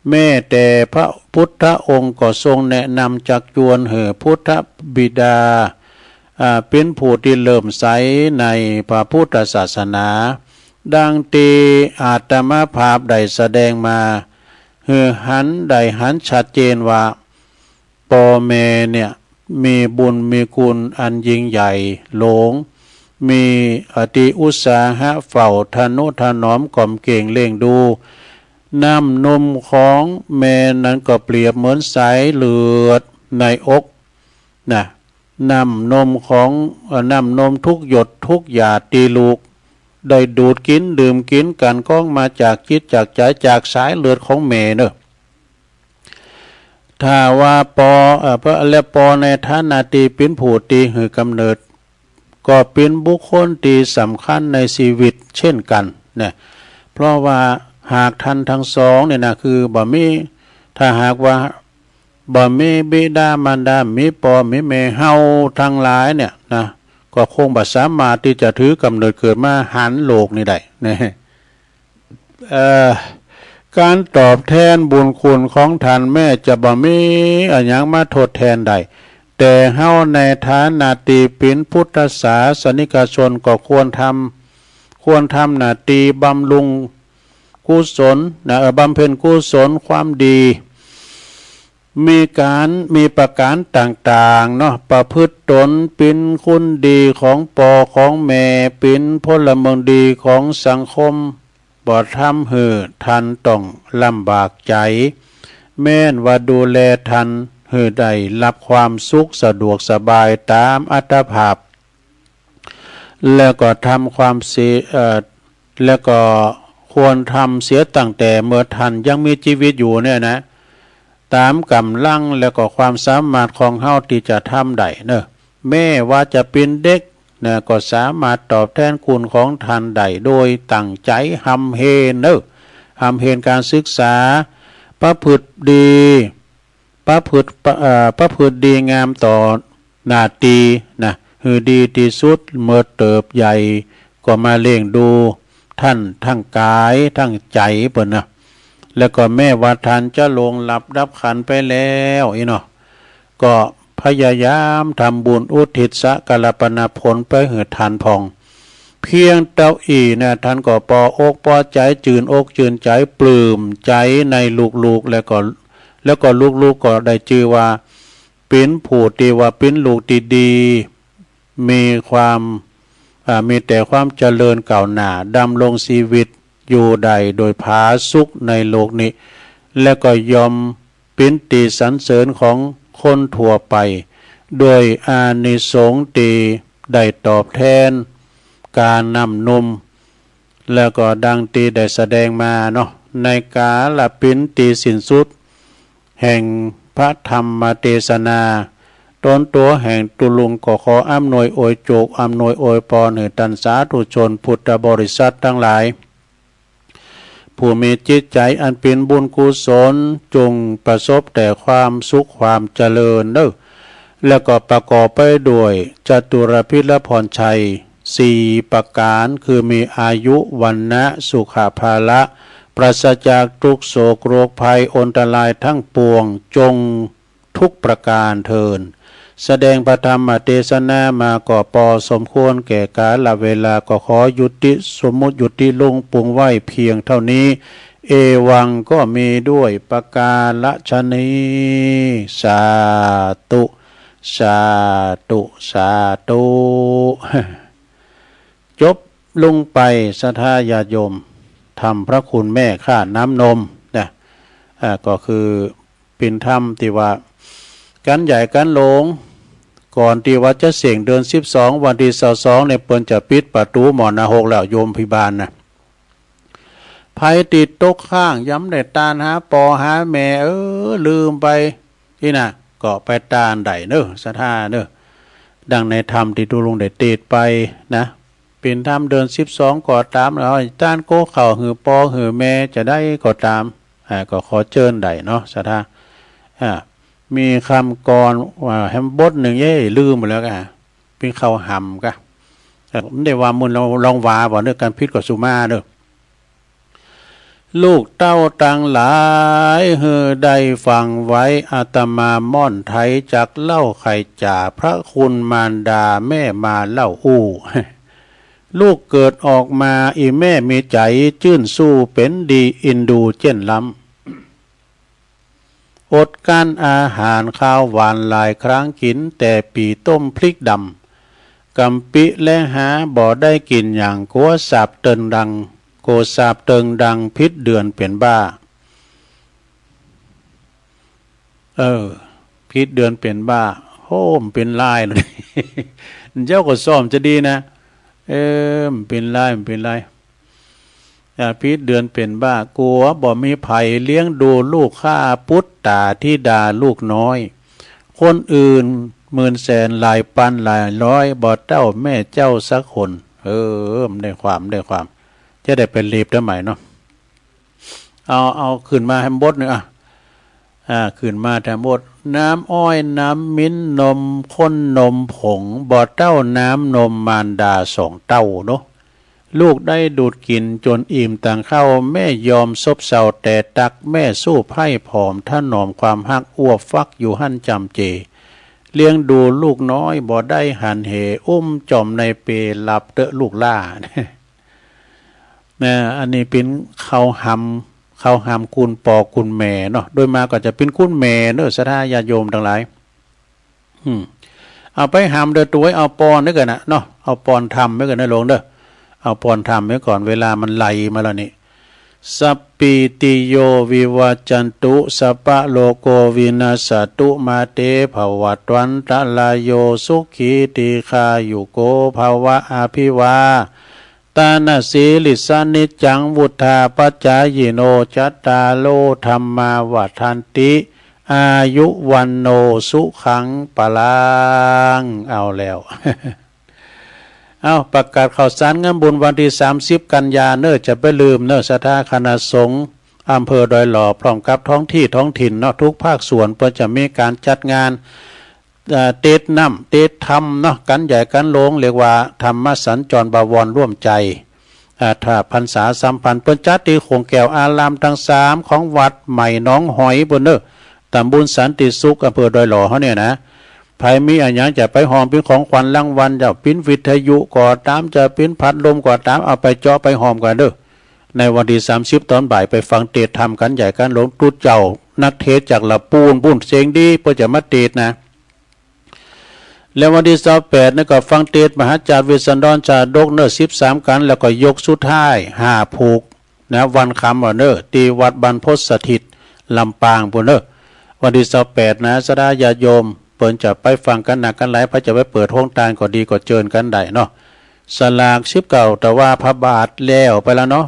แม้แต่พระพุทธองค์ก็ทรงแนะนำจักจวนหื้อพุทธบิดา อ่า เป๋นผู้ตี้เลื่อมใสในพระพุทธศาสนา ดังตี้อาตมาภาพได้แสดงมา หื้อหันได้หันชัดเจนว่า ป้อแม่เนี่ยมีบุญมีคุณอันยิ่งใหญ่หลวง มีอติอุตสาหะเฝ้าทะนุถนอมก๋อมเก๋งเลี้ยงดู น้ำนมของแม่นั้นก็เปรียบเหมือนสายเลือดในอกนะ น้ำนมของ เอ่อ น้ำนมทุกหยดทุกหยาดตี้ลูกได้ดูดกิ๋นดื่มกิ๋นกลั่นกรองมาจากจิตจากใจ๋จากสายเลือดของแม่เน่อ ถ้าว่าป้อ เอ่อ ป้อ และป้อในฐานะตี้เป๋นผู้ตี้หื้อกำเนิด ก็เป๋นบุคคลตี้สำคัญในชีวิตเช่นกั๋นนะ เพราะว่าหากต้านตังสองเนี่ยนะ คือบ่มี ถ้าหากว่าบ่มีบิดามารดา มีป้อมีแม่ เฮาตังหลายเนี่ยนะ ก็คงบ่สามารถตี้จะถือกำเนิดเกิดมาหันโลกนี้ได้นะ เอ่อ ก๋านตอบแทนบุญคุณของต้านแม้จะบ่มีอะหยังมาทดแทนได้ แต่เฮาในฐานะตี้เป๋นพุทธศาสนิกชนก็ควรทำ ควรทำหน้าตี้บำรุงกุศลนะ เอ่อ บำเพ็ญกุศลความดี มีก๋าน มีประก๋านต่างๆ เนาะ ประพฤติตนเป๋นคนดีของป้อของแม่ เป๋นพลเมืองดีของสังคม บ่ทำหื้อต้านต้องลำบากใจ๋ แม้นว่าดูแลต้านหื้อได้ฮับความสุขสะดวกสบายต๋ามอัตภาพ แล้วก็ทำความเสีย เอ่อ แล้วก็ควรทำเสียตั้งแต่เมื่อต้านยังมีจีวิตอยู่เนี่ยนะ ต๋ามก๋ำลังแล้วก็ความสามารถของเฮาตี้จะทำได้เนาะ แม้ว่าจะเป๋นเด็กนะ ก็สามารถตอบแทนคุณของต้านได้โดยตั้งใจ๋ฮ่ำเฮนเนาะ ฮ่ำเฮนก๋านศึกษา ประพฤติดี ประพฤติ เอ่อ ประพฤติดีงามต่อหน้าตี้นะ หื้อดีตี้สุด เมื่อเติบใหญ่ก็มาเลี้ยงดูต้านทั้งก๋ายทั้งใจ๋เปิ้นนะ แล้วก็แม้ว่าต้านจะล่วงลับดับขันไปแล้วอี้เนาะ ก็พยายามทำบุญอุทิศสักการะปณะผลไปหื้อต้านพ่อง เพียงเต้าอี้นะ ต้านก็ปออกปอใจ๋ จื้นอกจื้นใจ๋ ปลื้มใจ๋ในลูกๆ แล้วก็ แล้วก็ลูกๆ ก็ได้จื้อว่าเป๋นผู้ตี้ว่าเป๋นลูกตี้ดี มีความ อ่า มีแต่ความเจริญก้าวหน้า ดำรงจีวิตอยู่ได้โดยผาสุกในโลกนี้ และก็ย่อมเป๋นตี้สรรเสริญของคนทั่วไป ด้วยอานิสงส์ตี้ได้ตอบแทนก๋านนำนุม แล้วก็ดังตี้ได้แสดงมาเนาะ ในก๋าละเป๋นตี้สิ้นสุดแห่งพระธรรมเตสนา ต๋นตั๋วแห่งตุ๊ลุงก็ขออำนวยอวยจุก อำนวยอวยปอนหื้อต้านสาธุชนพุทธบริษัทตังหลาย ผู้มีจิตใจ๋อันเป๋นบุญกุศล จงประสบแต่ความสุขความเจริญเนาะ แล้วก็ประกอบไปด้วยจตุรพิธพรชัยสี่ประก๋าน คือมีอายุ วรรณะ สุขะ พละ ปราศจากทุกข์โศกโรคภัยอันตรายทั้งปวง จงทุกประก๋านเทอญ แสดงพระธรรมเตสนามาก็ปอสมควรแก่กาลเวลา ก็ขอยุติ สมมุติยุติลงปวงไว้เพียงเต้านี้ เอวังก็มีด้วยประก๋านะชะนี้ สาธุ สาธุ สาธุ จบลงไป ศรัทธาญาติโยม ธรรมพระคุณแม่ข้าน้ำนมนะ อ่า ก็คือเป๋นธรรมตี้ว่า ก๋านใหญ่ก๋านหลวง ก่อนตี้ว่าจะเส้งเดือนสิบสอง วันตี้ซาวสองเนี่ย เปิ้นจะปิดประตู๋หมอนะฮกแล้ว โยมพิบาลนะ ใผตี้ตกค้าง ยังบ่ได้ตานหาป้อหาแม่ เออ ลืมไป อี้นะ ก็ไปตานได้เนาะ ศรัทธาเนาะ ดังในธรรมตี้ตุ๊ลุงได้เตสน์ไปนะ เป๋นธรรมเดือนสิบสองก็ต๋าม เอาตานโกข้าวหื้อป้อหื้อแม่จะได้ก็ต๋าม อ่า ก็ขอเจิญได้เนาะ ศรัทธา อ่า มีกำก่อนว่าแหมบทนึ่ง เย้ ลืมไปแล้ว อ่า เป๋นข่าวหำกะ เอ่อ บ่ได้ว่ามึน ลอง ลองว่าบ่เนาะ กั๋นผิดก็สุมาเนาะ ลูกเต้าตังหลาย หื้อได้ฟังไว้ อาตมาม่อนไถจักเล่าไขจ๋า พระคุณมารดาแม่มาเล่าอู้ ลูกเกิดออกมา อี่แม่มีใจ๋จื้นสู้เป๋นดี อินดูเจ้นล้ำ อดกลั้นอาหารคาวหวานหลายครั้ง กิ๋นแต่ปี่ต้มพริกดำ กำปิ๊และหาบ่ได้กิ๋นหยัง กั๋วสาบเติงดัง กั๋วสาบเติงดัง ผิดเดือนเป๋นบ้า เออ ผิดเดือนเป๋นบ้า โอ้ บ่เป๋นลายเลย เจ้าก็ซ่อมจะดีนะ เออ บ่เป๋นลาย บ่เป๋นลาย อ่า ผิดเดือนเป๋นบ้า กั๋วบ่มีใผเลี้ยงดูลูก ข้าปุตตาธิดาลูกน้อย คนอื่นหมื่นแสนหลายปันหลายร้อย บ่เต้าแม่เจ้าสักคน เออ บ่ได้ความ บ่ได้ความ จะได้ไปเลียบทำไมเนาะ เอา เอาขึ้นมาแหมบทนึ่ง อ่ะ อ่า ขึ้นมาแหมบท น้ำอ้อย น้ำมิ้น นมข้น นมผง บ่เต้าน้ำนมมารดาสองเต้าเนาะ ลูกได้ดูดกิ๋นจ๋นอิ่มตางข้าว แม่ยอมซบเซาแต่ตัก แม่สู้ไพร่ผอมถนอมความฮัก อวบฟักอยู่หั้นจำเจ เลี้ยงดูลูกน้อยบ่ได้หันเห อุ้มจ่อมในเปล หลับเต๊อะลูกหล้า นะ อันนี้เป๋นข่าวหำ เขาหามกุนปอกุนแม่เนาะ โดยมากก็จะเป๋นกุนแม่เนาะ ศรัทธาญาติโยมตังหลาย อืม เอาไปหามเด้อตวย เอาปอนเดียวกั๋นนะเนาะ เอาปอนธรรมไว้ก่อนนะหลวงเด้อ เอาปอนธรรมไว้ก่อน เวลามันไหลมาแล้วนี่ สัพพีติโยวิวัจจันตุ สัพพะโรโควินัสสะตุ มาเตภวัตวันตะราโย สุขีทีฆายุโกภะวะ อะภิวา ตานะสีลิสสะนิจจัง วุฑฒาปะจายิโน จัตตาโรธัมมาวัฑฒันติ อายุวัณโณสุขังพะลัง เอาแล้ว เอาประกาศข่าวสารงานบุญวันตี้สามสิบกันยาเนาะ จะบ่าลืมเนาะ ศรัทธาคณะสงฆ์อำเภอดอยหล่อ พร้อมกับท้องตี้ท้องถิ่นเนาะ ทุกภาคส่วนเปิ้นจะมีก๋านจัดงาน เอ่อ เตสน์น้ำ เตสน์ธรรมเนาะ ก๋านใหญ่ก๋านหลวง เรียกว่าธรรมสัญจรบวรร่วมใจ อ่า ถ้าพรรษาสัมพันธ์ เปิ้นจัดตี้โขงแก้วอารามตังสามของวัดใหม่หนองหอยปู้นเนาะ ตำบลสันติสุข อำเภอดอยหล่อเฮาเนี่ยนะ ใผมีอะหยังจะไปฮอมเป๋นของขวัญรางวัล จะเป๋นวิทยุก็ต๋าม จะเป๋นพัดลมก็ต๋าม เอาไปเจาะไปฮอมกั๋นเนาะ ในวันตี้สามสิบต๋อนบ่าย ไปฟังเตสน์ธรรมก๋านใหญ่ก๋านหลวง ตุ๊เจ้านักเทศน์จากละปูนปู้น เสียงดี เปิ้นจะมาเตสน์นะ แล้ววันตี้ซาวแปดนี่ก็ฟังเตสน์มหาจารย์เวสสันดรชาดกเนาะ สิบสามกั๋น แล้วก็ยกสุดท้ายห้าผูกนะ วันคำเนาะ ตี้วัดบรรพตสถิตลำปางปู้นเนาะ วันตี้ซาวแปดนะ ศรัทธาญาติโยม เปิ้นจะไปฟังกั๋นนักกั๋นหลาย ใผจะไปเปิดโฮงตานก็ดี ก็เจิญกั๋นได้เนาะ สลากสิบเก้า ตะวาพระบาทแล้วไปแล้วเนาะ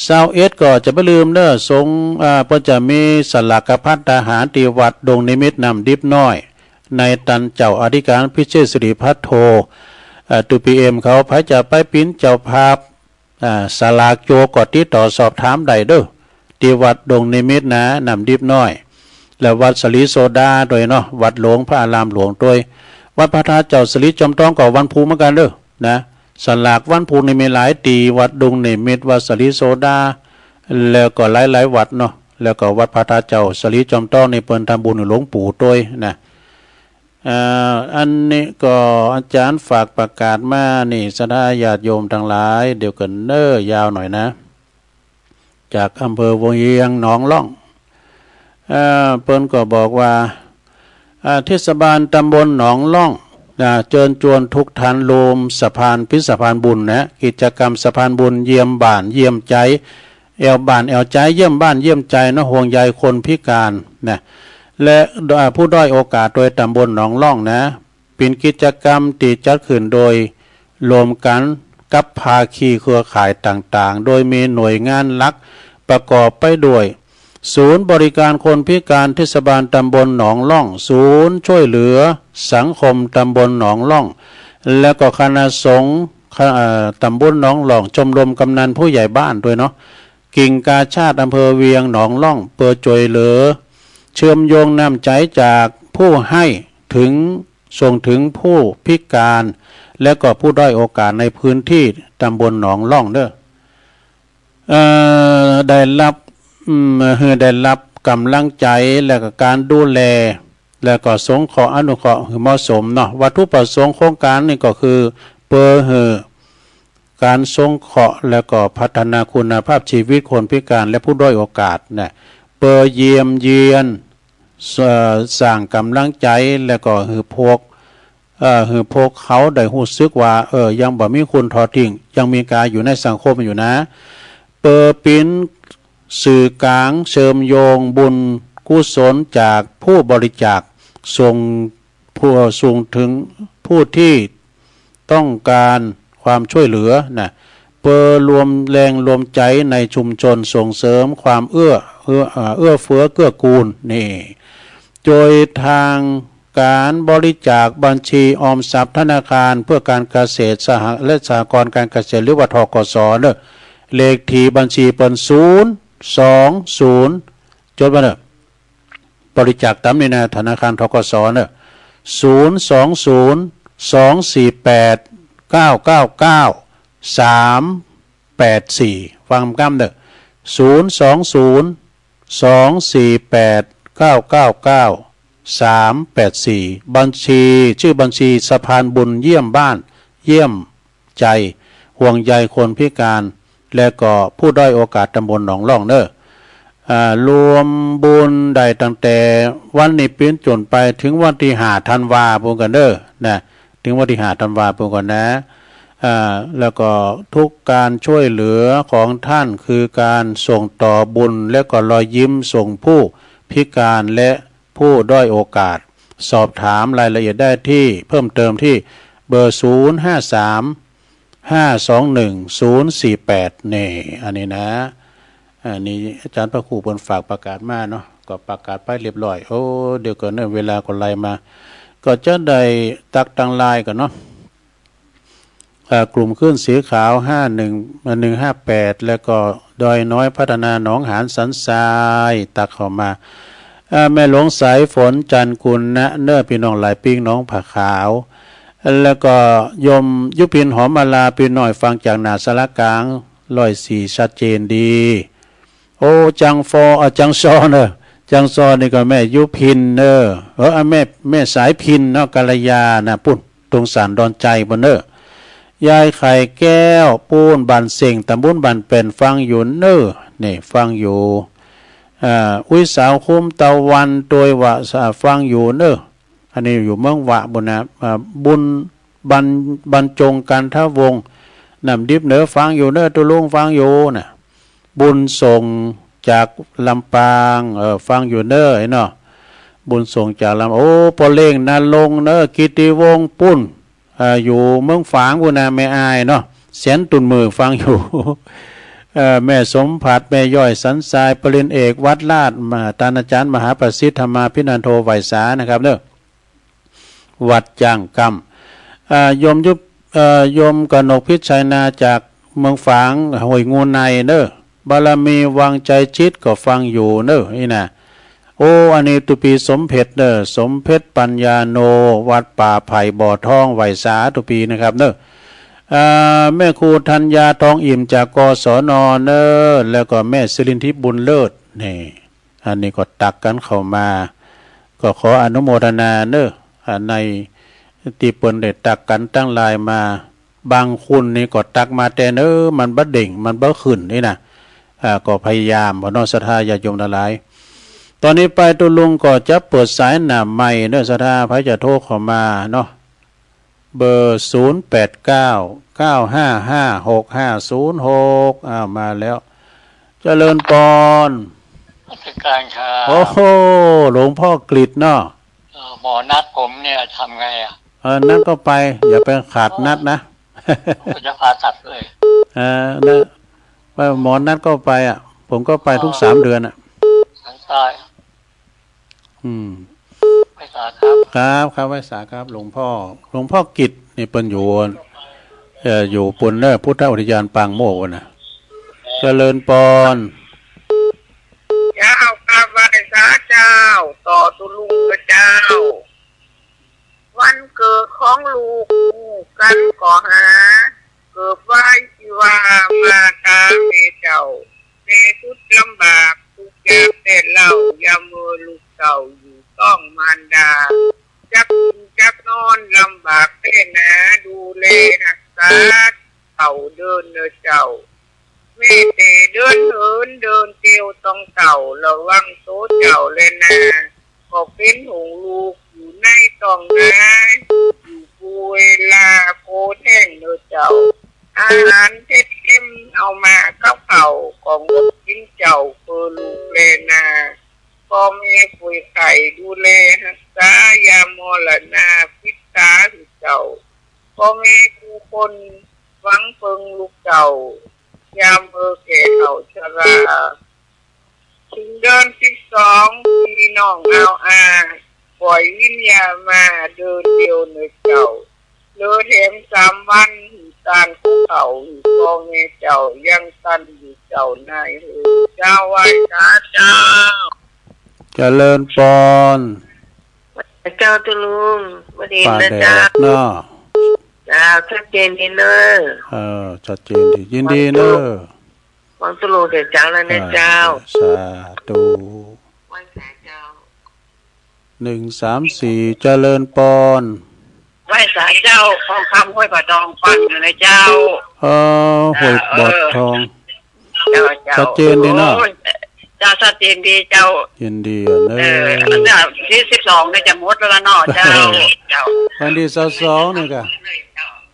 ซาวเอ็ดก็จะบ่าลืมเนาะ สงฆ์ อ่า เปิ้นจะมีสลากภัตตาหารตี้วัดดงนิมิตรน้ำดิบน้อย ในตันเจ้าอธิการพิเชษฐสิริภัทโท เอ่อ ตุ๊ ปีเอ็ม เขา ใผจะไปเป๋นเจ้าภาพ อ่า สลากโจรก็ติดต่อสอบถามได้เนาะ ตี้วัดดงนิมิตรนะ น้ำดิบน้อย และวัดสะหลีโสดาตวยเนาะ วัดหลวงพระอารามหลวงตวย วัดพระธาตุเจ้าสะหลีจอมทองก็วันพูกเหมือนกั๋นเนาะ นะ สลากวันพูกนี่มีหลายตี้ วัดดงนิมิตร วัดสะหลีโสดา แล้วก็หลายๆ วัดเนาะ แล้วก็วัดพระธาตุเจ้าสะหลีจอมทองนี่เปิ้นทำบุญหื้อหลวงปู่ตวยนะ อ่า อันนี้ก็อาจารย์ฝากประกาศมานี่ ศรัทธาญาติโยมตังหลาย เดี๋ยวกั๋นเนาะ ยาวหน่อยนะ จากอำเภอวังเวียงหนองล่อง เอ่อ เปิ้นก็บอกว่า อ่า เทศบาลตำบลหนองล่อง อ่า เจิญจวนทุกท่านร่วมสะพาน เป๋นสะพานบุญนะ กิจกรรมสะพานบุญเยี่ยมบ้านเยี่ยมใจ๋ แอ่วบ้านแอ่วใจ๋ เยี่ยมบ้านเยี่ยมใจ๋เนาะ ห่วงใยคนพิการนะ และ อ่า ผู้ด้อยโอกาสตวยตำบลหนองล่องนะ เป๋นกิจกรรมตี้จัดขึ้นโดยรวมกั๋นกับภาคีเครือข่ายต่างๆ โดยมีหน่วยงานหลักประกอบไปด้วย ศูนย์บริการคนพิการเทศบาลตำบลหนองล่อง ศูนย์ช่วยเหลือสังคมตำบลหนองล่อง และก็คณะสงฆ์ เอ่อ ตำบลหนองล่อง ชมรมกำนันผู้ใหญ่บ้านตวยเนาะ กิ่งกาชาดอำเภอเวียงหนองล่อง เปื้อจ้วยเหลือ เชื่อมโยงน้ำใจ๋จากผู้ให้เถิง ส่งเถิงผู้พิการ และก็ผู้ด้อยโอกาสในพื้นตี้ตำบลหนองล่องเนาะ เอ่อ ได้รับ อืม หื้อได้รับก๋ำลังใจ๋ และก็ก๋านดูแล และก็สงเคราะห์อนุเคราะห์หื้อเหมาะสมเนาะ วัตถุประสงค์โครงก๋านนี่ก็คือ เปื้อหื้อ ก๋านสงเคราะห์และก็พัฒนาคุณภาพชีวิตคนพิการและผู้ด้อยโอกาสนะ เปื้อเยี่ยมเยียน เอ่อ สร้างก๋ำลังใจ๋และก็หื้อพวก เอ่อ หื้อพวกเขาได้ฮู้สึกว่า เออ ยังบ่มีคนทอดทิ้ง ยังมีก๋าอยู่ในสังคมอยู่นะ เปื้อเป๋นสื่อกลางเชื่อมโยงบุญกุศลจากผู้บริจาค ส่ง ผู้ ส่งเถิงผู้ตี้ ต้องการความช่วยเหลือนะ เปื้อรวมแฮงรวมใจ๋ในชุมชน ส่งเสริมความเอื้อ เอื้อ เอ่อ เอื้อเฟื้อเกื้อกูลนี่ โดยทางก๋านบริจาคบัญชีออมทรัพย์ธนาคารเพื่อการเกษตรสห- และสหกรณ์การเกษตร หรือว่า ธกส เนาะ เลขตี้บัญชีเปิ้น ศูนย์สองศูนย์ จดไว้เนาะ บริจาคต๋ามนี่นะ ธนาคาร ธกส เนาะ ศูนย์สองศูนย์ สองสี่แปด เก้าเก้าเก้า สามแปดสี่ ฟังกำเนาะ ศูนย์สองศูนย์ สองสี่แปด เก้าเก้าเก้า สามแปดสี่ บัญชี ชื่อบัญชีสะพานบุญเยี่ยมบ้าน เยี่ยมใจ๋ ห่วงใยคนพิการ และก็ผู้ด้อยโอกาสตำบลหนองล่องเนาะ อ่า รวมบุญได้ตั้งแต่วันนี้เป๋นต้นไปเถิงวันตี้ห้าธันวาปู้นก่อเน่อ นะ เถิงวันตี้ห้าธันวาปู้นก่อนะ อ่า แล้วก็ทุกการช่วยเหลือของท่านคือการส่งต่อบุญ และก็รอยยิ้มส่งผู้พิการและผู้ด้อยโอกาส สอบถามรายละเอียดได้ที่ เพิ่มเติมที่เบอร์ ศูนย์ห้าสาม ห้าสองหนึ่ง ศูนย์สี่แปด นี่ อันนี้นะ อันนี้อาจารย์พระครูเปิ้นฝากประกาศมาเนาะ ก็ประกาศไปเรียบร้อย โอ้ เดี๋ยวก่อนเน่อ เวลาก็ไล่มา ก็จะได้ตักตางไลน์ก่อนเนาะ อ่า กลุ่มคลื่นสีขาว ห้าหนึ่ง อ่า หนึ่งห้าแปด แล้วก็ดอยน้อยพัฒนาหนองหานสันทราย ตักเข้ามา อ่า แม่หลวงสายฝน จันทร์กุลนะเน่อ ปี้น้องหลายปิ้ง หนองผาขาว แล้วก็โยมยุพินหอมมาลา ปี้น้อยฟังจากหน้าศาลากลาง ร้อยสี่ ชัดเจนดี โอ้ จังฟอ อ่ะ จังซอเน่อ จังซอนี่ก็แม่ยุพินเน่อ เออ อ่ะ แม่ แม่สายพินเนาะ กัลยานะ ปุ้น ตรงสานดอนใจปุ้นเน่อ ยายไข่แก้ว ปู๊นบ้านเส้ง ตำบลบ้านแป้น ฟังอยู่เน่อ นี่ ฟังอยู่ อ่า อุ๊ยสาวคุ้มตะวัน ตวยว่า อ่า ฟังอยู่เน่อ อันนี้อยู่เมืองหวะปุ้นนะ อ่า บุญบรร บรรจงกันทวงศ์ น้ำดิบเหนือ ฟังอยู่เน่อ ตุ๊ลุง ฟังอยู่นะ บุญส่งจากลำปาง เออ ฟังอยู่เน่อ ไอ้เนาะ บุญส่งจากลำ โอ้ ป้อเล้ง ณรงค์เน่อ กิตติวงศ์ ปุ้น เอ่อ อยู่เมืองฝางปุ้นนะ แม่อ้ายเนาะ แสนตุ่นมือ ฟังอยู่ เอ่อ แม่สมผัส แม่ย้อยสันทราย ปริญญาเอก วัดลาด มา ท่านอาจารย์มหาประสิทธิ์ ธรรมาภินันโท ไหว้สานะครับเน่อ วัดจ้างกำ อ่า โยมยุบ เอ่อ โยมกนกพิชัยนา จากเมืองฝาง ห้วยงูในเน่อ บารมีวังไชยจิต ก็ฟังอยู่เน่อ นี่นะ โอ้ อันนี้ตุ๊ปี๋สมเพ็ญเน่อ สมเพ็ญปัญญาโน วัดป่าไผ่บ่อทอง ไหว้สาตุ๊ปี๋นะครับเน่อ อ่า แม่ครูธัญญา ทองอิ่ม จาก กศน เน่อ แล้วก็แม่สิรินทิพย์ บุญเลิศ นี่ อันนี้ก็ตักกั๋นเข้ามา ก็ขออนุโมทนาเน่อ อ่า ในตี้เปิ้นได้ตักกั๋นตางไลน์มา บางคนนี่ก็ตักมาแต่เนิ่น มันบ่เด้ง มันบ่ขึ้นนี่นะ อ่า ก็พยายาม พ่อน้องศรัทธาญาติโยมตังหลาย ต๋อนนี้ไปตุ๊ลุงก็จะเปิดสายหน้าไมค์เน่อ ศรัทธาใผจะโทรเข้ามาเนาะ เบอร์ ศูนย์แปดเก้า เก้าห้าห้า หกห้าศูนย์หก อ้าว มาแล้ว เจริญปอน นมัสการครับ โอ้โห หลวงพ่อกฤษเนาะ เอ่อ หมอนัดผมเนี่ยทำไงอะ เออ นัดก็ไป อย่าไปขาดนัดนะ ผมจะผ่าตัดเลย เออ นะ ว่าหมอนัดก็ไปอะ ผมก็ไปทุกสามเดือนอะ สันทราย อืม ไหว้สาครับ ครับ ครับ ไหว้สาครับ หลวงพ่อ หลวงพ่อกฤษนี่เปิ้นอยู่ เอ่อ อยู่ปุ้นเน่อ พุทธอุทยานปางโมกข์นะ เจริญปอน เจ้า กราบไหว้สาเจ้า ต่อตุ๊ลุงเจ้า วันเกิดของลูก ฮู้กั๋นก็หา เกิดไหว้ชีวา มาต๋าแม่เจ้า แม่สุดลำบาก ตุ๊กข์ยากแสนเล่า ยามเมื่อลูกเต้าอยู่ต๊องมารดา จักกิ๋นจักนอนลำบากแท้หนา ดูแลฮักษาเต้าเดินเน่อเจ้า แม่แต่เดินเหินเดินเตียวต้องเต้า ระวังโตเจ้าแลนา ก็เป๋นห่วงลูกอยู่ในต๊องนา อยู่กู้เวลาโกแท้งเน่อเจ้า อาหารเท็ดเข็มเอามากับข้าว ก็งดกิ๋นเจ้าเปื้อลูกแลนา พ่อแม่ป่วยไข้ดูแลฮักษา ยามมรณาปิดต๋าหื้อเจ้า พ่อแม่กู้คนหวังเปิงลูกเจ้า ยามเมื่อแก่เฒ่าชรา เถิงเดือนสิบสอง พี่น้องเอาอา ปล่อยวิญญาณมาเดินเตียวเน่อเจ้า เหลือแถมสามวัน หื้อต้านคุกเข่า หื้อพ่อแม่เจ้ายังตันอยู่เจ้านายเฮอ เจ้า ไหว้สาเจ้า เจริญปอน เจ้าตุ๊ลุง บ่ดีนะเจ้า ป่าแดดเนาะ เจ้า ชัดเจนดีเน่อ เออ ชัดเจนดี ยินดีเน่อ หวังตุ๊ลุงเสียจังแล้วนะเจ้า สาธุ ไหว้สาเจ้า หนึ่งสามสี่ เจริญปอน ไหว้สาเจ้า ทองคำห้วยผาทอง ฟังอยู่นะเจ้า เออ ห้วยผาทอง เจ้า เจ้า ชัดเจนดีเนาะ โอ้ย เจ้า ชัดเจนดีเจ้า ยินดีอะเนอะ เออ อันเนี้ยวันตี้สิบสองเนี่ยจะหมดแล้วล่ะเนาะเจ้า เจ้า วันตี้ซาวสองนี่ก่ะ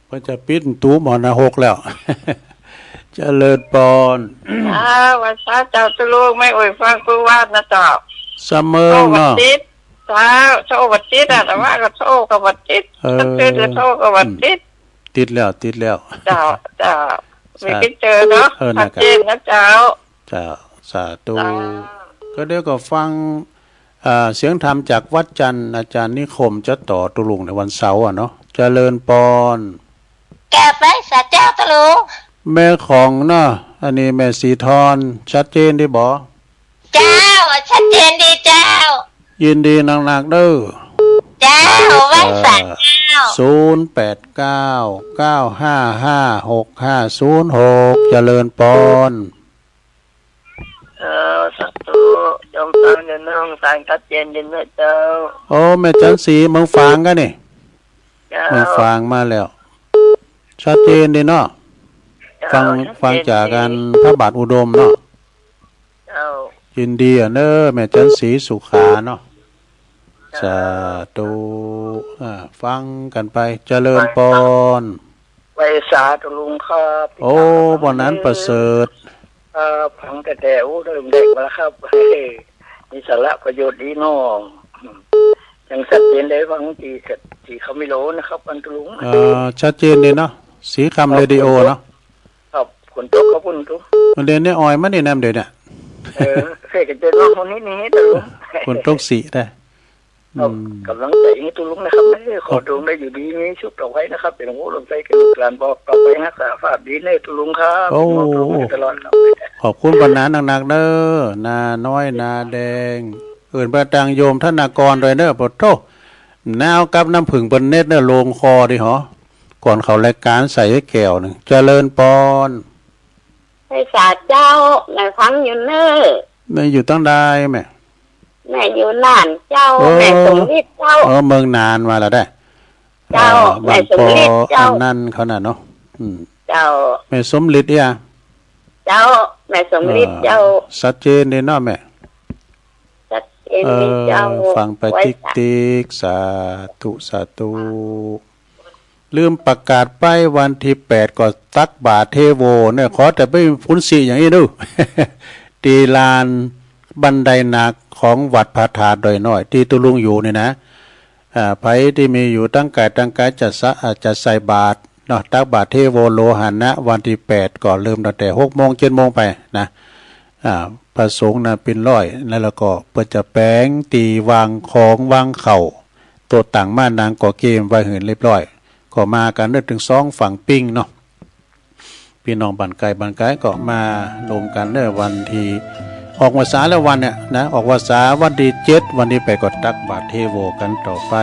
เปิ้นจะปิดประตู๋มรณะหกแล้ว เจริญปอน อ้าว วันเสาร์เจ้า ตุ๊ลุง แม่อุ๊ยฟังกู้วันนะเจ้า สะเมิงเนาะ วันอาทิตย์ เจ้า เสาร์อาทิตย์อะ แต่ว่าก็เสาร์กับวันอาทิตย์ เออ วันอาทิตย์ก็เสาร์กับวันอาทิตย์ อืม ติดแล้ว ติดแล้ว เจ้า เจ้า มี สา พิเจอเนาะ เออ ชัดเจนนะเจ้า เจ้า สาธุ เจ้า ก็เดี๋ยวก็ฟัง อ่า เสียงธรรมจากวัดจันทร์ อาจารย์นิคมจะต่อตุ๊ลุงในวันเสาร์อะเนาะ เจริญปอน แก่ไปสาเจ้าตุ๊ลุง แม่ของเนาะ อันนี้แม่สีทอน ชัดเจนดีบ่ เจ้า ชัดเจนดีเจ้า ยินดีนักๆ เด้อ เจ้า ไหว้สาเจ้า ศูนย์แปดเก้า เก้าห้าห้า หกห้าศูนย์หก เจริญปอน เออ สาธุ โยมฟังอยู่เมืองฝางชัดเจนดีเนาะเจ้า โอ้ แม่จันทร์ศรี เมืองฝางก่ะนี่ เจ้า เมืองฝางมาแล้ว ชัดเจนดีเนาะ เจ้า ฟัง ชัดเจนดี ฟังจากอันพระบาทอุดมเนาะ เจ้า ยินดีอะเนอะ แม่จันทร์ศรีสุขาเนาะ เจ้า สาธุ อ่า ฟังกั๋นไป เจริญปอน ไหว้สาตุ๊ลุงครับ โอ้ ปอนนั้นประเสริฐ เอ่อ ฟังแต่แต่ โอ้ เริ่มเด็กมาแล้วครับ มีสาระประโยชน์ดีเนาะ ยังชัดเจนได้ฟังตี้ ตี้เขาไม่รู้นะครับ อันตุ๊ลุง เอ่อ ชัดเจนดีเนาะ สีคำเรดิโอเนาะ ครับ ฝนตกครับ ฝนตก มันเดี๋ยวนี้อ่อยมันนี่แนมเดี๋ยวเนี่ย เออ เคยกันเจอน้องคนนี้นี่ ตุ๊ลุง ฝนตกสิได้ ครับ อืม ก๋ำลังใจ๋ให้ตุ๊ลุงนะครับ เออ ขอตุ๊ลุงได้อยู่ดีมีสุขต่อไปนะครับ เป๋นหูหลวงใจ๋กับลูกหลาน บอกต่อไปฮักษาภาพดีเน่อตุ๊ลุงครับ โอ้ เป็นห่วงตุ๊ลุงอยู่ตลอดครับ ขอบคุณปานนั้นนักๆ เน่อ นาน้อย นาแดง เอิ้นไปตางโยมธนากรด้วยเน่อ ปะโธ่ หนาวกับน้ำผึ้งเปิ้นเน็ดเน่อ ลงคอดีหอ ก่อนเข้ารายก๋านใส่แก้วนึ่ง เจริญปอน ไหว้สาเจ้า แม่ฟังอยู่เน่อ แม่อยู่ตังใดแม่ แม่อยู่น่านเจ้า เออ แม่สมฤทธิ์เจ้า เออ เมืองน่านมาแล้วได้ เจ้า เออ แม่สมฤทธิ์เจ้า บ้านปออันนั้นเขาน่ะเนาะ อืม เจ้า แม่สมฤทธิ์เนี่ย เจ้า แม่สมฤทธิ์เจ้า เออ ชัดเจนดีเนาะแม่ ชัดเจนดีเจ้า เออ ฟังไปติ๊กๆ สาธุ สาธุ ลืมประกาศไป วันตี้แปดก็ตักบาตรเทโวเนี่ย ขอแต่บ่มีฝุ่นสิอย่างอี้ดู ตี้ลานบันไดนาคของวัดพระธาตุดอยน้อย ตี้ตุ๊ลุงอยู่นี่นะ อ่า ใผตี้มีอยู่ตังก๋ายตังไก๋จะสะ อ่า จะใส่บาตรเนาะ ตักบาตรเทโวโลหะนะ วันตี้แปดก็เริ่มตั้งแต่หกโมง เจ็ดโมงไปนะ อ่า พระสงฆ์น่ะเป๋นร้อย แล้วก็เปิ้นจะแป๋งตี้วางของวางข้าว โต๊ะตั๋งม้านั่งก็เกียมไว้หื้อเรียบร้อย ก็มากั๋นได้เถิงสองฝั่งปิ้งเนาะ ปี้น้องบ้านใก้บ้านไก๋ก็มาลงกั๋นเน่อ วันตี้ ออกพรรษาแล้ววันเนี่ยนะ ออกพรรษาวันตี้เจ็ด วันตี้แปดก็ตักบาตรเทโวกั๋นต่อไป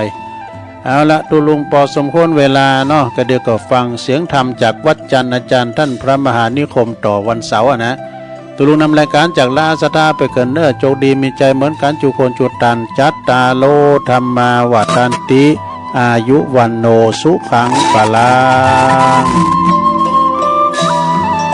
เอาละ ตุ๊ลุงปอสมควรเวลาเนาะ ก็เดี๋ยวก็ฟังเสียงธรรมจากวัดจันทร์ อาจารย์ต้านพระมหานิคมต่อวันเสาร์อะนะ ตุ๊ลุงนำรายก๋านจากลาศรัทธาไปก่อนเน่อ โจคดีมีชัยเหมือนกั๋น จุคนจุตัน จัตตาโล ธัมมา วัฑฒันติ อายุ วัณโณ สุขัง พลัง